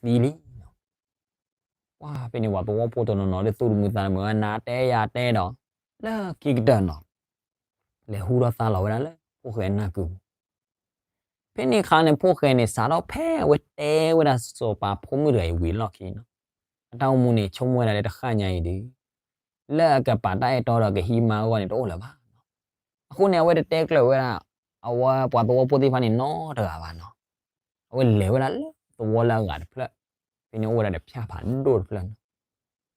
ဘီဒီးသံလံနီၤ. ပှၢ်ဖဲန့ၣ်ပှၤသဝီဖိတနီၤနီၤ ဒ်သိးတမုာ်သးတမုာ်ဝဲ နၤတဲယၤတဲဒီး လၢခံကတၢၢ်နီၤ လဲၤဟူထီၣ်သါလီၤဝဲဒၣ်လၢဖိၣ်ဃဲအနၢ်ကုပူၤ ဖဲန့ၣ်အခါန့ၣ် ဖိၣ်ဃဲန့ၣ် စးထီၣ်ဖဲအဝဲတဲဝဲဒၣ်စီၤပၤဖိမုၣ်တဂၤအံၤဝံၤအလီၢ်ခံနီၤ, အတၢ်အိၣ်မူန့ၣ် ဆိကမိၣ်ဝဲဒၣ်လၢတဃၣ်ညါအံၤဒီး လၢအကပာ်တၢ်အဲၣ်တီဒီးကဟံးမါအဂီၢ်န့ၣ် တအိၣ်လၢၤဘၣ်နီၤ. အဃိန့ၣ် အဝဲတတဲကျၢၤဝဲဒၣ် အဝဲပှၤသဝီဖိသ့ၣ်တဖၣ်န့ၣ်နီတဂၤဘၣ်နီၤ. အဝဲလဲၤဝဲဒၣ်လၢသဝီလၢအဂၤတဖျၢၣ်, ဖဲန့ၣ်အိၣ်ဝဲဒၣ်ဒီးဖၠၣ်ဖးဒိၣ်တဖျၢၣ်နီၤ.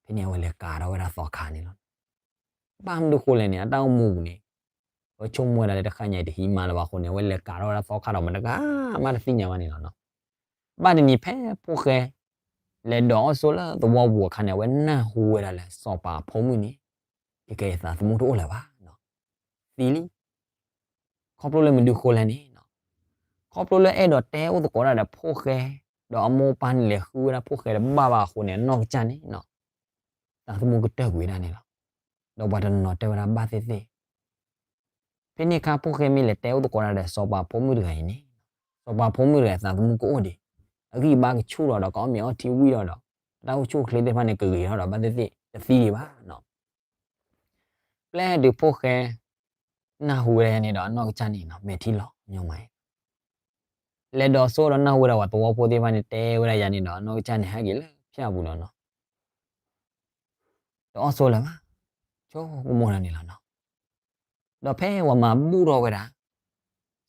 ဖဲန့ၣ်အဝဲလဲၤကၤထီၣ်ဝဲဒၣ်သီခါန့ၣ်လီၤ. ဘၣ်မနုၤဃိလဲၣ်န့ၣ် အတၢ်အိၣ်မူပူၤန့ၣ် အဝဲဆိကမိၣ်ဝဲဒၣ်လၢတဃၣ်ညါအံၤတဟံးမါလၢၤဘၣ်အဃိန့ၣ် အဝဲလဲၤကၤထီၣ်ဝဲဒၣ်သီခါဒီးမတဂၤမးတသ့ၣ်ညါဘၣ်န့ၣ်လီၤနီၤ. ဘၣ်တနံၤဖဲဖိၣ်ဃဲ လဲၤဒိးအီၣ်ဆိလၢသဝီပူၤအခါန့ၣ် အဝဲနၢ်ဟူဝဲဒၣ်လၢစီၤပၤအဖိမုၣ်န့ၣ် ခဲခဲအံၤသးသမူတအိၣ်လၢၤဘၣ်နီၤ, သံလံ. ခီဖျိလၢမနုၤဃိလဲၣ်န့ၣ်နီၤ, ခီဖျိလၢအဲၣ်ဒိးတဲအိၣ်သကိးတၢ်ဒီးဖိၣ်ဃဲ, ဒီးအမိၢ်အပၢ်န့ၣ်လဲၤဃုဝဲဒၣ်ဖိၣ်ဃဲတဘၣ်ဘၣ်အဃိန့ၣ် အနီၢ်ကစၢ်န့ၣ်နီၤ သးသမူကတၢၢ်ကွံာ်ဝဲဒၣ်န့ၣ်လီၤ. ဒီးပှၤတနီၤနီၤတဲဝဲဒၣ်ဘၣ်သ့ၣ်သ့ၣ် ဖဲန့ၣ်အခါဖိၣ်ဃဲမ့ၢ်လဲၤတဲအိၣ်သကိးတၢ်ဒီးစီၤပၤဖိမုၣ်တဂၤအံၤန့ၣ်, စီၤပၤဖိမုၣ်တဂၤအံၤသးသမူကအိၣ်ဒံး, အဂံၢ်အဘါကဆူၣ်ထီၣ်ဒီး ကအီၣ်မ့ၤအီထံဝံၤထီၣ်ဒီး အတၢ်အိၣ်ဆူၣ်အိၣ်ချ့သ့ၣ်တဖၣ်န့ၣ် ကဂ့ၤထီၣ်ဒီးဘၣ်သ့ၣ်သ့ၣ် တသံဒံးဘၣ်နီၤ. ပျဲတုၤဖိၣ်ဃဲ နၢ်ဟူဝဲဒၣ်န့ၣ်ဒီး အနီၢ်ကစၢ်န့ၣ်နီၤ မဲာ်ထံလီၤညီမးအံၤ, လဲၤဒိးဆိဒီးနၢ်ဟူဝဲဒၣ်ပှၤသဝီဖိသ့ၣ်တဖၣ်န့ၣ် တဲဝဲဒၣ်ယၤန့ၣ်ဒီး အနီၢ်ကစၢ်န့ၣ်ဟဲက့ၤလၢဖၠၣ်ပူၤဒီးနီၤ တအီၣ်ဆိလၢၤဘၣ်, ဆိကမိၣ်တၢ်န့ၣ်လီၤနီၤ. ဒီးဖဲပှၤမၤဘူၣ်ထီၣ်ဝဲဒၣ်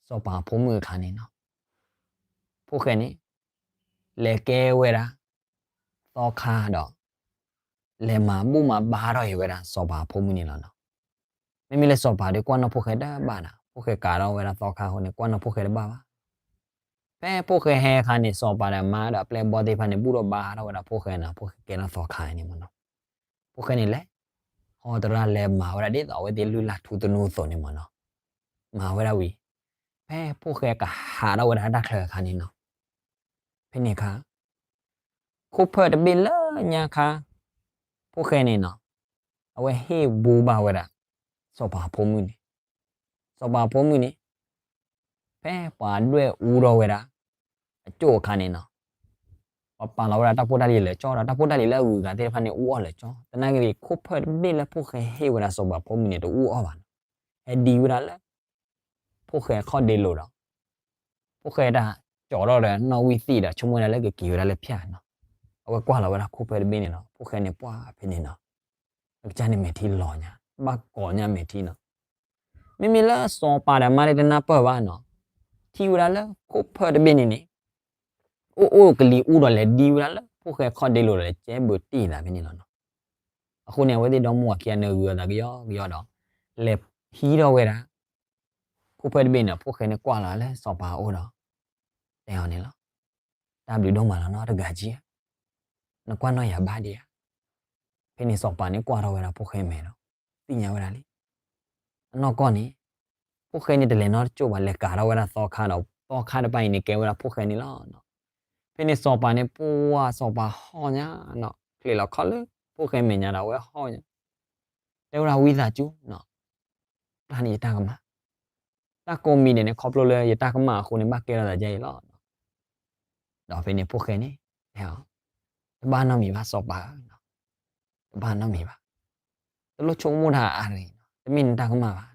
စီၤပၤဖိမုၣ်အခါန့ၣ်နီၤ, ဖိၣ်ဃဲန့ၣ် လဲၤကဲဝဲဒၣ် သီခါဒီး လဲၤမၤဘူၣ်မၤဘါထီၣ်က့ၤဝဲဒၣ်စီၤပၤဖိမုၣ်န့ၣ်လီၤနီၤ. မ့မ့ၢ်လၢစီၤပၤဒီးကွၢ်နီၣ်ဖိၣ်ဃဲတဘၣ်နီၤ, ဖိၣ်ဃဲကၤထီၣ်ဝဲဒၣ်သီခါအဃိန့ၣ် ကွၢ်နီၣ်ဖိၣ်ဃဲတဘၣ်ဘၣ်. ဖဲဖိၣ်ဃဲဟဲအခါန့ၣ် စီၤပၤဒီးအမါဒီးအပျဲၢ်အဘီၣ်သ့ၣ်တဖၣ်န့ၣ် ဘူၣ်ထီၣ်ဘါထီၣ်ဝဲဒၣ်ဖိၣ်ဃဲနီၤ, ဖိၣ်ဃဲကဲထီၣ်သီခါန့ၣ်မ့ၢ်နီၤ. ဖိၣ်ဃဲန့ၣ်လဲၤ ဟီတရၣ်လဲၤမၤဝဲဒၣ်ဒ်သိးအဝဲသ့ၣ်လုၢ်လၢ်ထူသနူအသိးန့ၣ်မ့ၢ်နီၤ. မၤဝဲဒၣ်ဝံၤ ဖဲဖိၣ်ဃဲကဟးထီၣ်ဝဲဒၣ်တၢ်ချၢအခါန့ၣ်နီၤ, ဖဲန့ၣ်အခါ ခိၣ်ဖၢၣ်တဘ့ၣ်လၢညါခါ ဖိၣ်ဃဲန့ၣ်နီၤ, အဝဲဟ့ၣ်ဘူဘၣ်ဝဲဒၣ် စီၤပၤဖိမုၣ်န့ၣ်, စီၤပၤဖိမုၣ်န့ၣ် ဖဲပှၤဒွဲၣ်အူထီၣ်ဝဲဒၣ် အကၠိၣ်အခါန့ၣ်နီၤ, ပှၤပာ်လီၤဝဲဒၣ်တၢ်ဖိတၢ်လံၤလၢာ်ကၠီဒီး တၢ်ဖိတၢ်လံၤလၢအဂုၤအဂၤသ့ၣ်တဖၣ်န့ၣ် အူအီၣ်လၢာ်ကၠီ, သနာ်က့ ခိၣ်ဖၢၣ်တဘ့ၣ်လၢဖိၣ်ဃဲဟ့ၣ်ဝဲဒၣ်စီၤပၤဖိမုၣ်န့ၣ် တအူအီၣ်ဘၣ်နီၤ, ဟဲဒံဝဲဒၣ်လၢ ဖိၣ်ဃဲခီၣ်ဒ့လိၤဒီး ဖိၣ်ဃဲတၢ်ကၠီထီၣ်ဒီးနီၣ်ဝံၣ်သံၣ်ဒီး ဆိကမိၣ်ဝဲဒၣ်လၢကက့ၤဝဲဒၣ်လၢဖၠၣ်နီၤ, အဝဲကွၢ်လီၤဝဲဒၣ်ခိၣ်ဖၢၣ်တဘ့ၣ်န့ၣ်လီၤ. ဖိၣ်ဃဲန့ၣ်ပှၢ်ဖဲန့ၣ်နီၤ, အကစၢ်န့ၣ်မဲာ်ထံလီၤညါ, ဘၣ်ကိးညါမဲာ်ထံနီၤ. မ့မ့ၢ်လၢစီၤပၤဒီးမါဒၣ်တနၢ်ပၢၢ်ဘၣ်နီၤ, ထံၣ်ဝဲဒၣ်လၢခိၣ်ဖၢၣ်တဘ့ၣ်န့ၣ်န့ၣ် အိၣ်အိၣ်ကလံၤအူဒီးလဲၤဒံဝဲဒၣ်လၢဖိၣ်ဃဲခီၣ်ဒ့လိၤဒီး ကဲဘုးတံၢ်သးဖဲန့ၣ်လီၤနီၤ. အဃိန့ၣ် အဝဲသ့ၣ်ဒီမါဝၤခံဂၤန့ၣ်ဂုၤအသးကယီကယီဒီး လဲၤဟံးထီၣ်ဝဲဒၣ် ခိၣ်ဖၢၣ်တဘ့ၣ်န့ၣ် ဖိၣ်ဃဲန့ၣ်ကွၢ်လီၤလၢစီၤပၤအအိၣ်ဒီး တဲအီၤန့ၣ်လီၤ. တၢ်ဘျုးဒိၣ်မးလီၤနီၤ တဂၤကံဧါ, နကွၢ်နီၣ်ယၤဘၣ်ဒံးဧါ. ဖဲန့ၣ်စီၤပၤန့ၣ်ကွၢ်ထီၣ်ဝဲဒၣ်ဖိၣ်ဃဲမဲာ်ဒီး သ့ၣ်ညါဝဲဒၣ်လံ. အနီၢ်ကီၢ်န့ၣ် ဖိၣ်ဃဲန့ၣ်တလဲၤနီတကၠိၢ်ဘၣ် လဲၤကၤထီၣ်ဝဲဒၣ်သီခါဒီး သီခါတဖၣ်အံၤန့ၣ် ကဲဝဲဒၣ်ဖိၣ်ဃဲန့ၣ်လီၤ. ဖဲန့ၣ်စီၤပၤန့ၣ် ပှၢ်စီၤပၤဟီၣ်ညါနီၤ, ချံးလီၤခီၣ်လၢဖိၣ်ဃဲမဲာ်ညါဒီးအဝဲဟီၣ်ညါ, တဲဝဲဒၣ်ဝံသးစူၤနီၤ, ပျၢ်န့ၢ်ယတၢ်ကမၣ်, တၢ်ကိးမံၤဒဲးန့ၣ် ခီဖျိလၢယတၢ်ကမၣ်အဃိန့ၣ် ဘၣ်ကဲထီၣ်သးဒ်အံၤလီၤ. ဒီးဖဲန့ၣ်ဖိၣ်ဃဲန့ၣ် တဲအီၤ, တဘၣ်နီတမံၤဘၣ်စီၤပၤဧၢ, တဘၣ်နီတမံၤဘၣ်, တလိၣ်ဆိကမိၣ်တၢ်အါရံၤ, တမ့ၢ်နတၢ်ကမၣ်ဘၣ်,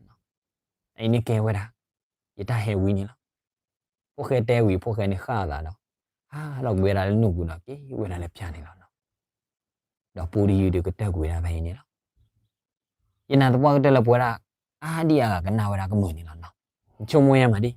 အံၤန့ၣ်ကဲဝဲဒၣ် ယတၢ်ဟဲဝံန့ၣ်လီၤ. ဖိၣ်ဃဲတဲဝံၤ ဖိၣ်ဃဲန့ၣ်ဃၣ်အသးဒီး ဟးထီၣ်ကွံာ်ဝဲဒၣ်လၢနူၢ်ပူၤဒီးက့ၤဝဲဒၣ်လၢဖၠၣ်န့ၣ်လီၤ. ဒီးပူတယုၢ်ဒုးကတၢၢ်ကွံာ်ဝဲဒၣ်ဖဲအံၤန့ၣ်လီၤ. ယနာ်သပှၢ်ကတၢၢ်လၢပဝဲဒၣ် အါဒံအါဂၤကနၣ်ဝဲဒၣ်ကမုာ်န့ၣ်လီၤ. ဆိကမိၣ်ညါမးဒ်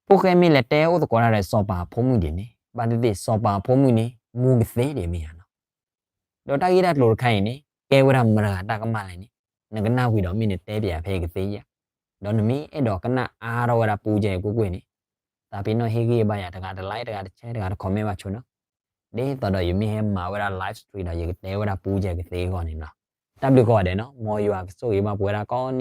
ဖိၣ်ဃဲမ့ၢ်လဲၤတဲအိၣ်သကိးတၢ်ဒီးစီၤပၤဖိမုၣ်ဒ်န့ၣ် ဘၣ်သ့ၣ်သ့ၣ်စီၤပၤဖိမုၣ်န့ၣ် မူကသ့ဒံးမ့ၢ်ဧါနီၤ. ဒီးတၢ်ဂ့ၢ်တၢ်ကျိၤတခါအံၤန့ၣ် ကဲဝဲဒၣ်မတၤတဂၤတၢ်ကမၣ်လဲၣ်န့ၣ် နကနၣ်ဝံၤဒီးမ့ၢ်နတဲပၠးဖဲကသ့ဧါ. ဒီးနမ့ၢ်အဲၣ်ဒိးကနၣ်အါထီၣ်ဝဲဒၣ်ပူကဲအံၤကွ့ၢ်ကွ့ၢ်န့ၣ် သးပ့ၤနီၣ်ဟ့ၣ်ဂံၢ်ဘါယၤ တဂၤတlike တဂၤတshare တဂၤတcommentဘၣ်ဆိနီၤ. ဒ်သိးဒီးယမ့ၢ်ဟဲမၤဝဲဒၣ် live stream ဒီး ယကတဲဝဲဒၣ်ပူကဲကသ့အဂီၢ်န့ၣ်လီၤ. တၢ်ဘျုးကိးဂၤဒဲးနီၤ, မ်ယွၤကဆိၣ်ဂ့ၤဘၣ်ပဝဲဒၣ်ကိးနံၣ်